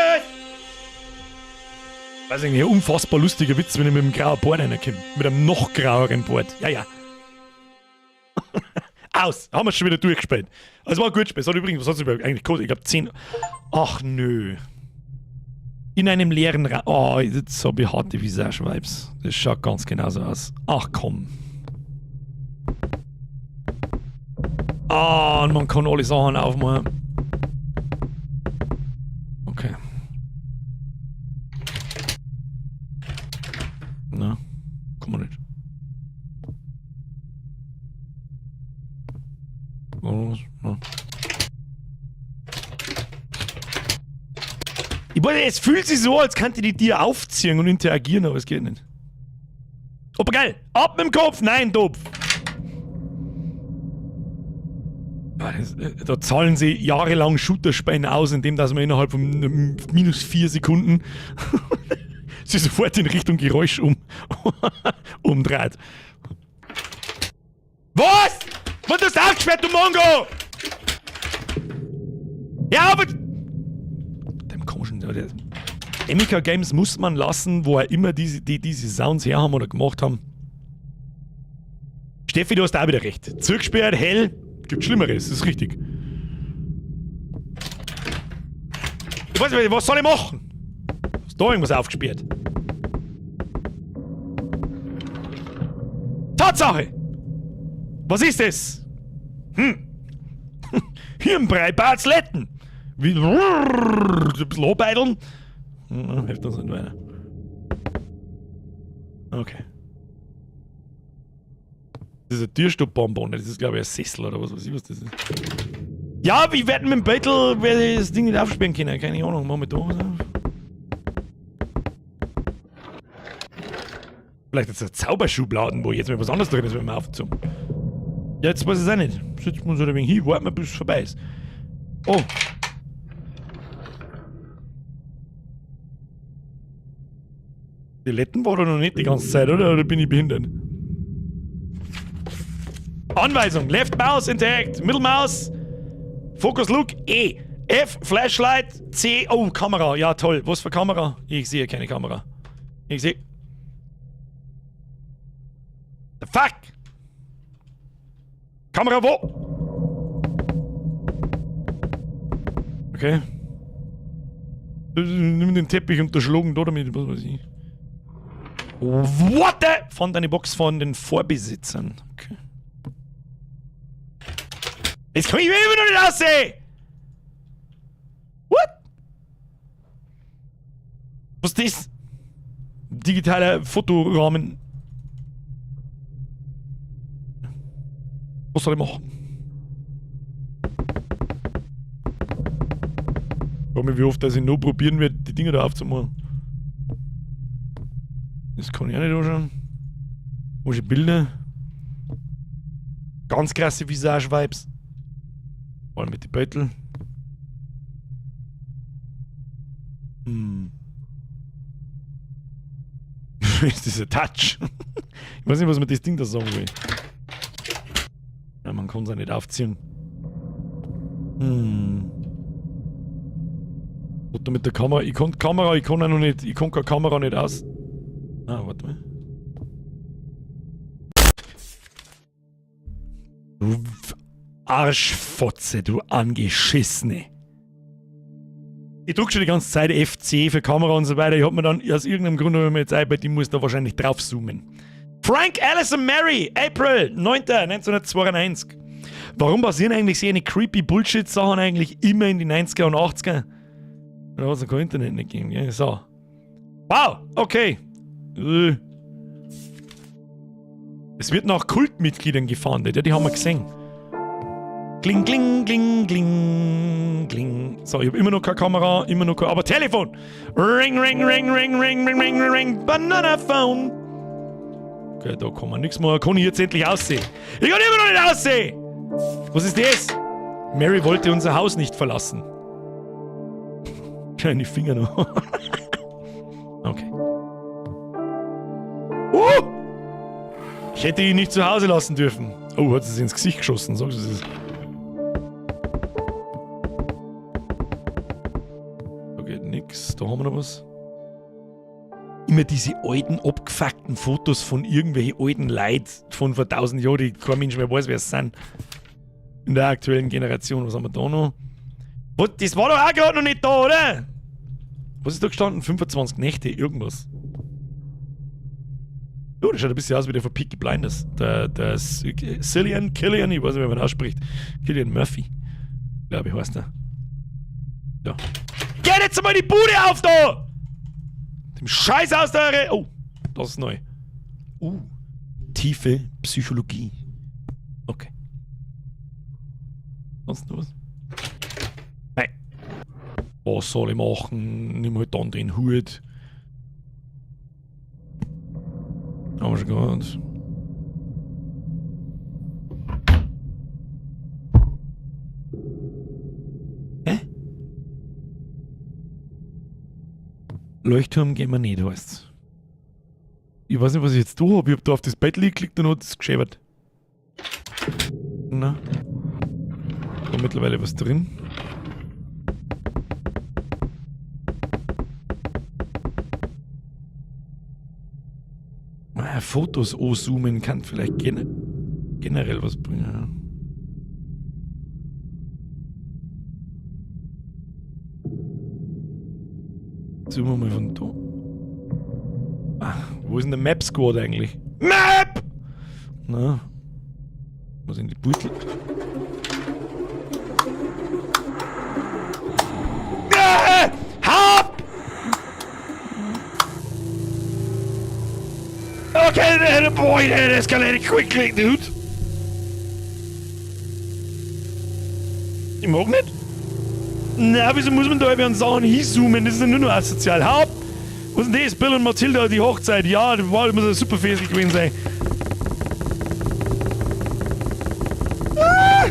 Weiß ich nicht, ein unfassbar lustiger Witz, wenn ich mit dem grauen Bart reinkomme. Mit einem noch graueren Bart. Ja, ja. Aus! Haben wir schon wieder durchgespielt. Also war ein gutes Spiel. Es hat übrigens, was hat's überhaupt eigentlich gekostet? Ich glaub 10. Ach nö. In einem leeren Raum. Oh, jetzt hab ich harte Visage-Vibes. Das schaut ganz genauso aus. Ach komm. Ah, und man kann alle Sachen aufmachen. Okay. Na, kann man nicht. Na. Ich weiß nicht, es fühlt sich so, als könnte die Tiere aufziehen und interagieren, aber es geht nicht. Aber geil! Ab mit dem Kopf! Nein, Topf! Da zahlen sie jahrelang Shooterspenden aus, indem dass man innerhalb von minus 4 Sekunden sich sofort in Richtung Geräusch umdreht. Was? Was hast du aufgesperrt, du Mongo? Ja, aber... Dem komischen... Der Emika Games muss man lassen, wo er immer diese Sounds her haben oder gemacht haben. Steffi, du hast auch wieder recht. Zugesperrt, hell, gibt Schlimmeres, das ist richtig. Ich weiß nicht, was soll ich machen? Ist da irgendwas aufgesperrt? Tatsache! Was ist es? Hirnbrei, Barzletten! Wie ein bisschen anbeideln. Hilft uns nicht weiter. Okay. Das ist ein Türstoppbonbon, das ist glaube ich ein Sessel oder was weiß ich, was das ist. Ja, wir werden mit dem Beutel werde ich das Ding nicht aufsperren können. Keine Ahnung, machen wir da was auf. Vielleicht jetzt ein Zauberschubladen, wo jetzt mal was anderes drin ist, wenn wir aufziehen. Ja, jetzt weiß ich es auch nicht. Sitzen wir uns halt ein wenig hin, warten wir, bis es vorbei ist. Oh. Die Letten war doch noch nicht die ganze Zeit, oder? Oder bin ich behindert? Anweisung! Left Mouse interact! Middle Mouse! Focus Look, E. F, Flashlight, C, oh, Kamera. Ja, toll. Was für Kamera? Ich sehe keine Kamera. Ich sehe. The fuck? Kamera wo? Okay. Nimm den Teppich und erschlagen da damit, was weiß ich. What the? Fand eine Box von den Vorbesitzern. Okay. Jetzt komme ich mir immer noch nicht aussehen! What? Was ist das? Digitaler Fotorahmen. Was soll ich machen? Frag mich, wie oft dass ich noch probieren werde, die Dinger da aufzumachen. Das kann ich auch nicht anschauen. Komische Bilder. Ganz krasse Visage-Vibes. Vor allem mit den Beutel. Ist dieser Touch? Ich weiß nicht, was man das Ding da sagen will. Ja, man kann es auch nicht aufziehen. Oder mit der Kamera. Ich kann Kamera, ich kann auch noch nicht. Ich kann keine Kamera nicht aus. Ah, warte mal. Du Arschfotze, du Angeschissene. Ich drück schon die ganze Zeit FC für Kamera und so weiter. Ich hab mir dann aus irgendeinem Grund, hab ich mir jetzt ein, bei dem muss da wahrscheinlich drauf zoomen. Frank Allison Mary, April 9. 1992. Warum passieren eigentlich so eine creepy Bullshit-Sachen eigentlich immer in die 90er und 80er? Da hat's noch kein Internet nicht gegeben, gell? So. Wow, okay. Es wird nach Kultmitgliedern gefahndet, ja, die haben wir gesehen. Kling, kling, kling, kling, kling. So, ich hab immer noch keine Kamera, immer noch kein... Aber Telefon! Ring, ring, ring, ring, ring, ring, ring, ring, Banana Phone! Okay, da kann man nichts mehr. Kann ich jetzt endlich aussehen? Ich kann immer noch nicht aussehen! Was ist das? Mary wollte unser Haus nicht verlassen. Kleine Finger noch. Okay. Ich hätte ihn nicht zu Hause lassen dürfen. Oh, hat sie sich ins Gesicht geschossen, sagst du das? Da geht nix. Da haben wir noch was. Immer diese alten, abgefuckten Fotos von irgendwelchen alten Leuten von vor 1000 Jahren, die kein Mensch mehr weiß, wer es sind. In der aktuellen Generation. Was haben wir da noch? Was? Das war doch auch gerade noch nicht da, oder? Was ist da gestanden? 25 Nächte, irgendwas. Oh, das schaut ein bisschen aus wie der von Peaky Blinders. Der Cillian, Killian, ich weiß nicht, wie man ausspricht. Cillian Murphy, glaube ich, heißt der. Ja. Geh jetzt mal die Bude auf da! Dem Scheiß aus der Re-, oh, das ist neu. Tiefe Psychologie. Okay. Sonst noch was? Nein. Was soll ich machen? Nimm halt dann den Hut. Haben wir schon gehört. Hä? Leuchtturm gehen wir nicht, heißt's. Ich weiß nicht, was ich jetzt da hab. Ich hab da auf das Bett geklickt und hat es geschäbert. Na. Da mittlerweile was drin. Ah, Fotos anzoomen kann vielleicht generell was bringen. Zoomen wir mal von da. Ah, wo ist denn der Map Squad eigentlich? Map! Na. Wo sind die Beutel? Ah! Hab! Okay, that boy, that escalated quickly, dude. Ich mag nicht. Na, wieso muss man da über Sachen hinzoomen? Das ist ja nur noch asozial. Hau ab! Was ist denn das? Bill und Matilda, die Hochzeit. Ja, das war, muss ein super Fest gewesen sein. Ah!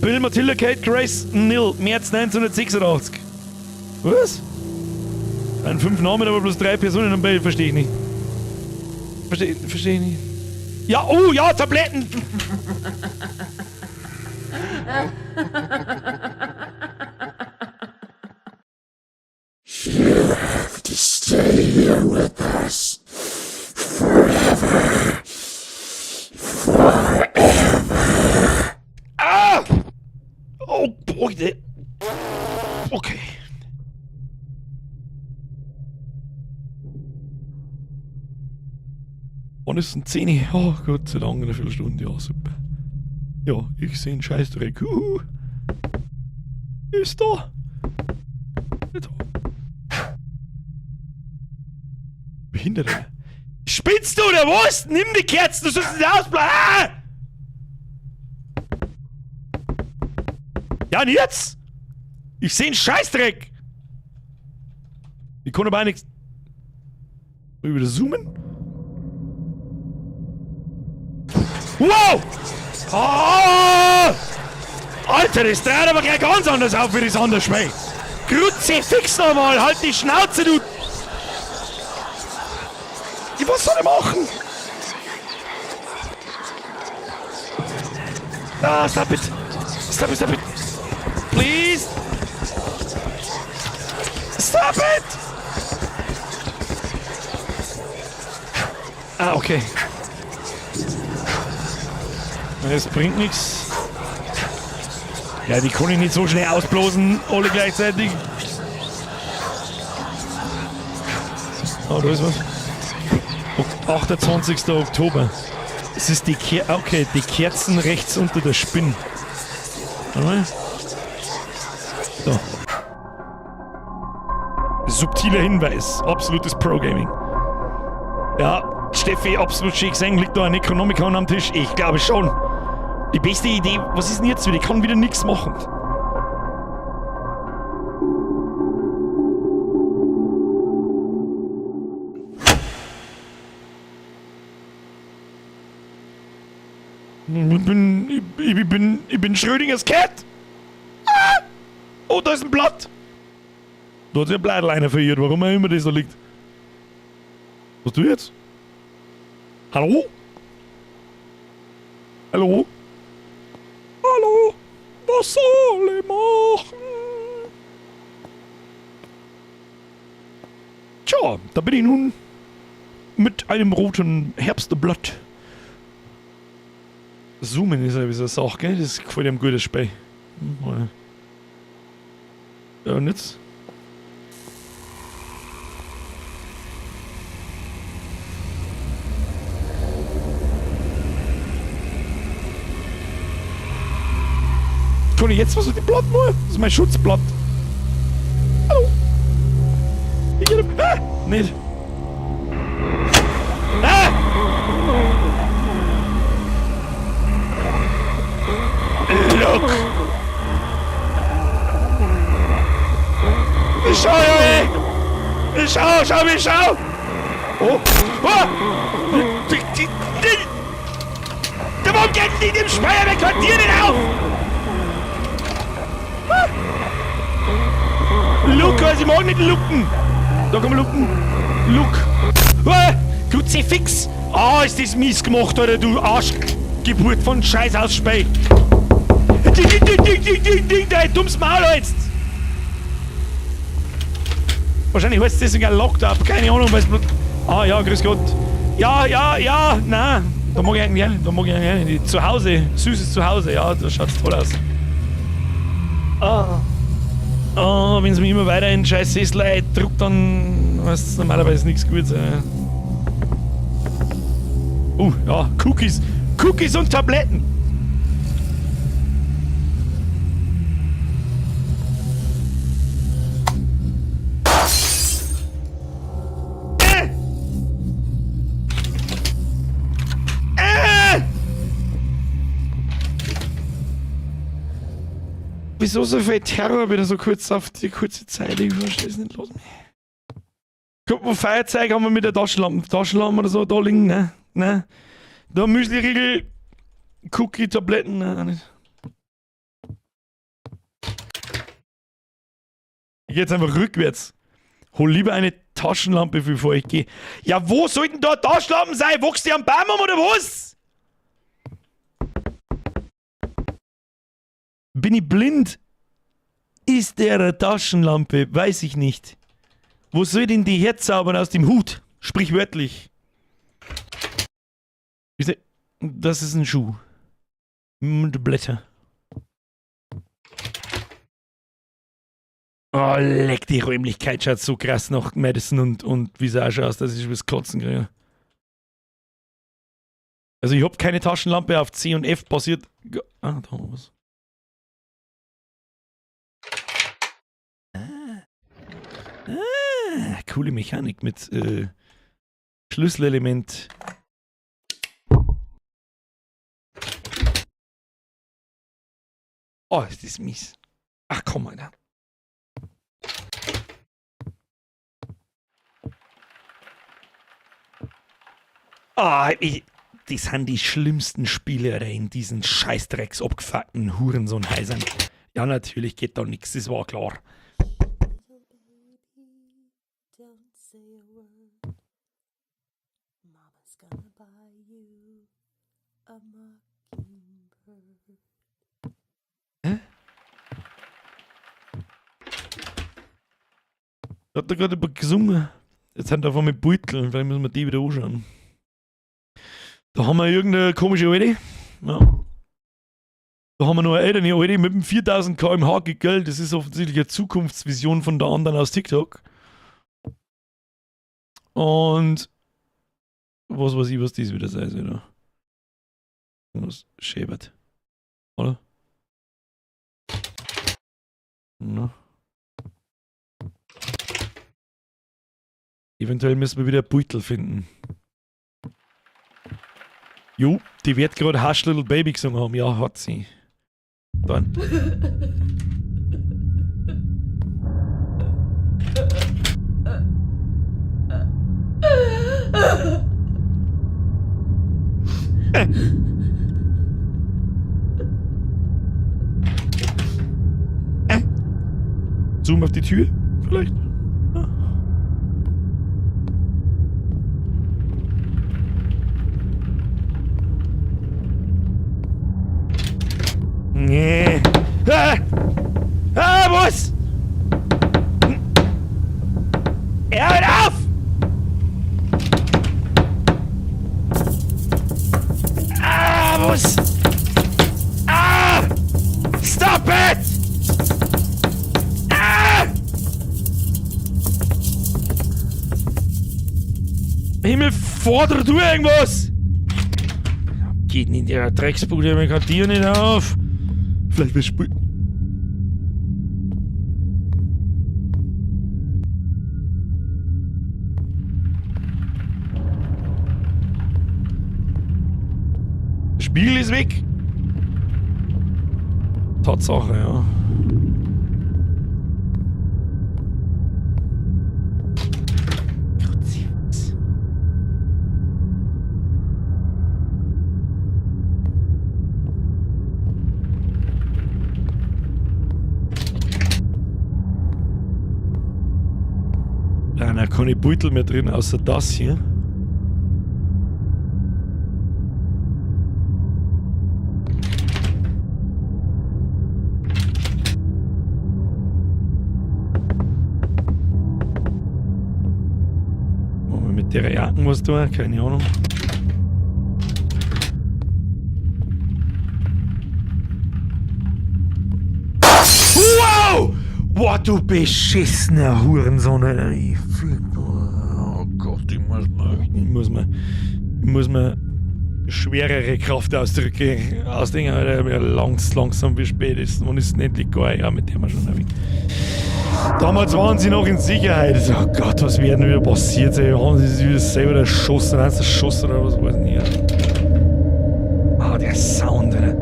Bill, Matilda, Kate, Grace, Neil, März 1986. Was? Ein 5 Namen, aber bloß 3 Personen am Bild, verstehe ich nicht. Verstehe ich nicht. Ja, oh, ja, Tabletten! Ah! Oh, boah, okay. Wann ist denn 10? Oh Gott sei Dank, eine Viertelstunde, ja, super. Ja, ich sehe einen Scheißdreck. Huhu. Ist da. Nicht da. Behinderte. Spinnst du oder was? Nimm die Kerzen, du sollst nicht ausbleiben. Ah! Ja, und jetzt? Ich sehe einen Scheißdreck. Ich kann aber auch nichts. Soll ich wieder zoomen? Wow! Oh! Alter, das dreht aber gleich ganz anders auf, wie das anders schmeckt. Kruzifix nochmal, halt die Schnauze, du! Was soll ich machen? Ah, stop it! Stop it, stop it! Please! Stop it! Ah, okay. Das bringt nichts. Ja, die kann ich nicht so schnell ausblosen, alle gleichzeitig. Oh, da ist was. 28. Oktober. Es ist die okay, die Kerzen rechts unter der Spinne. Warte mal. So. Subtiler Hinweis. Absolutes Pro-Gaming. Ja, Steffi, absolut schön gesehen. Liegt da ein Necronomicon am Tisch? Ich glaube schon. Die beste Idee, was ist denn jetzt wieder? Ich kann wieder nichts machen. Ich bin Schrödingers Cat. Ah! Oh, da ist ein Blatt. Da hat sich ein Blatt einer verirrt, warum auch immer das da liegt. Was du jetzt? Hallo? Hallo? Hallo? Was soll ich machen? Tja, da bin ich nun mit einem roten Herbstblatt. Zoomen ist ja so eine Sache, gell? Das gefällt einem gut, das Spiel. Ja, und jetzt? Kann ich jetzt was mit dem Blatt machen? Das ist mein Schutzblatt. Hallo. Ich geh da. Ah! Nicht. Ah! Look! Ich schau, ey! Ich schau, schau, ich schau! Oh! Oh! Warum geht die dem Speier mein Quartier nicht auf? Ah! Luke, ich mag nicht lucken! Da kann man lucken! Luke! Ah! Kruzifix! Ah, ist das mies gemacht, oder du Arschgeburt von Scheiß Ausspei! Ding, ding, ding, ding, ding, ding, dein dummes Maul jetzt! Wahrscheinlich heißt es deswegen auch Locked Up, keine Ahnung, weil's Blut. Ah ja, grüß Gott. Ja, ja, ja, nein. Da mag ich eigentlich nicht, da mag ich eigentlich nicht. Zuhause, süßes Zuhause, ja, da schaut's toll aus. Ah. Ah, wenn's mich immer weiter in den scheiß Sessel drückt, dann heißt es normalerweise nichts Gutes. Ja, Cookies. Cookies und Tabletten. Wieso so viel Terror wieder so kurz auf die kurze Zeit? Ich verstehe es nicht. Los. Guck mal, Feuerzeug haben wir mit der Taschenlampe. Taschenlampe oder so da liegen, ne? Ne? Da Müsli-Riegel, Cookie, Tabletten, ne? Auch nicht. Ich geh jetzt einfach rückwärts. Hol lieber eine Taschenlampe, bevor ich gehe. Ja, wo sollten da Taschenlampen sein? Wächst die am Baum um oder was? Bin ich blind? Ist der eine Taschenlampe? Weiß ich nicht. Wo soll denn die herzaubern aus dem Hut? Sprichwörtlich. Das ist ein Schuh. Und Blätter. Oh, leck, die Räumlichkeit schaut so krass nach Madison und Visage aus, dass ich was kotzen kriege. Also ich hab keine Taschenlampe auf C und F basiert. Ah, da haben wir was. Ah. Ah, coole Mechanik mit Schlüsselelement. Oh, ist das mies. Ach komm, Alter. Ah, das sind die schlimmsten Spiele, Alter, in diesen scheißdrecks abgefuckten Hurensohnhäusern. Ja, natürlich geht da nix, das war klar. Don't say a word. Mama's gonna buy you a mockingbird. Hä? Hat da gerade jemand gesungen. Jetzt sind da auf einmal Beutel, vielleicht müssen wir die wieder anschauen. Da haben wir irgendeine komische Alte. Ja. Da haben wir noch eine ältere Alte mit dem 4000 km/h gegelt. Das ist offensichtlich eine Zukunftsvision von der anderen aus TikTok. Und was weiß ich, was das wieder sein soll. Da. Was schäbert. Oder? Na. Eventuell müssen wir wieder einen Beutel finden. Jo, die wird gerade Hush Little Baby gesungen haben. Ja, hat sie. Dann. Zoom auf die Tür, vielleicht? Ja. Nee. Ah! Ah, was? Hört auf! Ah, was? Ah! Stop it! Ah! Himmel, forder du irgendwas! Geht nicht in der Drecksbude, man kann die nicht auf. Vielleicht wird Spiel. Spiegel ist weg. Tatsache, ja. Kruzifix. Ja, na, keine Beutel mehr drin, außer das hier. Wollen wir mit der Jacken was tun? Keine Ahnung. Wow! Boah, du beschissener Hurensohn, Alter. Ich fick, oh Gott, ich muss mir schwerere Kraftausdrücke ausdenken, Alter. Mir langsam wie spät ist. Wann ist es denn endlich geil? Ja, mit dem wir schon erwähnt. Damals waren sie noch in Sicherheit. Oh Gott, was wird denn wieder passiert? Ey? Haben sie sich wieder selber erschossen? Haben sie erschossen oder was weiß ich nicht. Ah, der Sound, Alter.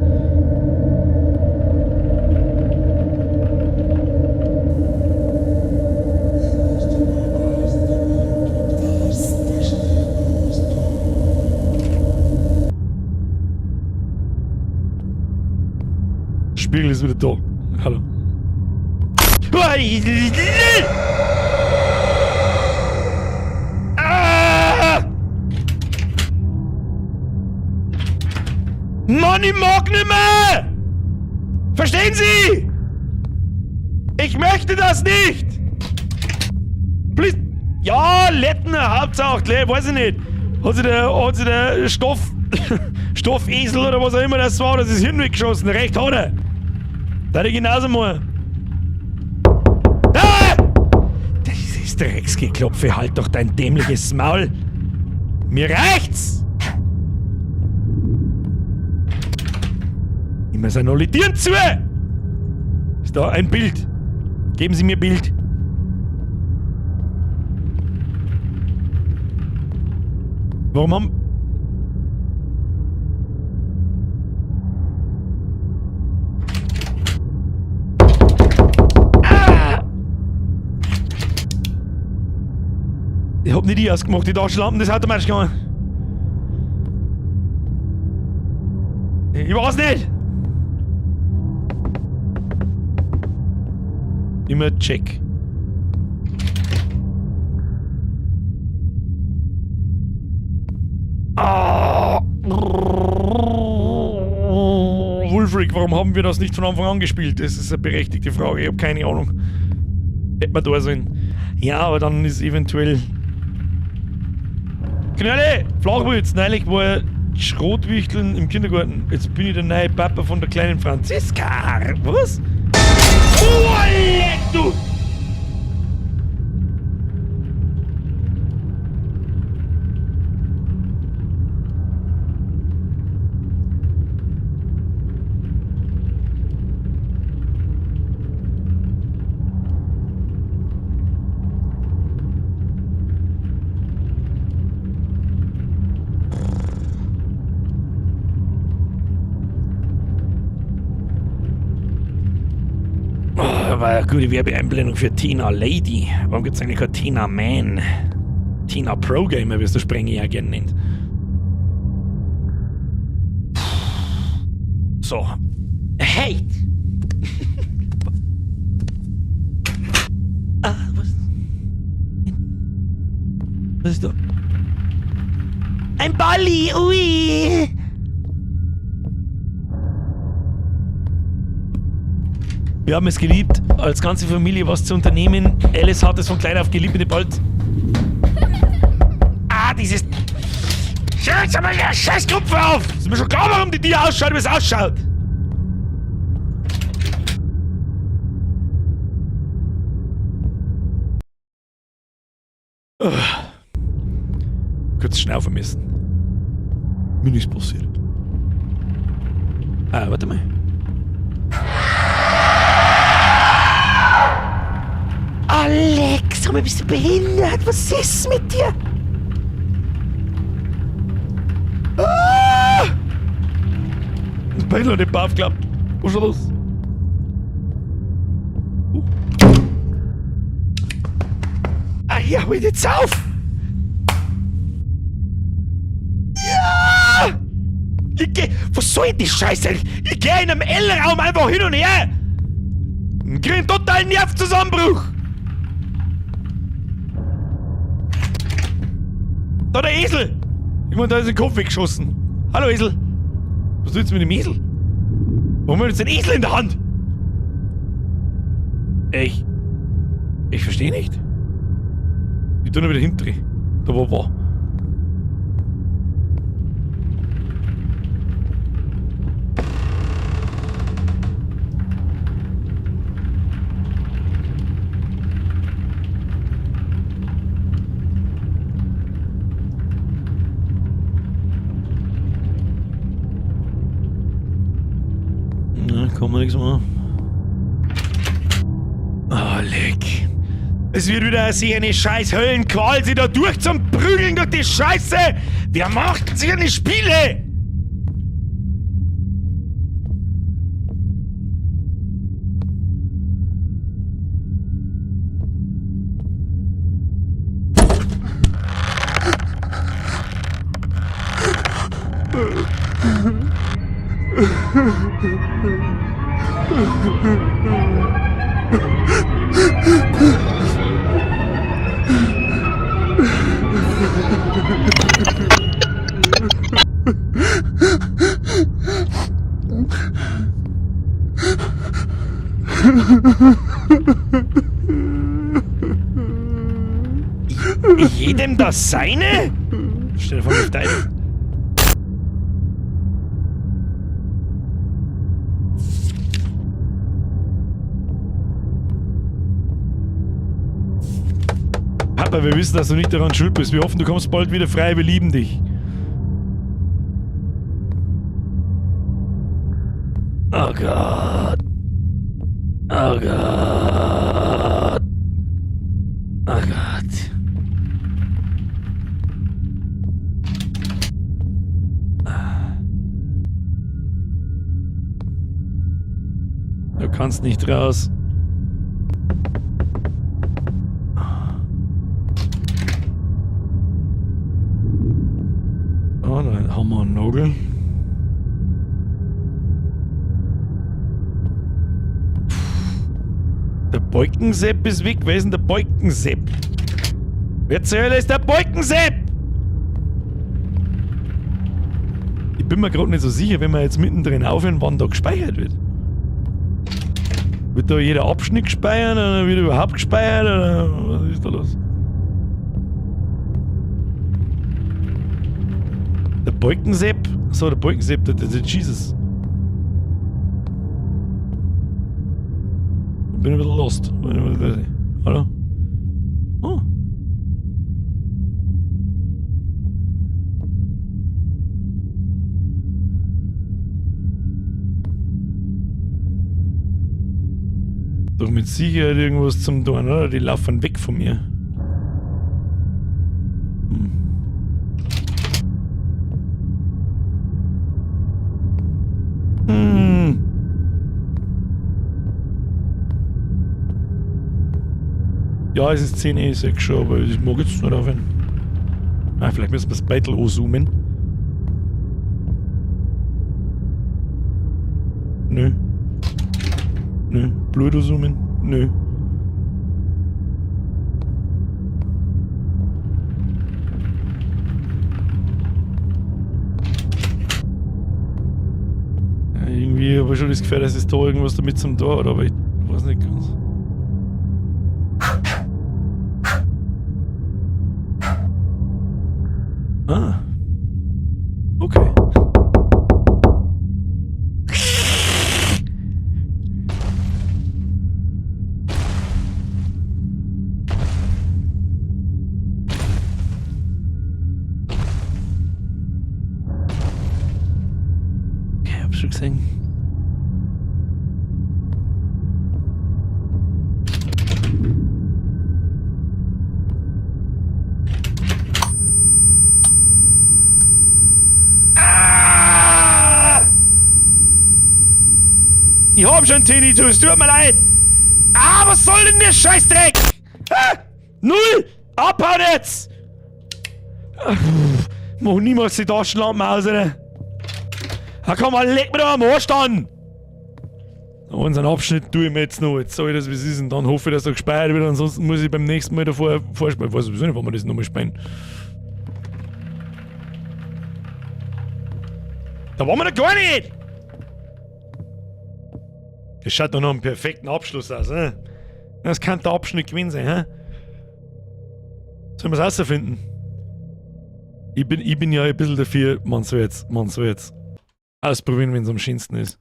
Spiegel ist wieder da. Hallo. Ah! Mann, ich mag nicht mehr! Verstehen Sie? Ich möchte das nicht! Please. Ja, Lettner, Hauptsache, weiß ich nicht. Hat sich der Stoffesel oder was auch immer das war, das ist Hirn weggeschossen. Recht hat er. Da ich genauso mal. Ah! Das ist Drecksgeklopfe, halt doch dein dämliches Maul. Mir reicht's! Immer sind alle Tieren zu! Ist da ein Bild? Geben Sie mir Bild. Warum haben... Ah! Ich hab nicht ich ausgemacht, die Taschenlampen, das ist automatisch gegangen. Ich weiß nicht! Immer check. Ah. Wulfric, warum haben wir das nicht von Anfang an gespielt? Das ist eine berechtigte Frage, ich hab keine Ahnung. Hätte man da sollen. Ja, aber dann ist eventuell... Knölle! Flachwitz! Neulich war Schrotwichteln im Kindergarten. Jetzt bin ich der neue Papa von der kleinen Franziska. Was? Oh, leck du! War eine gute Werbeeinblendung für Tina Lady. Warum gibt's eigentlich kein Tina Man? Tina Pro Gamer, wie es der Sprenger ja gerne nennt. So. Hate! Ah, was? Was ist da? Ein Balli, ui! Wir haben es geliebt, als ganze Familie was zu unternehmen. Alice hat es von klein auf geliebt mit dem Ball. Ah, dieses... Scheiß, aber der Scheißkopf auf! Ist mir schon klar, warum die Tier ausschaut, wie es ausschaut. Kurz schnaufen müssen. Mir nichts passiert. Ah, warte mal. Alex, sag mal, bist du behindert? Was ist mit dir? Ah! Das Bein hat nicht aufgeklappt. Was ist los? Ah, ja, hol jetzt auf! Ja! Ich geh. Was soll die Scheiße? Ich geh in einem L-Raum einfach hin und her! Ich krieg einen totalen Nervzusammenbruch! Da der Esel! Ich mein, da ist ein Kopf weggeschossen. Hallo Esel! Was willst du mit dem Esel? Warum haben wir jetzt den Esel in der Hand? Ich verstehe nicht. Ich tu noch wieder hinten. Da wo war. Na, kann man nichts machen. Ah, leck. Es wird wieder sich eine scheiß Höllenqual, sie da durch zum Prügeln durch die Scheiße! Wer macht sich eine Spiele? Jedem das seine? Stell dir vor, mit deinem. Papa, wir wissen, dass du nicht daran schuld bist. Wir hoffen, du kommst bald wieder frei. Wir lieben dich. Oh Gott. Oh Gott. Oh Gott. Du kannst nicht raus. Oh, da haben wir einen Nagel. Der Balkensepp ist weg. Wer ist denn der Balkensepp? Wer zur Hölle ist der Balkensepp? Ich bin mir gerade nicht so sicher, wenn wir jetzt mittendrin aufhören, wann da gespeichert wird. Wird da jeder Abschnitt gespeichert oder wird überhaupt gespeichert oder was ist da los? Der Balkensepp? So, der Balkensepp, der Jesus. Ich bin ein bisschen lost. Hallo? Oh. Doch mit Sicherheit irgendwas zum tun, oder? Die laufen weg von mir. Hm. Ja, es ist 10:06 schon, aber ich mag jetzt nicht aufhören. Ah, vielleicht müssen wir das Beitel anzoomen. Nö. Nö. Blöd anzoomen. Nö. Ja, irgendwie habe ich schon das Gefühl, dass es da irgendwas damit zum Tor hat, aber ich weiß nicht ganz. Ah. Okay. Okay, hab's schon gesehen. Ah! Ich hab schon Tinnitus, tut mir leid. Ah, was soll denn der Scheißdreck? Ah, null! Abhauen jetzt! Ah, mach niemals die Taschenlampen aus, oder? Ah, komm mal, leck mir doch am Arsch an! Unseren Abschnitt tue ich mir jetzt noch. Jetzt sag ich das, wie es ist, und dann hoffe ich, dass er gespeichert wird. Ansonsten muss ich beim nächsten Mal davor vorspielen. Ich weiß sowieso nicht, wann wir das nochmal spielen. Da waren wir noch gar nicht! Das schaut doch noch einen perfekten Abschluss aus, ne? Das kann der Abschnitt gewesen sein, hä? Sollen wir's rausfinden? Ich bin ja ein bisschen dafür, man soll jetzt ausprobieren, wenn's am schönsten ist.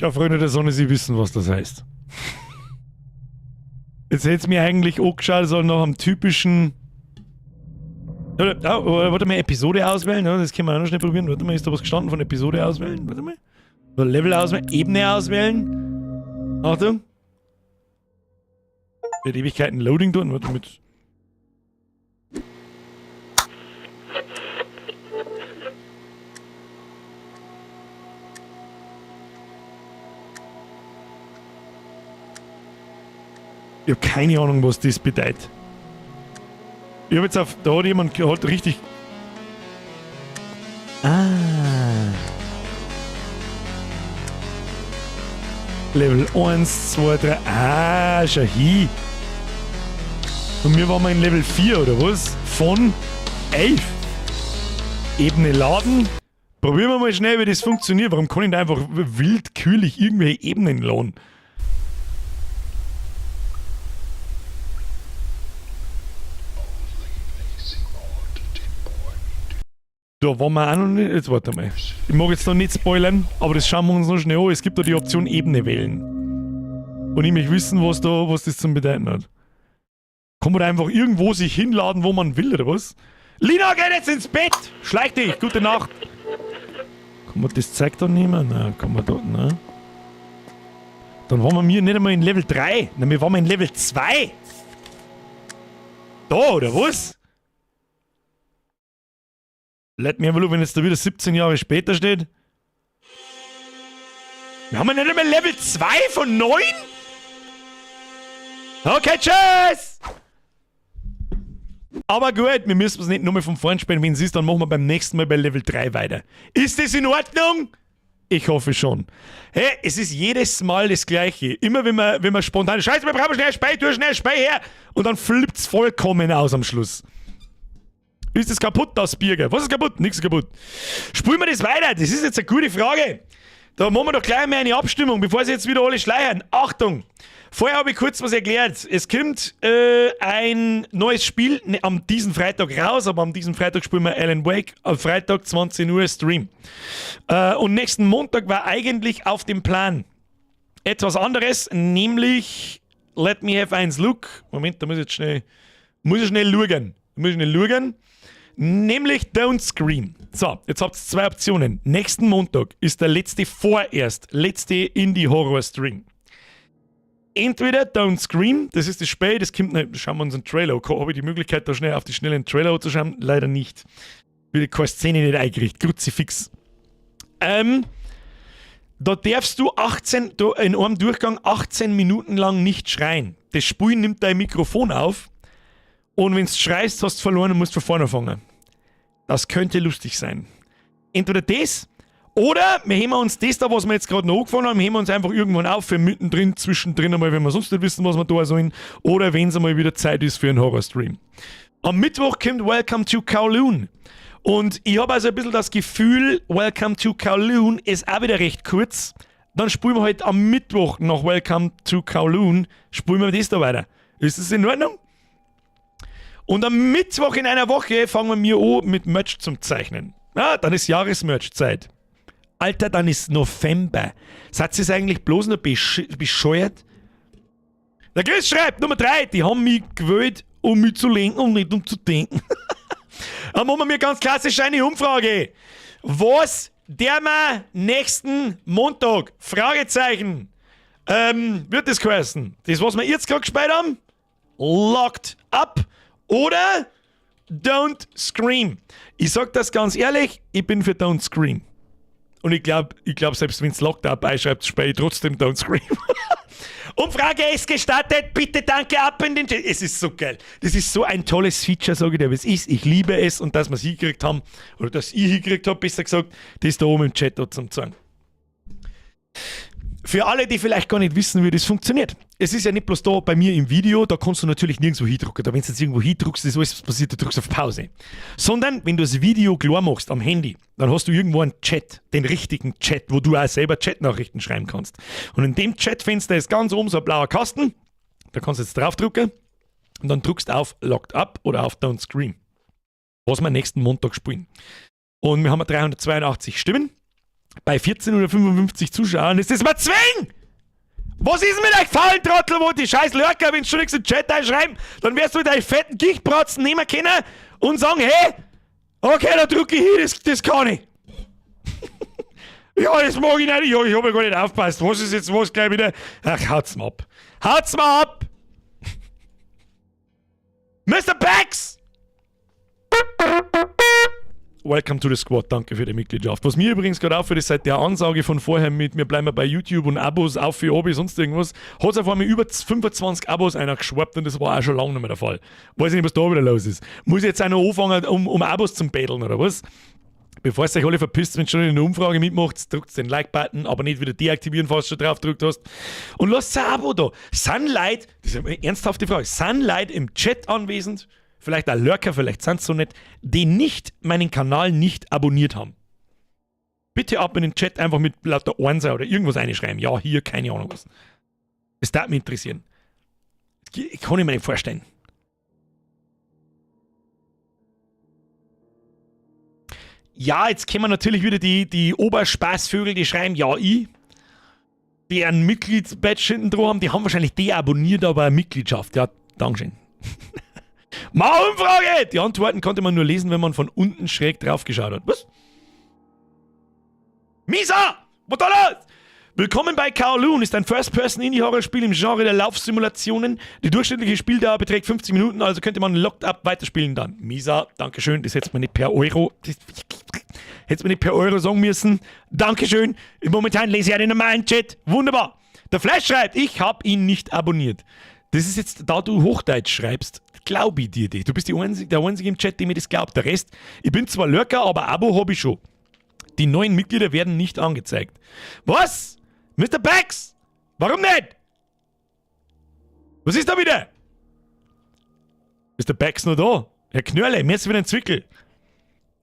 Tja, Freunde der Sonne, Sie wissen, was das heißt. Jetzt hätte es mir eigentlich angeschaut, so nach einem typischen. Oder, oh, warte mal, Episode auswählen, ja, das können wir auch noch schnell probieren. Warte mal, ist da was gestanden von Episode auswählen? Warte mal. Oder Level auswählen, Ebene auswählen. Achtung. Wird Ewigkeiten Loading tun. Warte mit. Ich habe keine Ahnung, was das bedeutet. Ich habe jetzt auf. Da hat jemand hat richtig. Ah. Level 1, 2, 3. Ah, schau hin. Und wir waren mal in Level 4, oder was? Von 11. Ebene laden. Probieren wir mal schnell, wie das funktioniert. Warum kann ich da einfach willkürlich irgendwelche Ebenen laden? Da waren wir auch noch nicht. Jetzt warte mal. Ich mag jetzt noch nicht spoilern, aber das schauen wir uns noch schnell an. Es gibt da die Option Ebene wählen. Und ich möchte wissen, was das zum Bedeuten hat. Kann man da einfach irgendwo sich hinladen, wo man will, oder was? Lina, geht jetzt ins Bett! Schleich dich! Gute Nacht! Kann man das zeigt da nicht mehr? Nein, kann man da, ne? Dann waren wir mir nicht einmal in Level 3. Nein, wir waren in Level 2. Da, oder was? Let me have a look, wenn jetzt da wieder 17 Jahre später steht. Wir haben ja nicht einmal Level 2 von 9? Okay, tschüss! Aber gut, wir müssen es nicht nur mal von vorn spielen. Wenn es ist, dann machen wir beim nächsten Mal bei Level 3 weiter. Ist das in Ordnung? Ich hoffe schon. Hey, es ist jedes Mal das Gleiche. Immer wenn wir spontan, Scheiße, wir brauchen schnell Spei, tu schnell Spei her! Und dann flippt's vollkommen aus am Schluss. Ist das kaputt, das Birger? Was ist kaputt? Nichts ist kaputt. Spielen wir das weiter? Das ist jetzt eine gute Frage. Da machen wir doch gleich mal eine Abstimmung, bevor sie jetzt wieder alle schleiern. Achtung! Vorher habe ich kurz was erklärt. Es kommt ein neues Spiel, ne, am diesen Freitag raus, aber am diesem Freitag spielen wir Alan Wake. Am Freitag 20 Uhr Stream. Und nächsten Montag war eigentlich auf dem Plan etwas anderes, nämlich Let Me Have eins Look. Moment, da muss ich schnell schauen. Muss ich schnell schauen. Nämlich Don't Scream. So, jetzt habt ihr zwei Optionen. Nächsten Montag ist der letzte vorerst, letzte Indie-Horror-Stream. Entweder Don't Scream, das ist das Spiel, das kommt, ne, schauen wir uns einen Trailer an. Habe ich die Möglichkeit, da schnell auf die schnelle einen Trailer zu schauen? Leider nicht. Wird keine Szene nicht eingerichtet. Kruzifix. Da darfst du 18, du, in einem Durchgang 18 Minuten lang nicht schreien. Das Spiel nimmt dein Mikrofon auf und wenn du schreist, hast du verloren und musst von vorne anfangen. Das könnte lustig sein. Entweder das oder wir heben uns das da, was wir jetzt gerade noch angefangen haben, heben wir uns einfach irgendwann auf für mittendrin, zwischendrin einmal, wenn wir sonst nicht wissen, was wir da sollen, oder wenn es einmal wieder Zeit ist für einen Horror-Stream. Am Mittwoch kommt Welcome to Kowloon. Und ich habe also ein bisschen das Gefühl, Welcome to Kowloon ist auch wieder recht kurz. Dann spielen wir halt am Mittwoch nach Welcome to Kowloon, spielen wir das da weiter. Ist das in Ordnung? Und am Mittwoch in einer Woche fangen wir mir an mit Merch zum Zeichnen. Ja, dann ist Jahresmerch-Zeit. Alter, dann ist November. Seid ihr eigentlich bloß noch bescheuert? Der Chris schreibt, Nummer 3, die haben mich gewählt, um mich zu lenken und nicht um zu denken. Dann machen wir ganz klassisch eine Umfrage. Was der wir nächsten Montag? Fragezeichen. Wird das geheißen? Das, was wir jetzt gerade gespielt haben? Locked Up oder Don't Scream. Ich sag das ganz ehrlich, ich bin für Don't Scream. Und ich glaub, selbst wenn es Locked Up einschreibt, spiele ich trotzdem Don't Scream. Umfrage ist gestartet. Bitte danke, ab in den Chat. Es ist so geil. Das ist so ein tolles Feature, sage ich dir, wie es ist. Ich liebe es und dass wir es hingekriegt haben, oder dass ich hingekriegt habe, besser gesagt, das da oben im Chat da zum zeigen. Für alle, die vielleicht gar nicht wissen, wie das funktioniert. Es ist ja nicht bloß da bei mir im Video, da kannst du natürlich nirgendwo hindrucken. Da, wenn du jetzt irgendwo hindruckst, ist alles, was passiert, du drückst auf Pause. Sondern, wenn du das Video klar machst am Handy, dann hast du irgendwo einen Chat, den richtigen Chat, wo du auch selber Chatnachrichten schreiben kannst. Und in dem Chatfenster ist ganz oben so ein blauer Kasten. Da kannst du jetzt draufdrücken und dann drückst du auf Locked Up oder auf Don't Scream. Was wir nächsten Montag spielen. Und wir haben 382 Stimmen. Bei 1455 Zuschauern ist das mal zwing! Was ist mit euch faulen Trottel, wo die scheiß Lurker, wenn schon nichts im Chat einschreiben, dann wirst du mit euch fetten Gichtbratzen nehmen können und sagen, hey, okay, da drücke ich hin, das kann ich. Ja, das mag ich nicht, ja, ich hab ja gar nicht aufgepasst. Was ist jetzt was gleich wieder? Ach, haut's mir ab. Haut's mir ab! Mr. Bax! Welcome to the Squad, danke für die Mitgliedschaft. Was mir übrigens gerade auffällt, ist seit der Ansage von vorher mit wir bleiben bei YouTube und Abos, auf für Obi, sonst irgendwas, hat es auf einmal über 25 Abos einer geschwappt und das war auch schon lange nicht mehr der Fall. Weiß ich nicht, was da wieder los ist. Muss ich jetzt auch noch anfangen, um Abos zum Betteln oder was? Bevor ihr euch alle verpisst, wenn ihr schon in der Umfrage mitmacht, drückt den Like-Button, aber nicht wieder deaktivieren, falls du schon drauf gedrückt hast. Und lasst ein Abo da. Sind Leute, das ist eine ernsthafte Frage, sind Leute im Chat anwesend, vielleicht auch Lurker, vielleicht sind so nicht, die nicht meinen Kanal nicht abonniert haben? Bitte ab in den Chat einfach mit lauter Einser oder irgendwas einschreiben. Ja, hier, keine Ahnung was. Das darf mich interessieren. Ich kann ich mir nicht vorstellen. Ja, jetzt kennen wir natürlich wieder die Oberspaßvögel, die schreiben, ja, ich. Die ein Mitgliedsbadge hinten dran haben, die haben wahrscheinlich deabonniert, aber eine Mitgliedschaft. Ja, Dankeschön. Mal Umfrage! Die Antworten konnte man nur lesen, wenn man von unten schräg drauf geschaut hat. Was? Misa! Was da los? Willkommen bei Kowloon ist ein First-Person-Indie-Horror-Spiel im Genre der Laufsimulationen. Die durchschnittliche Spieldauer beträgt 50 Minuten, also könnte man Locked Up weiterspielen dann. Misa, Dankeschön, das hättest du mir nicht per Euro. Das hättest du mir nicht per Euro sagen müssen. Dankeschön. Momentan lese ich einen normalen Chat. Wunderbar. Der Flash schreibt, ich habe ihn nicht abonniert. Das ist jetzt, da du Hochdeutsch schreibst, glaube ich dir das. Du bist der Einzige im Chat, der mir das glaubt. Der Rest, ich bin zwar Lurker, aber Abo habe ich schon. Die neuen Mitglieder werden nicht angezeigt. Was? Mr. Bax! Warum nicht? Was ist da wieder? Ist der Bax noch da? Herr Knörle, mir ist wieder ein Zwickel.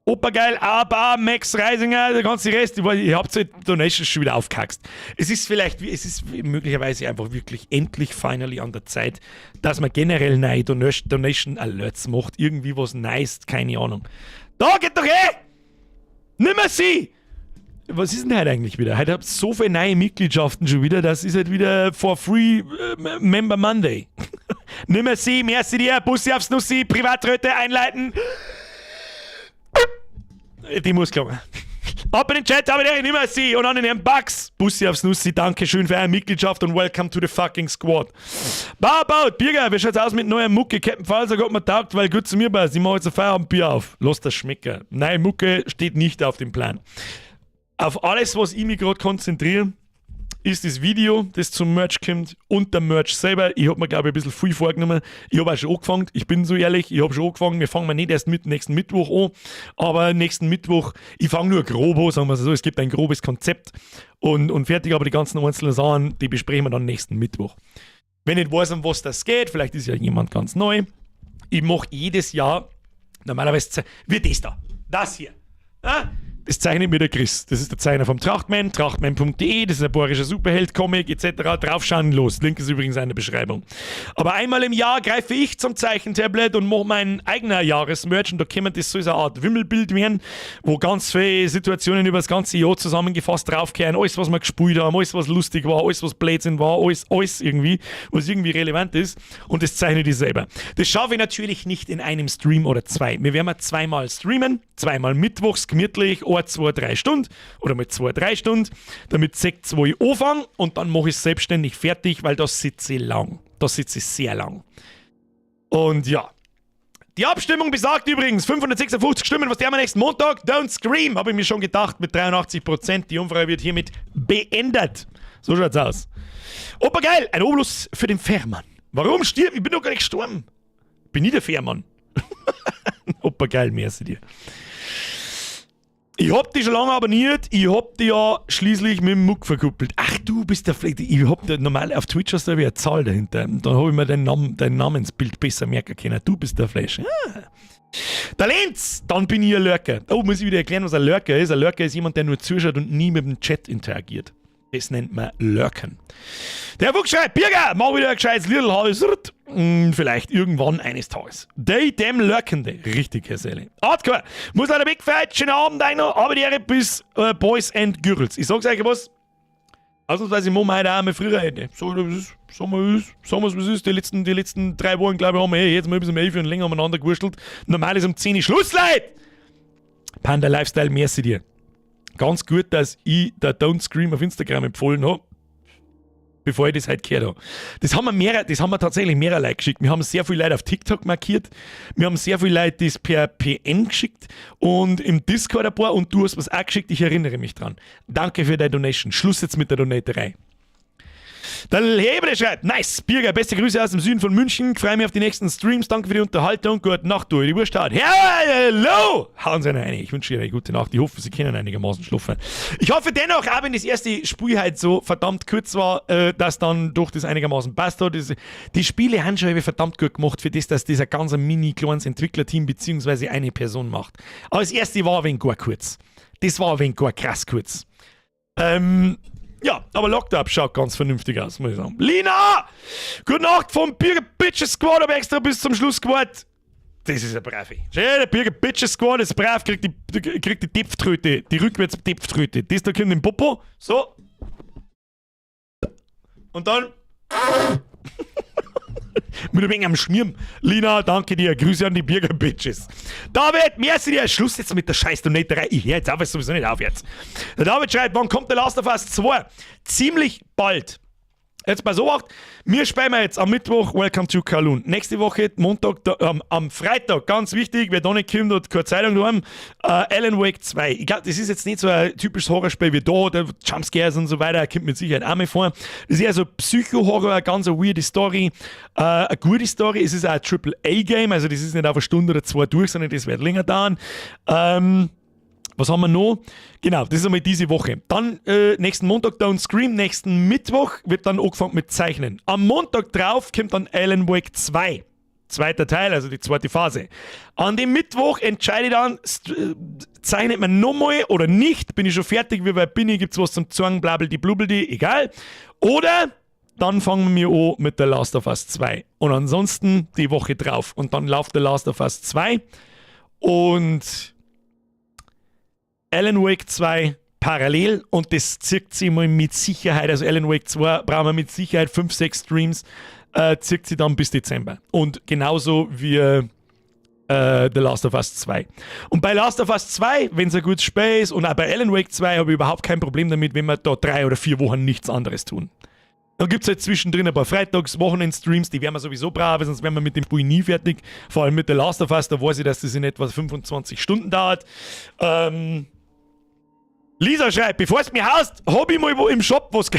Opa geil, Aber, Max Reisinger, der ganze Rest, ich, weiß, ihr habt halt Donations schon wieder aufgehaxt. Es ist vielleicht, es ist möglicherweise einfach wirklich endlich finally an der Zeit, dass man generell neue Donation Alerts macht, irgendwie was nice, keine Ahnung. Da geht doch eh! Nimmer sie! Was ist denn heute eigentlich wieder? Heute habt ihr so viele neue Mitgliedschaften schon wieder, das ist halt wieder for free Member Monday. Nimmer sie, merci dir, Bussi aufs Nussi, Privatröte einleiten. Die muss kommen. Ab in den Chat, aber der nimmer sie und an den Herrn Bugs. Bussi aufs Nussi, danke schön für eure Mitgliedschaft und welcome to the fucking squad. Bau, bau, Birger, wie schaut's aus mit neuer Mucke? Captain Falser hat mir taugt, weil gut zu mir passt. Ich mache jetzt ein Feierabendbier auf. Lass das schmecken. Neue Mucke steht nicht auf dem Plan. Auf alles, was ich mich gerade konzentriere, ist das Video, das zum Merch kommt und der Merch selber. Ich habe mir, glaube ich, ein bisschen viel vorgenommen. Ich habe auch schon angefangen, ich bin so ehrlich, ich habe schon angefangen. Wir fangen mal nicht erst mit nächsten Mittwoch an, aber nächsten Mittwoch, ich fange nur grob an, sagen wir so, es gibt ein grobes Konzept und fertig, aber die ganzen einzelnen Sachen, die besprechen wir dann nächsten Mittwoch. Wenn ich nicht weiß, um was das geht, vielleicht ist ja jemand ganz neu. Ich mache jedes Jahr, normalerweise, wie das da, das hier. Ah? Das zeichnet mir der Chris. Das ist der Zeichner vom Trachtman, trachtman.de, das ist ein bayerischer Superheld-Comic etc. Draufschauen, los. Link ist übrigens in der Beschreibung. Aber einmal im Jahr greife ich zum Zeichentablet und mache mein eigener Jahresmerch und da kommt das so eine Art Wimmelbild werden, wo ganz viele Situationen über das ganze Jahr zusammengefasst draufkehren. Alles, was wir gespielt haben, alles, was lustig war, alles, was Blödsinn war, alles, alles irgendwie, was irgendwie relevant ist. Und das zeichne ich selber. Das schaffe ich natürlich nicht in einem Stream oder zwei. Wir werden zweimal streamen, zweimal mittwochs, gemütlich, 1, 2, 3 Stunden oder mal 2, 3 Stunden, damit sechs, wo ich anfange und dann mache ich es selbstständig fertig, weil das sitze ich lang. Da sitze ich sehr lang. Und ja. Die Abstimmung besagt übrigens 556 Stimmen, was der am nächsten Montag? Don't Scream, habe ich mir schon gedacht, mit 83%. Die Umfrage wird hiermit beendet. So schaut's aus. Opa geil, ein Obolus für den Fährmann. Warum stirb? Ich bin doch gar nicht gestorben. Bin nie der Fährmann. Opa geil, merci dir. Ich hab dich schon lange abonniert, ich hab dich ja schließlich mit dem Muck verkuppelt. Ach, du bist der Fleck. Ich hab da normal auf Twitch hast du eine Zahl dahinter. Dann hab ich mir dein, Namen, dein Namensbild besser merken können. Du bist der Flash. Ah. Der Lenz, dann bin ich ein Lurker. Oh, muss ich wieder erklären, was ein Lurker ist. Ein Lurker ist jemand, der nur zuschaut und nie mit dem Chat interagiert. Das nennt man Lurken. Der Fuchs schreibt, Birger, mach wieder ein gescheites Lidl, hab ich's. Vielleicht irgendwann eines Tages. Day dem Lurkende. Richtig, Herr Selle. Hardcore. Muss leider wegfahren. Schönen Abend euch noch. Aber die Ehre bis Boys and Girls. Ich sag's euch was. Ausnahmsweise machen wir heute auch einmal früher Ende. So, das ist, sagen wir, es ist, sagen wir's, wie es ist. Die letzten 3 Wochen, glaube ich, haben wir eh jetzt mal bis um 11 und länger umeinander gewurschtelt. Normal ist um 10 Uhr Schluss, Leute! Panda Lifestyle, merci dir. Ganz gut, dass ich der Don't Scream auf Instagram empfohlen habe, bevor ich das heute gehört habe. Das haben wir tatsächlich mehrere Leute geschickt. Wir haben sehr viele Leute auf TikTok markiert. Wir haben sehr viele Leute das per PN geschickt und im Discord ein paar und du hast was auch geschickt. Ich erinnere mich dran. Danke für deine Donation. Schluss jetzt mit der Donaterei. Der Hebre schreibt, nice, Birger, beste Grüße aus dem Süden von München. Freue mich auf die nächsten Streams. Danke für die Unterhaltung. Gute Nacht, du. Die Wurst hat. Hello! Hauen Sie rein. Ich wünsche Ihnen eine gute Nacht. Ich hoffe, Sie können einigermaßen schlafen. Ich hoffe dennoch, auch wenn das erste Spiel halt so verdammt kurz war, dass dann durch das einigermaßen passt hat. Die Spiele haben schon verdammt gut gemacht für das, dass das ein ganz mini kleines Entwicklerteam beziehungsweise eine Person macht. Aber das erste war ein wenig gar kurz. Das war ein wenig gar krass kurz. Ja, aber Locked Up schaut ganz vernünftig aus, muss ich sagen. Lina! Gute Nacht vom Birger Bitches Squad, hab extra bis zum Schluss gewartet. Das ist ein Brave. Schön, der Birger Bitches Squad ist brav, kriegt die Depftröte, die Rückwärts-Depftröte. Das da kommt im Popo. So. Und dann mit ein wenig am Schmieren. Lina, danke dir. Grüße an die Birger Bitches. David, merci dir. Schluss jetzt mit der scheiß Donaterei. Ich höre jetzt auf, sowieso nicht auf jetzt. Der David schreibt, wann kommt der Last of Us 2? Ziemlich bald. Jetzt pass auf, wir spielen jetzt am Mittwoch Welcome to Kowloon. Nächste Woche, Montag, da, am Freitag, ganz wichtig, wer da nicht kommt und keine Zeitung daheim, Alan Wake 2. Ich glaube, das ist jetzt nicht so ein typisches Horrorspiel wie da, der Jumpscares und so weiter, kommt mit Sicherheit auch mal vor. Das ist eher so Psycho-Horror, eine ganz weirde Story, eine gute Story. Es ist auch ein Triple-A-Game, also das ist nicht auf eine Stunde oder zwei durch, sondern das wird länger dauern. Was haben wir noch? Genau, das ist einmal diese Woche. Dann nächsten Montag Don't Scream, nächsten Mittwoch wird dann angefangen mit Zeichnen. Am Montag drauf kommt dann Alan Wake 2. Zweiter Teil, also die zweite Phase. An dem Mittwoch entscheide ich dann, zeichnet man nochmal oder nicht. Bin ich schon fertig, wie weit bin ich, gibt es was zum Zeigen, blabldi blubbeldi, egal. Oder dann fangen wir an mit der Last of Us 2. Und ansonsten die Woche drauf. Und dann läuft der Last of Us 2. Und Alan Wake 2 parallel und das zieht sich mal mit Sicherheit, also Alan Wake 2 brauchen wir mit Sicherheit 5, 6 Streams, zieht sich dann bis Dezember. Und genauso wie The Last of Us 2. Und bei Last of Us 2, wenn es ein gutes Spiel ist, und auch bei Alan Wake 2 habe ich überhaupt kein Problem damit, wenn wir da 3 oder 4 Wochen nichts anderes tun. Dann gibt es halt zwischendrin ein paar Freitags-, Wochenend-Streams, die werden wir sowieso brauchen, sonst wären wir mit dem Spiel nie fertig. Vor allem mit The Last of Us, da weiß ich, dass das in etwa 25 Stunden dauert. Lisa schreibt, bevor es mir haust, hab ich mal wo im Shop was.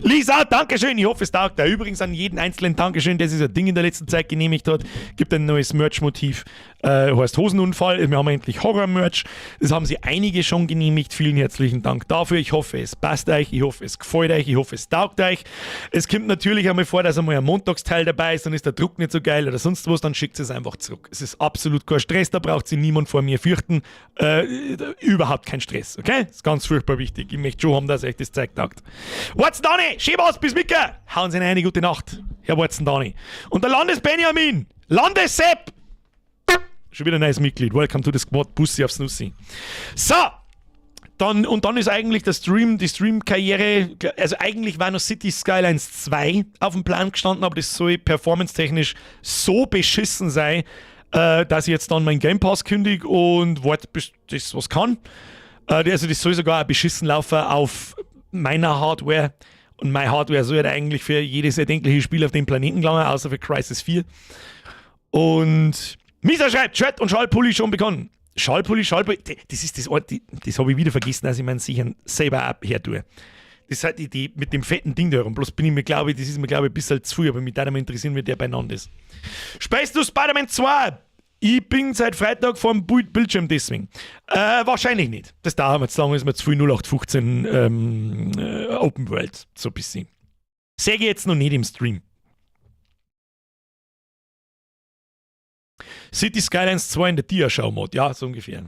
Lisa, Dankeschön. Ich hoffe, es taugt dir. Übrigens an jeden einzelnen Dankeschön, der sich ein Ding in der letzten Zeit genehmigt hat. Gibt ein neues Merch-Motiv. Heißt Hosenunfall. Wir haben endlich Horror-Merch. Das haben sie einige schon genehmigt. Vielen herzlichen Dank dafür. Ich hoffe, es passt euch. Ich hoffe, es gefällt euch. Ich hoffe, es taugt euch. Es kommt natürlich einmal vor, dass einmal ein Montagsteil dabei ist, dann ist der Druck nicht so geil oder sonst was, dann schickt es einfach zurück. Es ist absolut kein Stress, da braucht sich niemand vor mir fürchten. Überhaupt kein Stress, okay? Das ist ganz furchtbar wichtig. Ich möchte schon haben, dass euch das Zeug taugt. Watson Dani, schön was, bis Micke. Hauen Sie eine gute Nacht, Herr Watson Dani. Und der Landes-Benjamin, Landes-Sepp, schon wieder ein neues Mitglied. Welcome to the Squad. Bussi aufs Nussi. So! Und dann ist eigentlich die Stream-Karriere, also eigentlich war noch Cities Skylines 2 auf dem Plan gestanden, aber das soll performance-technisch so beschissen sein, dass ich jetzt dann meinen Game Pass kündige und warte, bis das was kann. Also das soll sogar auch beschissen laufen auf meiner Hardware. Und meine Hardware soll halt eigentlich für jedes erdenkliche Spiel auf dem Planeten gelangen, außer für Crysis 4. Und Misa schreibt, Shirt und Schalpulli schon begonnen. Schalpulli, Schalpulli, das ist das, das habe ich wieder vergessen, dass ich meinen sicher selber auch her tue. Das ist halt die mit dem fetten Ding da herum. Bloß bin ich mir, glaube ich, das ist mir, glaube ich, ein bisschen zu viel, aber mich würde mal interessieren, wie der beieinander ist. Spielst du Spider-Man 2? Ich bin seit Freitag vorm Bildschirm deswegen. Wahrscheinlich nicht. Das dauert mir zu lange, ist mir zu viel 0815 Open World. So ein bisschen. Sehe ich jetzt noch nicht im Stream. Cities Skylines 2 in der Dia-Show-Mode. Ja, so ungefähr.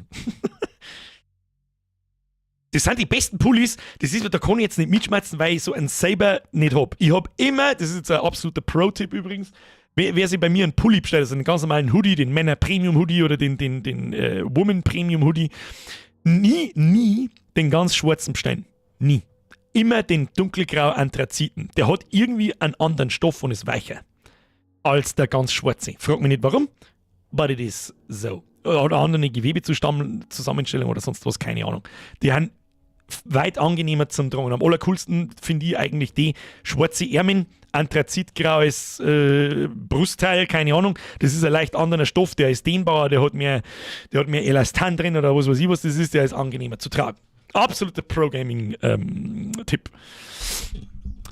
Das sind die besten Pullis. Das ist, da kann ich jetzt nicht mitschmerzen, weil ich so einen selber nicht hab. Ich hab immer, das ist jetzt ein absoluter Pro-Tipp übrigens, wer sich bei mir einen Pulli bestellt, also einen ganz normalen Hoodie, den Männer Premium Hoodie oder den Woman Premium Hoodie, nie, nie den ganz schwarzen bestellen. Nie. Immer den dunkelgrau Anthraziten. Der hat irgendwie einen anderen Stoff und ist weicher als der ganz schwarze. Frag mich nicht, warum, but it is so. Oder hat eine andere Gewebezusammenstellung oder sonst was, keine Ahnung. Die haben weit angenehmer zum Tragen. Am allercoolsten finde ich eigentlich die schwarze Ärmel, anthrazitgraues Brustteil, keine Ahnung. Das ist ein leicht anderer Stoff, der ist dehnbarer, der hat mehr Elastan drin oder was weiß ich, was das ist, der ist angenehmer zu tragen. Absoluter Pro-Gaming-Tipp.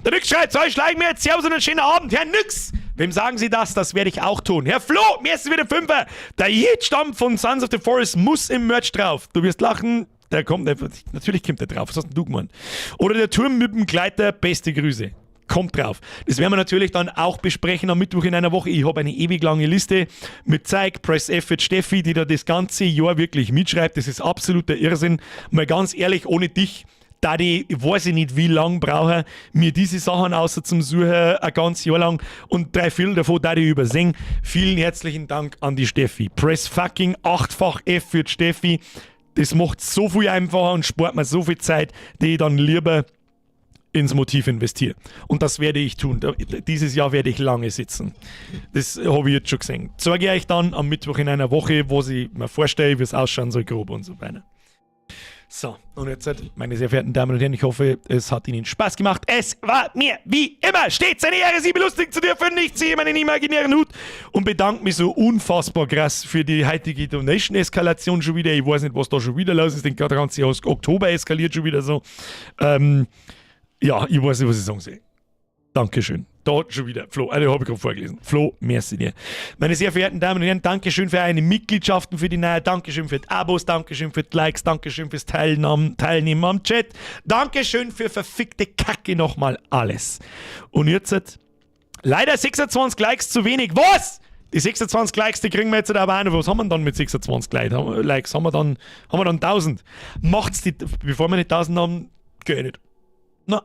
Der Nix schreibt, so, ich schleich mir jetzt. Servus und einen schönen Abend. Herr Nix, wem sagen Sie das? Das werde ich auch tun. Herr Flo, mir ist wieder Fünfer. Der Stamm von Sons of the Forest muss im Merch drauf. Du wirst lachen. Der kommt, natürlich kommt der drauf. Was hast denn du gemeint? Oder der Turm mit dem Gleiter, beste Grüße. Kommt drauf. Das werden wir natürlich dann auch besprechen am Mittwoch in einer Woche. Ich habe eine ewig lange Liste mit Zeig, Press F für Steffi, die da das ganze Jahr wirklich mitschreibt. Das ist absoluter Irrsinn. Mal ganz ehrlich, ohne dich da die, weiß ich nicht, wie lang brauche, mir diese Sachen außer zum Suchen ein ganzes Jahr lang und drei Viertel davon da die übersehen. Vielen herzlichen Dank an die Steffi. Press fucking achtfach F für die Steffi. Das macht so viel einfacher und spart mir so viel Zeit, die ich dann lieber ins Motiv investiere. Und das werde ich tun. Dieses Jahr werde ich lange sitzen. Das habe ich jetzt schon gesehen. Zeige ich euch dann am Mittwoch in einer Woche, wo ich mir vorstelle, wie es ausschauen soll, grob und so weiter. So, und jetzt, meine sehr verehrten Damen und Herren, ich hoffe, es hat Ihnen Spaß gemacht. Es war mir wie immer stets eine Ehre, Sie belustigen zu dürfen. Ich ziehe meinen imaginären Hut und bedanke mich so unfassbar krass für die heutige Donation-Eskalation schon wieder. Ich weiß nicht, was da schon wieder los ist. Der ganze Oktober eskaliert schon wieder so. Ja, ich weiß nicht, was ich sagen soll. Dankeschön. Da schon wieder. Flo, also habe ich gerade vorgelesen. Flo, merci dir. Meine sehr verehrten Damen und Herren, Dankeschön für eine Mitgliedschaften für die neue, Dankeschön für die Abos, Dankeschön für die Likes, Dankeschön fürs Teilnehmen am Chat, Dankeschön für verfickte Kacke nochmal alles. Und jetzt, leider 26 Likes zu wenig. Was? Die 26 Likes, die kriegen wir jetzt aber auch noch. Was haben wir denn dann mit 26 Likes? Haben wir dann 1000? Macht's die, bevor wir nicht 1000 haben, geh ich nicht. Na.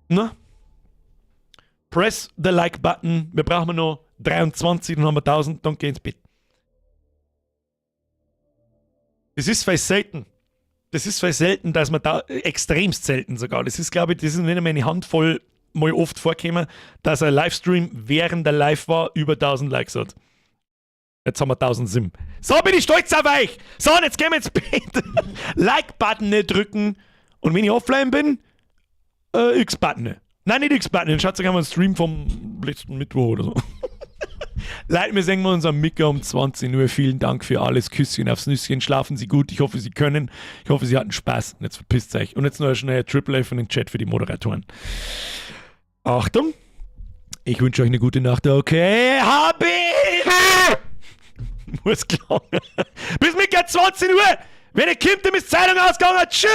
Na? Press the Like Button. Wir brauchen noch 23, dann haben wir 1000, dann geh ins Bett. Das ist voll selten. Das ist voll selten, dass man da, extremst selten sogar. Das ist, glaube ich, das ist nicht einmal eine Handvoll mal oft vorgekommen, dass ein Livestream, während der live war, über 1000 Likes hat. Jetzt haben wir 1007. So bin ich stolz auf euch. So, und jetzt gehen wir ins Bett. Like-Button nicht drücken. Und wenn ich offline bin, X-Button. Nein, nicht X-Button. Dann schaut sogar mal einen Stream vom letzten Mittwoch oder so. Leute, wir sehen uns am Mittwoch um 20 Uhr. Vielen Dank für alles. Küsschen aufs Nüsschen. Schlafen Sie gut. Ich hoffe, Sie können. Ich hoffe, Sie hatten Spaß. Und jetzt verpisst euch. Und jetzt noch schnell Triple F in den Chat für die Moderatoren. Achtung. Ich wünsche euch eine gute Nacht. Okay. Hab ich! Muss klar. Bis Mittwoch 20 Uhr. Wenn ihr kommt, dann ist Zeitung ausgegangen. Tschüss!